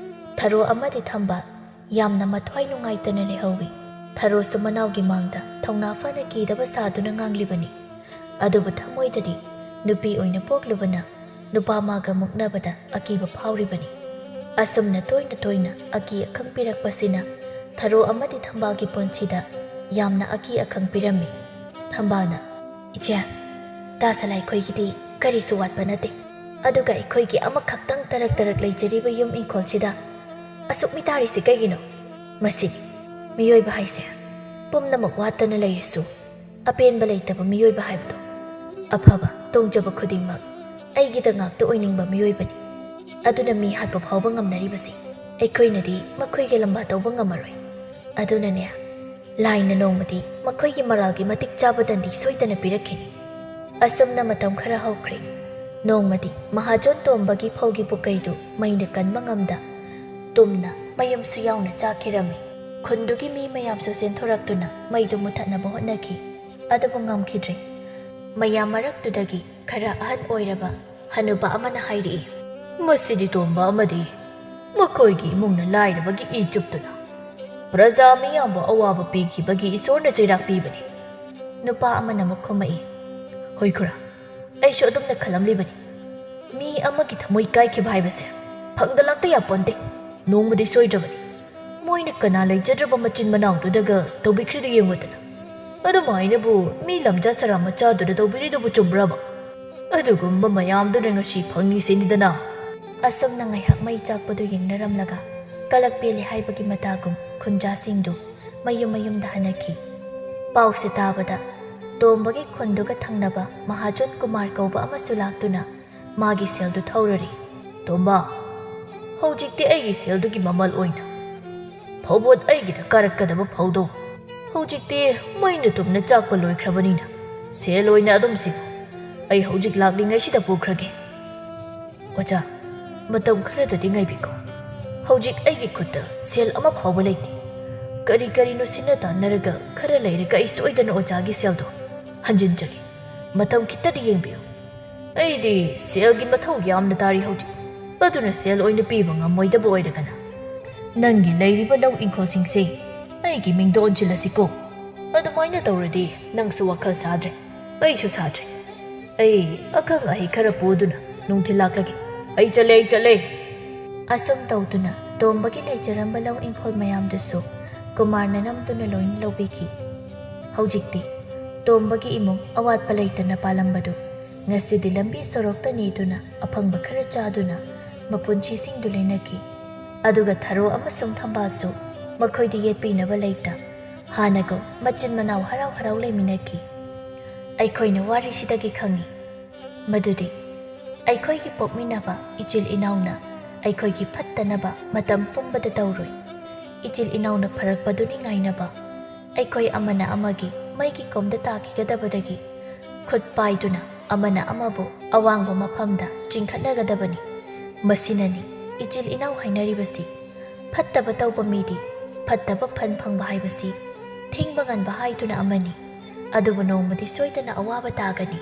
ꯊꯔꯣ ꯑꯃꯗꯤ ꯊꯝꯕꯥꯜ ꯌꯥꯝꯅ ꯃꯊ꯭ꯋꯥꯏ ꯅꯨꯡꯉꯥꯏꯇꯅ ꯂꯩꯍꯧꯏ꯫ ꯊꯔꯣꯁꯨ ꯃꯅꯥꯎꯒꯤ ꯃꯥꯡꯗ ꯊꯧꯅꯥ ꯐꯅ ꯀꯤꯗꯕ ꯁꯥꯗꯨꯅ ꯉꯥꯡꯂꯤꯕꯅꯤ꯫ ꯑꯗꯨꯕꯨ ꯊꯃꯣꯏꯗꯗꯤ ꯅꯨꯄꯤ ꯑꯣꯏꯅ ꯄꯣꯛꯂꯨꯕꯅ ꯅꯨꯄꯥ ꯃꯥꯒ ꯃꯨꯛꯅꯕꯗ ꯑꯀꯤꯕ ꯐꯥꯎꯔꯤꯕꯅꯤ꯫ ꯑꯁꯨꯝꯅ ꯇꯣꯏꯅ ꯇꯣꯏꯅ ꯑꯀꯤ ꯑꯈꯪ ꯄꯤꯔꯛꯄꯁꯤꯅ ꯊꯔꯣ ꯑꯃꯗꯤ ꯊꯝꯕꯥꯜꯒꯤ ꯄꯨꯟꯁꯤꯗ ꯌꯥꯝꯅ ꯑꯀꯤ ꯑꯈꯪ ꯄꯤꯔꯝꯃꯤ꯫ ꯊꯝꯕꯥꯜꯅ, "ꯏꯆꯦ, ꯇꯥꯁꯂꯥꯏꯈꯣꯏꯒꯤꯗꯤ ꯀꯔꯤꯁꯨ ꯋꯥꯠꯄ ꯅꯠꯇꯦ꯫ ꯑꯗꯨꯒ ꯑꯩꯈꯣꯏꯒꯤ ꯑꯃꯈꯛꯇꯪ ꯇꯔꯛ ꯇꯔꯛ ꯂꯩꯖꯔꯤꯕ ꯌꯨꯝ ꯏꯪꯈꯣꯜꯁꯤꯗ ꯑꯁꯨꯛ ꯃꯤꯇꯥꯔꯤꯁꯤ ꯀꯩꯒꯤꯅꯣ? ꯃꯁꯤꯅꯤ ꯃꯤꯑꯣꯏꯕ ꯍꯥꯏꯁꯦ꯫ ꯄꯨꯝꯅꯃꯛ ꯋꯥꯠꯇꯅ ꯂꯩꯔꯁꯨ ꯑꯄꯦꯟꯕ ꯂꯩꯇꯕ ꯃꯤꯑꯣꯏꯕ ꯍꯥꯏꯕꯗꯣ꯫ ꯑꯐꯕ, ꯇꯣꯡꯖꯕ ꯈꯨꯗꯤꯡꯃꯛ ꯑꯩꯒꯤꯗ ꯉꯥꯛꯇ ꯑꯣꯏꯅꯤꯡꯕ ꯃꯤꯑꯣꯏꯕꯅꯤ꯫ ꯑꯗꯨꯅ ꯃꯤ ꯍꯥꯠꯄ ꯐꯥꯎꯕ ꯉꯝꯅꯔꯤꯕꯁꯤ ꯑꯩꯈꯣꯏꯅꯗꯤ ꯃꯈꯣꯏꯒꯤ ꯂꯝꯕꯥ ꯇꯧꯕ ꯉꯝꯃꯔꯣꯏ꯫ ꯑꯗꯨꯅꯅꯦ, ꯂꯥꯏꯅ ꯅꯣꯡꯃꯗꯤ ꯃꯈꯣꯏꯒꯤ ꯃꯔꯥꯜꯒꯤ ꯃꯇꯤꯛ ꯆꯥꯕ ꯗꯟꯗꯤ ꯁꯣꯏꯗꯅ ꯄꯤꯔꯛꯈꯤꯅꯤ꯫" ꯑꯁꯨꯝꯅ ꯃꯇꯝ ꯈꯔ ꯍꯧꯈ꯭ꯔꯦ꯫ ꯅꯣꯡꯃꯗꯤ ꯃꯍꯥꯖꯣꯟ ꯇꯣꯝꯕꯒꯤ ꯐꯧꯒꯤ ꯄꯨꯀꯩꯗꯨ ꯃꯩꯅ ꯀꯟꯕ ꯉꯝꯗ ꯇꯨꯝꯅ ꯃꯌꯨꯝꯁꯨ ꯌꯥꯎꯅ ꯆꯥꯛꯈꯤꯔꯝꯃꯤ꯫ ꯈꯨꯟꯗꯨꯒꯤ ꯃꯤ ꯃꯌꯥꯝꯁꯨ ꯆꯦꯟꯊꯣꯔꯛꯇꯨꯅ ꯃꯩꯗꯨ ꯃꯨꯊꯠꯅꯕ ꯍꯣꯠꯅꯈꯤ꯫ ꯑꯗꯨꯕꯨ ꯉꯝꯈꯤꯗ꯭ꯔꯦ꯫ ꯃꯌꯥꯝ ꯃꯔꯛꯇꯨꯗꯒꯤ ꯈꯔ ꯑꯍꯟ ꯑꯣꯏꯔꯕ ꯍꯅꯨꯕ ꯑꯃꯅ ꯍꯥꯏꯔꯛꯏ, "ꯃꯁꯤꯗꯤ ꯇꯣꯝꯕ ꯑꯃꯗꯤ ꯃꯈꯣꯏꯒꯤ ꯏꯃꯨꯡꯅ ꯂꯥꯏꯔꯕꯒꯤ ꯏ ꯆꯨꯞꯇꯨꯅ ꯄ꯭ꯔꯖꯥ ꯃꯤꯌꯥꯝꯕꯨ ꯑꯋꯥꯕ ꯄꯤꯈꯤꯕꯒꯤ ꯏꯁꯣꯔꯅ ꯆꯩꯔꯥꯛ ꯄꯤꯕꯅꯤ꯫" ꯅꯨꯄꯥ ꯑꯃꯅ ꯑꯃꯨꯛ ꯈꯨꯝꯃꯛꯏ, "ꯍꯣꯏ ꯈꯨꯔꯥ, ꯑꯩꯁꯨ ꯑꯗꯨꯝꯅ ꯈꯜꯂꯝꯂꯤꯕꯅꯤ꯫ ꯃꯤ ꯑꯃꯒꯤ ꯊꯃꯣꯏ ꯀꯥꯏꯈꯤꯕ ꯍꯥꯏꯕꯁꯦ ꯐꯪꯗ ꯂꯥꯛꯇ ꯌꯥꯄꯣꯟꯇꯦ꯫ ꯅꯣꯡꯃꯗꯤ ꯁꯣꯏꯗ꯭ꯔꯕꯅꯤ꯫ ꯃꯣꯏꯅ ꯀꯅꯥ ꯂꯩꯖꯗ꯭ꯔꯕ ꯃꯆꯤꯟ ꯃꯅꯥꯎꯗꯨꯗꯒ ꯇꯧꯕꯤꯈ꯭ꯔꯤꯗꯨ ꯌꯦꯡꯉꯨꯗꯅ꯫ ꯑꯗꯨꯃꯥꯏꯅꯕꯨ ꯃꯤ ꯂꯝꯖꯥ ꯁꯔꯥ ꯃꯆꯥꯗꯨꯗ ꯇꯧꯕꯤꯔꯤꯗꯨꯕꯨ ꯆꯨꯝꯕ꯭ꯔꯕ? ꯑꯗꯨꯒꯨꯝꯕ ꯃꯌꯥꯝꯗꯨꯅ ꯉꯁꯤ ꯐꯪꯉꯤꯁꯤꯅꯤꯗꯅ꯫" ꯑꯁꯨꯝꯅ ꯉꯥꯏꯍꯥꯛ ꯃꯩ ꯆꯥꯛꯄꯗꯨ ꯌꯦꯡꯅꯔꯝꯂꯒ ꯀꯂꯛ ꯄꯦꯜꯂꯦ ꯍꯥꯏꯕꯒꯤ ꯃꯇꯥꯒꯨꯝ ꯈꯨꯟꯖꯥꯁꯤꯡꯗꯨ ꯃꯌꯨꯝ ꯃꯌꯨꯝꯗ ꯍꯟꯅꯈꯤ꯫ ꯄꯥꯎꯁꯦ ꯇꯥꯕꯗ ꯇꯣꯝꯕꯒꯤ ꯈꯨꯟꯗꯨꯒ ꯊꯪꯅꯕ ꯃꯍꯥꯖꯣꯟ ꯀꯨꯃꯥꯔ ꯀꯧꯕ ꯑꯃꯁꯨ ꯂꯥꯛꯇꯨꯅ ꯃꯥꯒꯤ ꯁꯦꯜꯗꯨ ꯊꯧꯔꯔꯤ꯫ "ꯇꯣꯝꯕ, ꯍꯧꯖꯤꯛꯇꯤ ꯑꯩꯒꯤ ꯁꯦꯜꯗꯨꯒꯤ ꯃꯃꯜ ꯑꯣꯏꯅ ꯐꯧꯕꯣꯠ ꯑꯩꯒꯤꯗ ꯀꯥꯔꯛꯀꯗꯕ ꯐꯧꯗꯣ ꯍꯧꯖꯤꯛꯇꯤ ꯃꯩꯅ ꯇꯨꯝꯅ ꯆꯥꯛꯄ ꯂꯣꯏꯈ꯭ꯔꯕꯅꯤꯅ ꯁꯦꯜ ꯑꯣꯏꯅ ꯑꯗꯨꯝ ꯁꯤꯡꯉꯨ꯫ ꯑꯩ ꯍꯧꯖꯤꯛ ꯂꯥꯛꯂꯤꯉꯩꯁꯤꯗ ꯄꯨꯈ꯭ꯔꯒꯦ꯫" "ꯑꯣꯖꯥ, ꯃꯇꯝ ꯈꯔꯗꯗꯤ ꯉꯥꯏꯕꯤꯈꯣ꯫ ꯍꯧꯖꯤꯛ ꯑꯩꯒꯤ ꯈꯨꯠꯇ ꯁꯦꯜ ꯑꯃ ꯐꯥꯎꯕ ꯂꯩꯇꯦ꯫ ꯀꯔꯤ ꯀꯔꯤꯅꯣ ꯁꯤꯟꯅ ꯇꯥꯟꯅꯔꯒ ꯈꯔ ꯂꯩꯔꯒ ꯑꯩ ꯁꯣꯏꯗꯅ ꯑꯣꯖꯥꯒꯤ ꯁꯦꯜꯗꯣ ꯍꯟꯖꯤꯟꯖꯒꯦ꯫ ꯃꯇꯝ ꯈꯤꯇꯗꯤ ꯌꯦꯡꯕꯤꯌꯨ꯫ ꯑꯩꯗꯤ ꯁꯦꯜꯒꯤ ꯃꯊꯧ ꯌꯥꯝꯅ ꯇꯥꯔꯤ ꯍꯧꯖꯤꯛ꯫ ꯑꯗꯨꯅ ꯁꯦꯜ ꯑꯣꯏꯅ ꯄꯤꯕ ꯉꯝꯃꯣꯏꯗꯕ ꯑꯣꯏꯔꯒꯅ ꯅꯪꯒꯤ ꯂꯩꯔꯤꯕ ꯂꯧ ꯏꯪꯈꯣꯜꯁꯤꯡꯁꯦ ꯑꯩꯒꯤ ꯃꯤꯡꯗ ꯑꯣꯟꯁꯤꯜꯂꯁꯤꯀꯣ꯫ ꯑꯗꯨꯃꯥꯏꯅ ꯇꯧꯔꯗꯤ ꯅꯪꯁꯨ ꯋꯥꯈꯜ ꯁꯥꯗ꯭ꯔꯦ, ꯑꯩꯁꯨ ꯁꯥꯗ꯭ꯔꯦ꯫ ꯑꯩ ꯑꯈꯪ ꯑꯍꯩ ꯈꯔ ꯄꯨꯗꯨꯅ ꯅꯨꯡꯊꯤꯜ ꯂꯥꯛꯂꯒꯦ꯫ ꯑꯩ ꯆꯠꯂꯦ, ꯑꯩ ꯆꯠꯂꯦ꯫ ꯑꯁꯨꯝ ꯇꯧꯗꯨꯅ ꯇꯣꯝꯕꯒꯤ ꯂꯩꯖꯔꯝꯕ ꯂꯧ ꯏꯪꯈꯣꯜ ꯃꯌꯥꯝꯗꯨꯁꯨ ꯀꯨꯃꯥꯔꯅ ꯅꯝꯗꯨꯅ ꯂꯣꯏꯅ ꯂꯧꯕꯤꯈꯤ꯫ ꯍꯧꯖꯤꯛꯇꯤ ꯇꯣꯝꯕꯒꯤ ꯏꯃꯨꯡ ꯑꯋꯥꯠꯄ ꯂꯩꯇꯅ ꯄꯥꯜꯂꯝꯕꯗꯨ ꯉꯁꯤꯗꯤ ꯂꯝꯕꯤ ꯁꯣꯔꯣꯛꯇ ꯅꯤꯗꯨꯅ ꯑꯐꯪꯕ ꯈꯔ ꯆꯥꯗꯨꯅ ꯃꯄꯨꯟꯁꯤꯁꯤꯡꯗꯨ ꯂꯦꯟꯅꯈꯤ꯫ ꯑꯗꯨꯒ ꯊꯔꯣ ꯑꯃꯁꯨꯡ ꯊꯝꯕꯥꯜꯁꯨ ꯃꯈꯣꯏꯗꯤ ꯌꯦꯠꯄꯤꯅꯕ ꯂꯩꯇ ꯍꯥꯟꯅꯒꯨꯝ ꯃꯆꯤꯟ ꯃꯅꯥꯎ ꯍꯔꯥꯎ ꯍꯔꯥꯎ ꯂꯩꯃꯤꯟꯅꯈꯤ꯫ ꯑꯩꯈꯣꯏꯅ ꯋꯥꯔꯤꯁꯤꯗꯒꯤ ꯈꯪꯏ ꯃꯗꯨꯗꯤ ꯑꯩꯈꯣꯏꯒꯤ ꯄꯣꯛꯃꯤꯟꯅꯕ ꯏꯆꯤꯜ ꯏꯅꯥꯎꯅ ꯑꯩꯈꯣꯏꯒꯤ ꯐꯠꯇꯅꯕ ꯃꯇꯝ ꯄꯨꯝꯕꯗ ꯇꯧꯔꯣꯏ꯫ ꯏꯆꯤꯜ ꯏꯅꯥꯎꯅ ꯐꯔꯛꯄꯗꯨꯅꯤ ꯉꯥꯏꯅꯕ꯫ ꯑꯩꯈꯣꯏ ꯑꯃꯅ ꯑꯃꯒꯤ ꯃꯩꯒꯤ ꯀꯣꯝꯗ ꯇꯥꯈꯤꯒꯗꯕꯗꯒꯤ ꯈꯨꯠ ꯄꯥꯏꯗꯨꯅ ꯑꯃꯅ ꯑꯃꯕꯨ ꯑꯋꯥꯡꯕ ꯃꯐꯝꯗ ꯆꯤꯡꯈꯠꯅꯒꯗꯕꯅꯤ꯫ ꯃꯁꯤꯅꯅꯤ ꯏꯆꯤꯜ ꯏꯅꯥꯎ ꯍꯥꯏꯅꯔꯤꯕꯁꯤ꯫ ꯐꯠꯇꯕ ꯇꯧꯕ ꯃꯤꯗꯤ ꯐꯠꯇꯕ ꯐꯟ ꯐꯪꯕ ꯍꯥꯏꯕꯁꯤ ꯊꯤꯡꯕ ꯉꯟꯕ ꯍꯥꯏꯗꯨꯅ ꯑꯃꯅꯤ꯫ ꯑꯗꯨꯕꯨ ꯅꯣꯡꯃꯗꯤ ꯁꯣꯏꯗꯅ ꯑꯋꯥꯕ ꯇꯥꯒꯅꯤ꯫